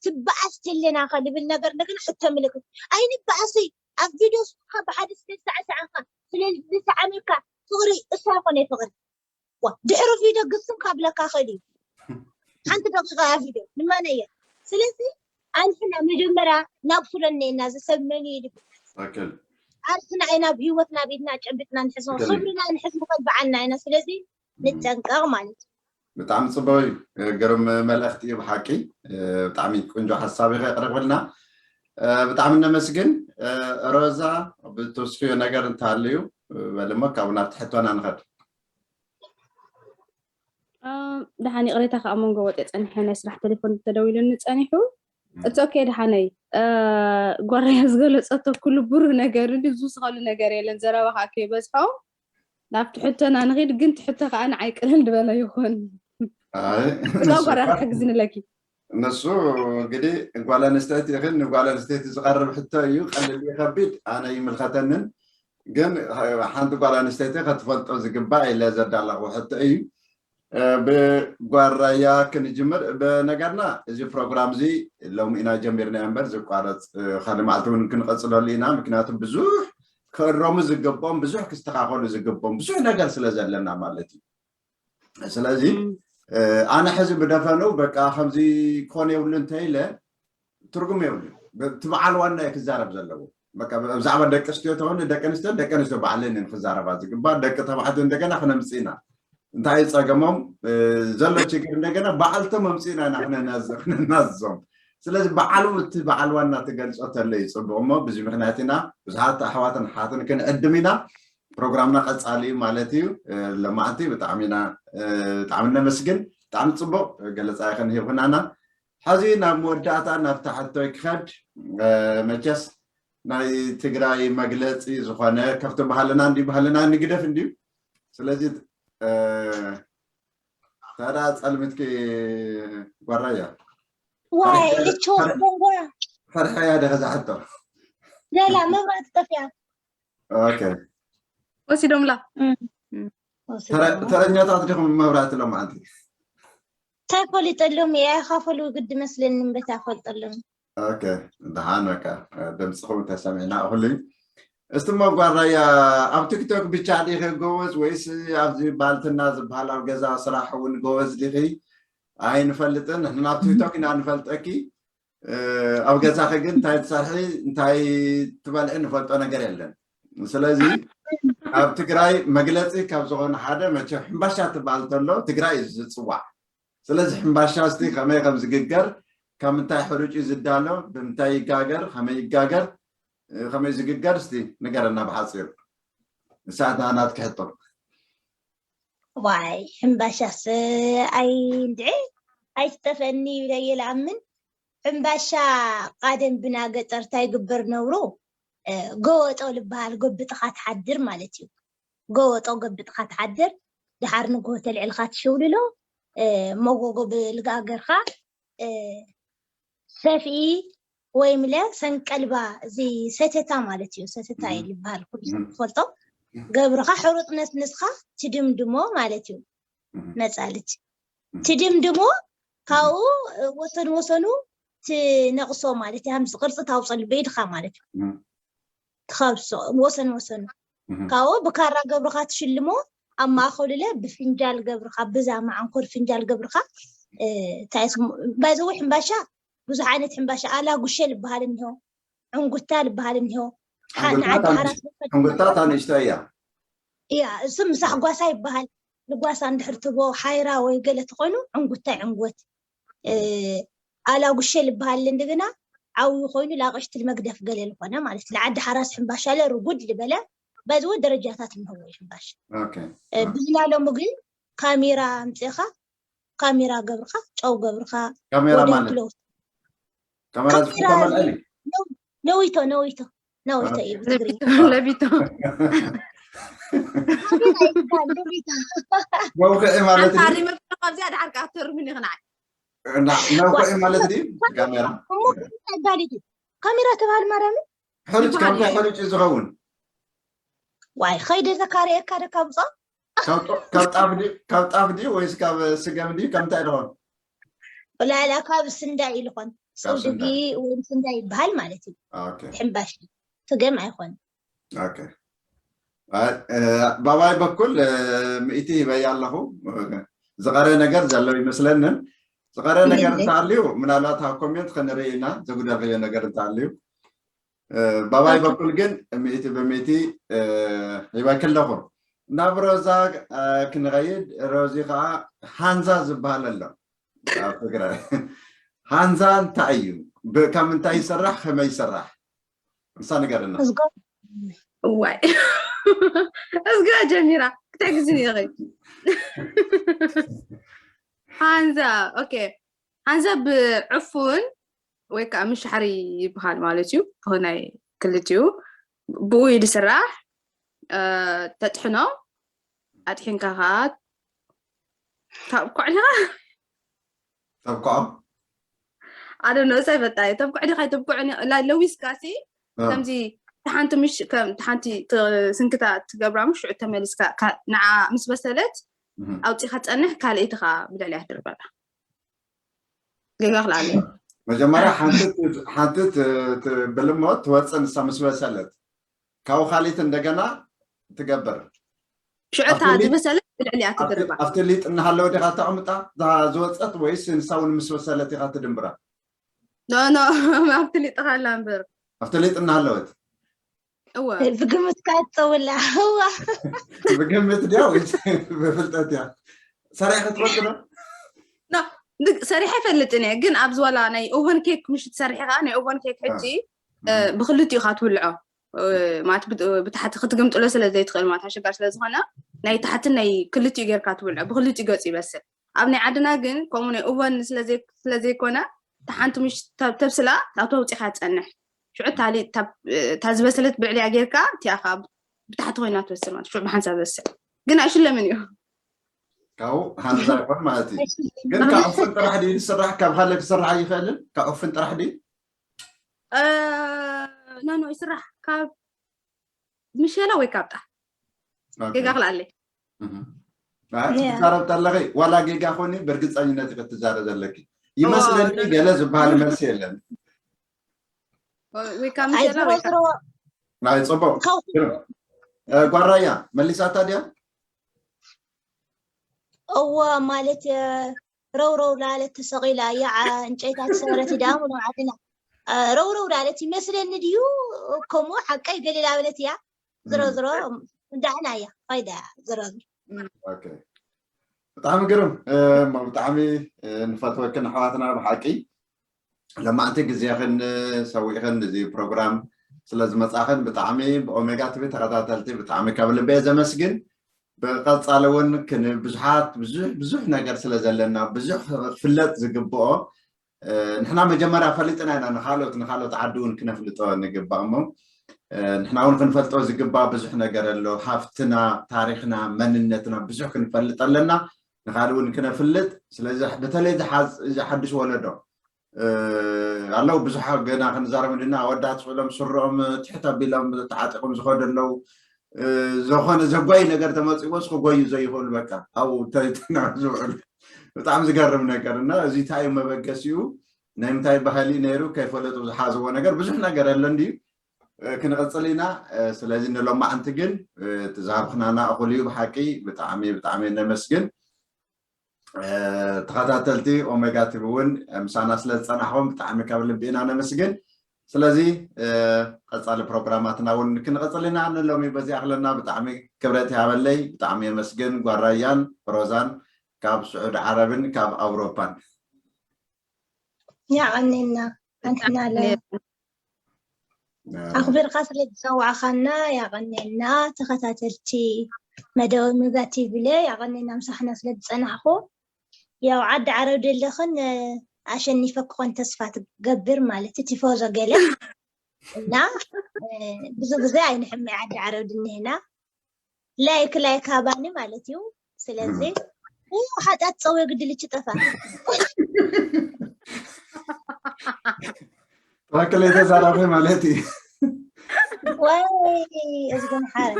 ትበኣስ ተለና ከ ልብል ነገር እንደገና ሕቶ ምልክት ኣይንበኣስይ ኣብ ቪድዮ ስኻ ብሓደ ስለ ዝሰዓሰዓካ ስለ ዝሰዓመካ ፍቕሪ እሳ ይኮነ ፍቕሪ ድሕሪ ቪድዮ ግስም ካብለካ ክእል እዩ ሓንቲ ደቂቃ እያ ቪድዮ ንመነየ ስለዚ ኣንሕና መጀመርያ ናብ ፍለና ኢና ዝሰብ መን እዩ ልብል ዓርስና ኢና ኣብ ህይወትና ኣብ ኢድና ጨቢጥና ንሕዞ ክብርና ንሕዝ ንኸል በዓልና ኢና ስለዚ ንጠንቀቕ ማለት እዩ ብጣዕሚ ፅቡቅ እዩ ግርም መልእክቲ እዩ ብሓቂ ብጣዕሚ ቁንጆ ሓሳብ ኢኸ የቅርብልና ብጣዕሚ እነመስግን ሮዛ ብተስፍዮ ነገር እንተሃልዩ በልሞ ካብኡ ናብቲ ሕቶና ንኸድ ደሓን ይቕሬታ ከዓ መንጎ ወጤ ፀኒሐ ናይ ስራሕ ቴሌፎን ተደዊሉኒ ፀኒሑ እቲ ኦኬ ደሓነይ ጓራያ ዝገለፀቶ ኩሉ ብሩህ ነገር እንዲ ዝውስኸሉ ነገር የለን ዘረባ ከዓ ከይበዝሖ ናብቲ ሕቶና ንኺድ ግን ትሕቶ ከዓ ንዓይ ቅልል ዝበለ ይኹን እዛ ጓራ ክትሕግዝኒ ኣለኪ ንሱ እንግዲህ ጓል ኣንስተይቲ ይኽን ንጓል ኣንስተይቲ ዝቐርብ ሕቶ እዩ ቀልል ከቢድ ኣነ ይምልከተንን ግን ሓንቲ ጓል ኣንስተይቲ ከትፈልጦ ዝግባእ ኢለ ዘዳለኹ ሕቶ እዩ ብጓራያ ክንጅምር ብነገርና እዚ ፕሮግራም እዚ ሎሚ ኢና ጀሚርና እምበር ዝቋረፅ ካልእ መዓልቲ እውን ክንቐፅለሉ ኢና ምክንያቱ ብዙሕ ክእረሙ ዝግብኦም ብዙሕ ክስተኻኸሉ ዝግብኦም ብዙሕ ነገር ስለ ዘለና ማለት እዩ ስለዚ ኣነ ሕዚ ብደፈኑ በቃ ከምዚ ክኾን የብሉ እንተኢለ ትርጉም የብሉ እቲ በዓል ዋና እዩ ክዛረብ ዘለዎ ብዛዕባ ደቂ ኣስትዮ ተኾነ ደቂ ኣንስትዮ ደቂ ኣንስትዮ ባዕለን ክዛረባ ዝግባ ደቂ ተባዕትዮ እንደገና ክነምፅእና እንታይ ጸገሞም ዘሎ ችግር እንደገና ባዕልቶም ኣምፅእና ኢና ክነናዝዞም ስለዚ በዓሉ እቲ በዓል ዋና ትገልጾ ተሎ እዩ ጽቡቕ እሞ፣ ብዙ ምክንያት ኢና ብዙሓት ኣሕዋትን ሓትን ክንዕድም ኢና። ፕሮግራምና ቀጻሊ እዩ ማለት እዩ። እ፣ ለማዕንቲ ብጣዕሚ ኢና፣ እ፣ ብጣዕሚ ነመስግን። ብጣዕሚ ጽቡቕ ገለጻ ኢኸን ሂብናና። ሕዚ ናብ መወዳእታ ናብታ ሕቶይ ክኸድ፣ እ፣ መቸስ ናይ ትግራይ መግለጺ ዝኾነ ከብቲ ባህልና እንዲ ባህልና ንግደፍ እንድዩ። ስለዚ፣ እ፣ ታዲያ ጸልምትኪ ጓራያ። ዋይ፣ ፈርሒ-፣ ልቹ ፈርሒ-፣ ደንጎራ። ፈርሕያ ደኸዛ ሕቶ። ሌላ መብራት ጠፍያ። ኦኬ። ወሲዶምላ። እም። እም። ወሲዶምላ። ተረ-፣ ተረኛታት ዲኹም መብራት ሎማዓንቲ? እንታይ ፈሊጠሎም እየ፣ ኣይኻፈሉ ግዲ መስለኒ እምበር ኣይፈልጠሎም። ኦኬ፣ ደሓን በቃ፣ ድምፅኹም ተሰሚዕና እኹል እዩ። እስቲ እሞ ጓል ራያ፣ ኣብ ቲክቶክ ብቻ ዲኺ ጎበዝ ወይስ ኣብዚ ባልትና ዝበሃል ኣብ ገዛ ስራሕ እውን ጎበዝ ዲኺ? ኣይንፈልጥን፣ ንሕና ኣብ ቲክቶክ ኢና ንፈልጠኪ። እ፣ ኣብ ገዛኺ ግን እንታይ ትሰርሒ፣ እንታይ ትበልዒ ንፈልጦ ነገር የለን። ስለዚ ኣብ ትግራይ መግለፂ ካብ ዝኾነ ሓደ መቸም ሕምባሻ ትበሃል ተሎ ትግራይ እዩ ዝፅዋዕ። ስለዚ ሕምባሻ እስቲ ከመይ ከም ዝግገር፣ ካብ ምንታይ ሕሩጭ እዩ ዝዳሎ፣ ብምንታይ ይጋገር፣ ከመይ ይጋገር፣ እ፣ ከመይ ዝግገር እስቲ ንገረና ብሓፂሩ። ንሳትና ናትኪ ሕቶ። ዋይ፣ ሕምባሻስ ኣይ እንድዒ ኣይትጠፈኒ ኢለ እየ ልኣምን። ሕምባሻ ቃደም ብና ገጠር እንታይ ይግበር ነብሩ፣ እ፣ ጎወጦ ልበሃል ጎብጥኻ ትሓድር ማለት እዩ። ጎወጦ ጎብጥኻ ትሓድር፣ ድሓር ንግሆ ተልዕልካ ትሽውልሎ፣ እ፣ መጎጎ ብልጋ ገርካ፣ እ፣ ሰፍኢ ወይ ምለ ሰንቀልባ፣ እዚ ሰተታ ማለት እዩ። ሰተታ እዩ እም። ልበሃል፣ ኩሉ ሰብ እም። ዝፈልጦ። እም። ገብርኻ ሕሩጥ ነስንስኻ ትድምድሞ ማለት እዩ። እም። መጻልት። እም። ትድምድሞ፣ እም። ካብኡ፣ እ፣ ወሰን ወሰኑ ትነቕሶ ማለት እዩ። ሃምዚ ቅርጺ ታውጸሉ በይድኻ ማለት እዩ። እም። ትኸብሶ ወሰን ወሰኑ። እም። ካብኡ ብካራ ገብርኻ ትሽልሞ፣ ኣብ ማእከሉ ለ ብፍንጃል ገብርኻ፣ ብዛ መዓንኮር ፍንጃል ገብርኻ፣ እ፣ እንታይ ስሙ፣ ባይ ዘ ወይ ሕምባሻ፣ ብዙሕ ዓይነት ሕምባሻ፣ ኣላ ጉሸ ልበሃል እኒሆ፣ ዕንጉታ ልበሃል እኒሆ። ሓ-፣ ዕንጉታ ንዓዲ ታንሽ-፣ ሓራስ ዝፈ-፣ ዕንጉታ ታንሽቶ እያ። እያ፣ እሱ ምሳሕ ጓሳ ይበሃል። ንጓሳ እንድሕር ትቦ ሓይራ ወይ ገለ ተኾይኑ ዕንጉታ ይዕንጎት። እ፣ ኣላ ጉሸ ልበሃል እንደገና ዓብዩ ኮይኑ ላቐሽቲ ልመግደፍ ገለ ልኾነ ማለት እዩ። ለዓዲ ሓራስ ሕምባሻ ለ ርጉድ ልበለ፣ ባይ ዘ ወይ ደረጃታት እንሆዎ እዩ ሕምባሻ። ኦኬ። እ፣ ብዝና ሎሚ ግን ካሜራ ኣምጺእኻ፣ ካሜራ ገብርኻ፣ ጨው ገብርኻ፣ ካሜራ ወደ ማለት? ክሎ-፣ ካሜራ ካሜራ ዝፍቶ መልዐሊ? ነው-፣ ነዊቶ፣ ነዊቶ፣ ነዊቶ ኦኬ። እዩ ብትግርኛ። ለቢቶ፣ ለቢቶ። ካሜራ ይባል፣ ነዊቶ። መውቅዒ ማለት እዩ? ኣንታ ሪመርክ ካብዚኣ ድሓር ከኣ ትርምን ኢኺ ንዓይ። እና መውቅዒ ማለት እዩ? ካሜራ? እሞ ካሜራ ይባል እዩ። ካሜራ ተባሃል ማርያምን? ሕሩጭ፣ ይባሃል ካብ እንታይ እዩ። ሕሩጭ እዩ ዝኸውን? ዋይ፣ ኸይደ ዘካርየካ ደካ ብጾ? ካብ ጦ-፣ ካብ ጣፍ ድዩ፣ ካብ ጣፍ ድዩ ወይስ ካብ ስገም ድዩ? ካብ እንታይ ድኾን? ላላ ካብ ስንዳይ እዩ ልኾን። ካብ ጽውድጊ ስንዳይ። ወይ ስንዳይ ይበሃል ማለት እዩ። ኦኬ። ሕምባሽ ስገም ኣይኾን። ኦኬ። ኣይ፣ እ፣ ባባይ በኩል፣ እ፣ ሚእቲ ሂበያ ኣለኹ። ዝቐረ ነገር ዘሎ ይመስለንን። ዝቐረ ነገር የለን። እንተሃልዩ ምናልባት ኣብ ኮሜንት ክንርኢ ኢና፣ ዘጉደልክዮ ነገር እንተሃልዩ። እ፣ ባባይ ኦኬ። በኩል ግን ሚእቲ ብሚእቲ፣ እ፣ ሂበኪ ኣለኹ። ናብ ሮዛ፣ እ፣ ክንኸይድ፣ ሮዚ ኸዓ ሃንዛ ዝበሃል ኣሎ ኣብ ትግራይ። ሃንዛ እንታይ እዩ? ብ-፣ ካብ ምንታይ ይሰራሕ? ከመይ ይሰራሕ? ንሳ ንገርና። እዝጎ-፣ እዋይ። እዝጋ ጀሚራ። ክታይ ግዜ ኢኺ? ሃንዛ፣ ኦኬ። ሃንዛ ብዕፉን ወይ ከዓ ምሻሕሪ ይበሃል ማለት እዩ። ብናይ ክልቲኡ ብኡ እዩ ዝስራሕ። እ፣ ተጥሕኖ፣ ኣጥሒንካ ከዓ ታብኩዕ ዲኻ? ተብኩዖ? ኣደ ነብሳ ይፈጣ እየ። ተብኩዕ ዲኻ? ተብኩዕ ኒ-፣ ላ-፣ ለዊስካ ሲ፣ እ። ከምዚ፣ ሓንቲ ምሽ-፣ ከም፣ ሓንቲ ት-፣ ስንክታ ትገብራ፣ ምሽ ሽዑ ተመሊስካ፣ ካ-፣ ንዓ ምስ በሰለት፣ እህ። ኣውጺኻ ትጸንሕ፣ ካልኣይቲ ኸኣ ብልዕሊኣ ትድርበላ። ጌጋ ክልኣለ። መጀመርያ ሓንቲ ት-፣ ሓንቲ ት-፣ ትብል እሞ ትወጽእ፣ ንሳ ምስ በሰለት። ካብኡ ካልኣይቲ እንደገና ትገብር። ሽዑ እታ ኣብቲ ሊጥ፣ ዝበሰለት ብልዕሊኣ ኣብቲ፣ ትድርባ። ኣብቲ ሊጥ እናሃለወ ዲኻ ተቐምጣ፣ እዛ ዝወጸት፣ ወይስ ንሳ እውን ምስ በሰለት ኢኻ ትድምብራ? ኖ፣ ኖ፣ ኣብቲ ሊጥ ኻላ እምበር። ኣብቲ ሊጥ እናሃለወት? እወ። ብግምት ካትጸውላ። እዋ። ብግምት ድያ ወይስ ብፍልጠት እያ? ሰሪሕኺ ትፈልጢ ዶ? ኖ፣ ሰሪሐ ኣይፈልጥን እየ፣ ግን ኣብዚ ዋላ ናይ ኦቨን ኬክ ምሽ ትሰርሒ ከዓ ናይ ኦቨን ኬክ ሕጂ ብክልቲኡ ኢካ ትብልዖ። ማለት ብታሕቲ ክትግምጥሎ ስለ ዘይትኽእል፣ ማለት ኣሸጋሪ ስለ ዝኾነ ናይ ታሕትን ናይ ክልቲኡ ጌርካ ትብልዖ፣ ብክልቲኡ ገፁ ይበስል። ኣብ ናይ ዓድና ግን ከምኡ ናይ ኦቨን ስለዘይኮነ፣ ሓንቲ ምሽ ተብስላ ታብታ ውፂኻ ትፀንሕ። ሽዑ እታ ዝበሰለት ብልዕሊያ ጌርካ እቲኣ ከዓ ብታሕቲ ኮይና ትበስል፣ ማለት ሽዑ ብሓንሳብ በስል። ግን ኣይሽለምን እዩ። ካብኡ ሓንሳ ይኮን ማለት እዩ። ግን ካብ ኦፍን ጥራሕ ድዩ ዝስራሕ? ካብ ካልእ ክስራሕ ኣይኽእልን? ካብ ኦፍን ጥራሕ ድዩ? ኖ ኖ፣ ይስራሕ ካብ ምሸላ ወይ ካብ ጣ ጌጋ ክልኣለይ። ትዛረብ ኣለኺ ዋላ ጌጋ ኮኒ ብርግፀኝነት ክትዛረብ ዘለኪ ይመስለኒ። ገለ ዝበሃል መልሲ የለን። ወይ ካብ ምሸላ ወይ ካብ ናይ ፅቡቅ ጓራያ መሊሳታ ድያ? እዎ ማለት ረውረው ላለት ተሰቂላ እያ። ዕንጨይታ ተሰበረት እያ። ሙሉ ዓድና ረውረው ላለት ይመስለኒ ድዩ? ከምኡ ሓቀይ ገሊላ በለት እያ። ዝሮ ዝሮ እንዳሕና እያ ፋይዳ ዝሮ ዝሮ ብጣዕሚ ግርም። ብጣዕሚ ንፈትወክን ኣሕዋትና ብሓቂ። ለማዕንቲ ግዜኽን ሰዊእኽን እዚ ፕሮግራም ስለዝመፃኽን ብጣዕሚ ብኦሜጋ ቲቪ ተኸታተልቲ ብጣዕሚ ካብ ልበየ ዘመስግን። ብቐፃሊ እውን ብዙሓት ብዙሕ ነገር ስለ ዘለና ብዙሕ ክፍለጥ ዝግብኦ ንሕና መጀመርያ ፈሊጥና ኢና ንካልኦት ንካልኦት ዓዲ እውን ክነፍልጦ ንግባእ እሞ ንሕና እውን ክንፈልጦ ዝግባእ ብዙሕ ነገር ኣሎ። ሃፍትና፣ ታሪክና፣ መንነትና ብዙሕ ክንፈልጥ ኣለና። ንካልእ እውን ክነፍልጥ ስለዚ በተለይ እዚ ሓድሽ ወለዶ ኣለዉ ብዙሓት ገና ክንዛረብ እንድና ኣወዳት ስሎም ስሮም ትሕት ኣቢሎም ተዓጢቆም ዝኸዱ ኣለዉ። ዝኾነ ዘጓይ ነገር ተመፂዎስ ክጎዩ ዘይኽእሉ በቃ ኣብኡ ተሪትና ዝውዕሉ ብጣዕሚ ዝገርም ነገር እና እዚ እንታይ እዩ መበገሲኡ ናይ ምንታይ ባህሊ ነይሩ ከይፈለጡ ዝሓዝዎ ነገር ብዙሕ ነገር ኣሎ እንድዩ። ክንቕፅል ኢና። ስለዚ ንሎማዕንቲ ግን ትዝሃብክናና እኹል እዩ ብሓቂ ብጣዕሚ ብጣዕሚ ነመስግን። ተኸታተልቲ ኦሜጋ ቲቪ እውን ምሳና ስለ ዝፀናሕኩም ብጣዕሚ ካብ ልቢ ኢና ነመስግን። ስለዚ ቀፃሊ ፕሮግራማትና እውን ክንቐፅል ኢና። ንሎሚ በዚ ኣኽለና ብጣዕሚ ክብረት ይሃበለይ። ብጣዕሚ የመስግን ጓራያን ሮዛን ካብ ስዑድ ዓረብን ካብ ኣውሮፓን። ያቐኔና ኣንሕና ኣለ ኣኽቢርካ ስለ ዝፀዋዕኻና ያቐኔና። ተኸታተልቲ መደብ ኦሜጋ ቲቪ ለ ያቐኔና ምሳሕና ስለ ዝፀናሕኹ ያው ዓዲ ዓረብ ደለኽን ኣሸኒፈ ክኾን ተስፋ ትገብር ማለት ቲፎዞ ገለ እና ብዙ ግዜ ኣይንሕመ ዓዲ ዓረብ ድንህና ላይክ ላይክ ሃባኒ ማለት እዩ። ስለዚ ሓጢኣት ፀው ግድልች ጠፋ ትክክለይ ተዛራቢ ማለት እዩ። ወይ እዝግን ሓረ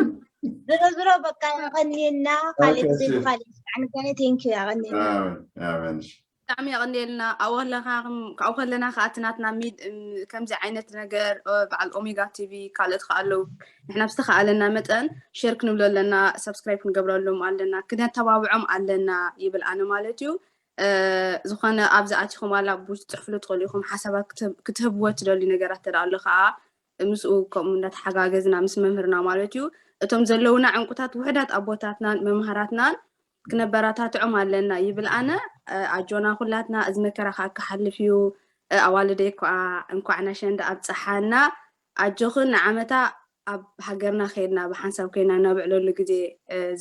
ዝሮ ዝሮ በቃ ቀኒና ካልእ ግዜ ብካልእ ስዕንጋነ ቴንኪዩ ያቀኒና ብጣዕሚ የቐንየልና። ኣብኡ ከለና ከዓ እቲ ናትና ሚድ ከምዚ ዓይነት ነገር በዓል ኦሜጋ ቲቪ ካልኦት ከዓ ኣለዉ። ንሕና ብዝተኸኣለና መጠን ሼር ክንብሎ ኣለና፣ ሰብስክራይብ ክንገብረሎም ኣለና፣ ክነተባብዖም ኣለና ይብል ኣነ ማለት እዩ። ዝኾነ ኣብዚ ኣቲኹም ኣላ ቡሽ ትፅሕፍሉ ትኽእሉ ኢኹም። ሓሳባት ክትህብዎ ትደልዩ ነገራት ተዳ ኣሎ ከዓ ምስኡ ከምኡ እንዳተሓጋገዝና ምስ መምህርና ማለት እዩ። እቶም ዘለውና ዕንቁታት ውሕዳት ኣቦታትናን መምሃራትናን ክነበረታትዖም ኣለና ይብል ኣነ። ኣጆና ኩላትና፣ እዚ መከራ ከዓ ክሓልፍ እዩ። ኣዋልደይ ከዓ እንኳዕ ናሸንዳ ኣብፀሓና። ኣጆኽን ንዓመታ ኣብ ሃገርና ከይድና ብሓንሳብ ኮይና ነብዕለሉ ግዜ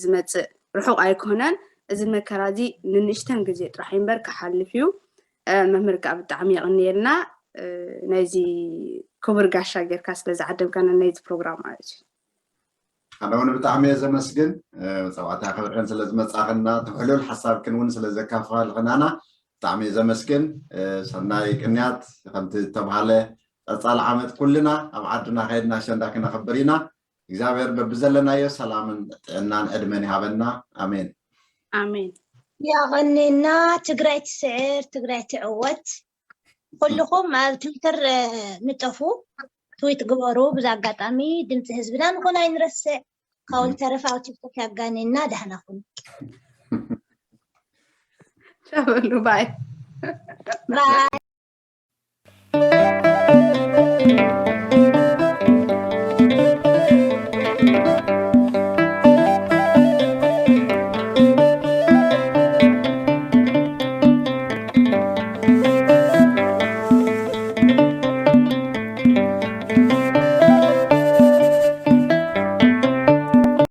ዝመፅእ ርሑቕ ኣይኮነን። እዚ መከራ እዚ ንንእሽተን ግዜ ጥራሕ እምበር ክሓልፍ እዩ። መምህር ከዓ ብጣዕሚ የቕንየልና ናይዚ ክቡር ጋሻ ጌርካ ስለ ዝዓደምካና ናይዚ ፕሮግራም ማለት እዩ። ኣነ እውን ብጣዕሚ እየ ዘመስግን ፀዋታ ክብርዕን ስለ ዝመፃኽና ትሕሉል ሓሳብክን እውን ስለ ዘካፋልኽናና ብጣዕሚ እየ ዘመስግን። ሰናይ ቅንያት ከምቲ ዝተባሃለ ቀፃሊ ዓመት ኩልና ኣብ ዓድና ከይድና ኣሸንዳ ክነኽብር ኢና። እግዚኣብሔር በብዘለናዮ ሰላምን ጥዕናን ዕድመን ይሃበና። ኣሜን። ኣሜን። ያቐኔና። ትግራይ ትስዕር፣ ትግራይ ትዕወት። ኩልኹም ኣብ ትዊተር ንጠፉ፣ ትዊት ግበሩ። ብዛ ኣጋጣሚ ድምፂ ህዝብና ንኹን ኣይንረስዕ። ካብኡ ዝተረፈ ኣብ ቲክቶክ ያጋኔና። ደህና ኩኑ። ቻው በሉ። ባይ። ባይ።